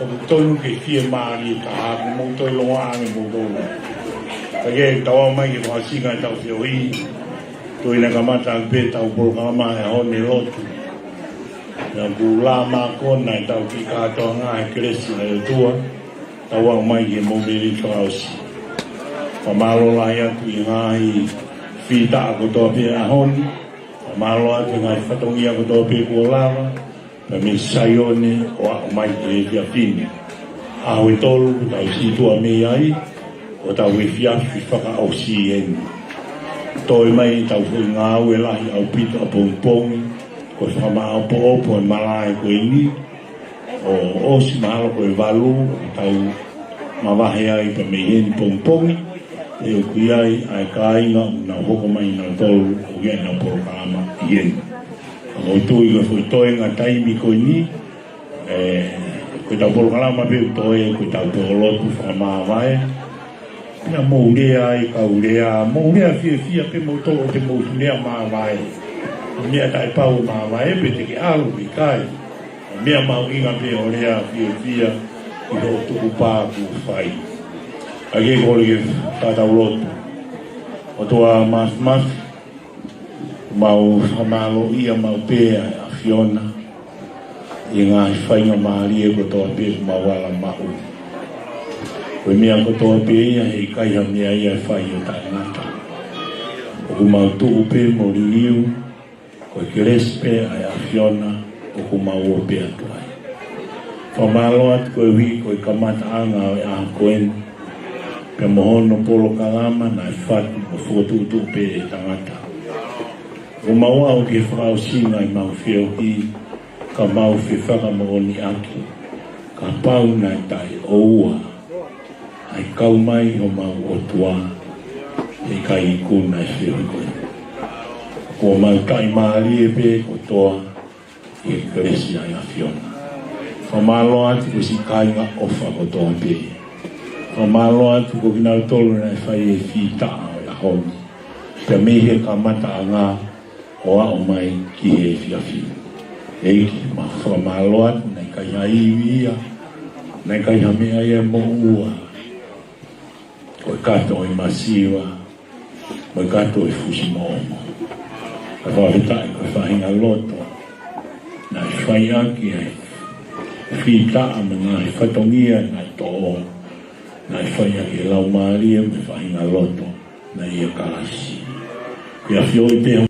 ʻoku tonu ke fiemālie ka ʻoku mou toe longoaʻa ange mou tonu. Ka ke tau ō mai ke fakaʻosinga ʻetau feohi. Toe ʻi he kamata pē ʻetau polokalama he ʻaho ni, lotu. Naʻa ku lava mākona ʻetau kiʻi kātoanga he kelesi ʻa e ʻOtua. Tau aʻu mai ki he mōmeniti fakaʻosi. Fakamālō lahi atu ʻi he ngaahi fītaʻa kotoa pē ʻaho ni. Fakamālō atu ʻi he ngaahi fatongia kotoa pē kuo lava, pea mei Saione ʻo aʻu mai ki he efiafi ni. ʻAho ʻe tolu kuo tau situʻa mei ai, ʻo tau efiafi fakaʻosi eni. Toe mai ʻetau foʻi ngāue lahi ʻaupito ʻapongipongi, ko e fakamāʻopoʻopo e malaʻe ko eni, ʻo ʻosi mahalo ko e valu ʻoku tau mavahe ai pea mei heni pongipongi, ʻe ʻoku ʻi ai ʻa e kāinga ʻoku nau hoko mai nautolu ʻoku ʻi ai ʻenau polokalama ʻi heni. Ka mou tui ko e foʻi toenga taimi ko eni, ē, ko ʻetau polokalama pē ʻoku toe, ko ʻetau polokalama fakamāvae. Naʻa mou lea ai, kau lea, mou lea fiefia pē mou tolo te mou lea māvae. Meʻa taʻepau māvae pē te ke ʻalu ʻikai. Meʻa mahuʻinga pē ʻo lea fiefia ʻi hoʻo tukupā kuo fai. ʻA ia ke kole ke tau lotu. ʻOtua Māfimafi, mau fakamālōʻia maʻu pē ʻa e ʻAfiona ʻi he ngaahi faingamālie kotoa pē ʻoku mau ala maʻu. Ko e meʻa kotoa pē ia heʻikai ha meʻa ia ʻe fai ʻe taʻengata. ʻOku mau tuʻu pē mo liliu, ko e kelesi pē ʻa e ʻAfiona ʻoku mau ō pē atu ai. Fakamālō atu koeʻuhi ko e kamataʻanga ʻo e ʻaho ko eni, pea mo hono polokalama naʻe fatu mo fokotuʻutuʻu pē ʻe he tangata. ʻOku mau aʻu ki he fakaʻosinga ʻemau feohi, ka mau fefakamoʻoniʻaki, kapau naʻe taʻeʻoua ʻa e kau mai ʻo homau ʻOtua, heʻikai ikuna e feohi ko eni. Kuo mau taʻimālie pē kotoa ʻi he kelesi ʻa e ʻAfiona. Fakamālō atu ki he siʻi kāinga ʻofa kotoa pē. Fakamālō atu ko kinautolu naʻe fai e fītaʻa ʻo e ʻaho ni, pea mei he kamataʻanga ʻo aʻu mai ki he efiafi ni. ʻEiki, mau fakamālō atu, naʻe ʻikai ha ivi ia, naʻe ʻikai ha meʻa ia ʻe moʻua, ko e kato ʻo e masiva, mo e kato ʻo e fusimoʻomo. Kae fakafetaʻi ko e faʻahinga loto naʻe fai ʻaki ʻa e fītaʻa mo e ngaahi fatongia naʻe toʻo, naʻe fai ʻaki ʻe he Laumālie mo e faʻahinga loto naʻe ʻia Kalaisi. Ko e ʻafioʻi pē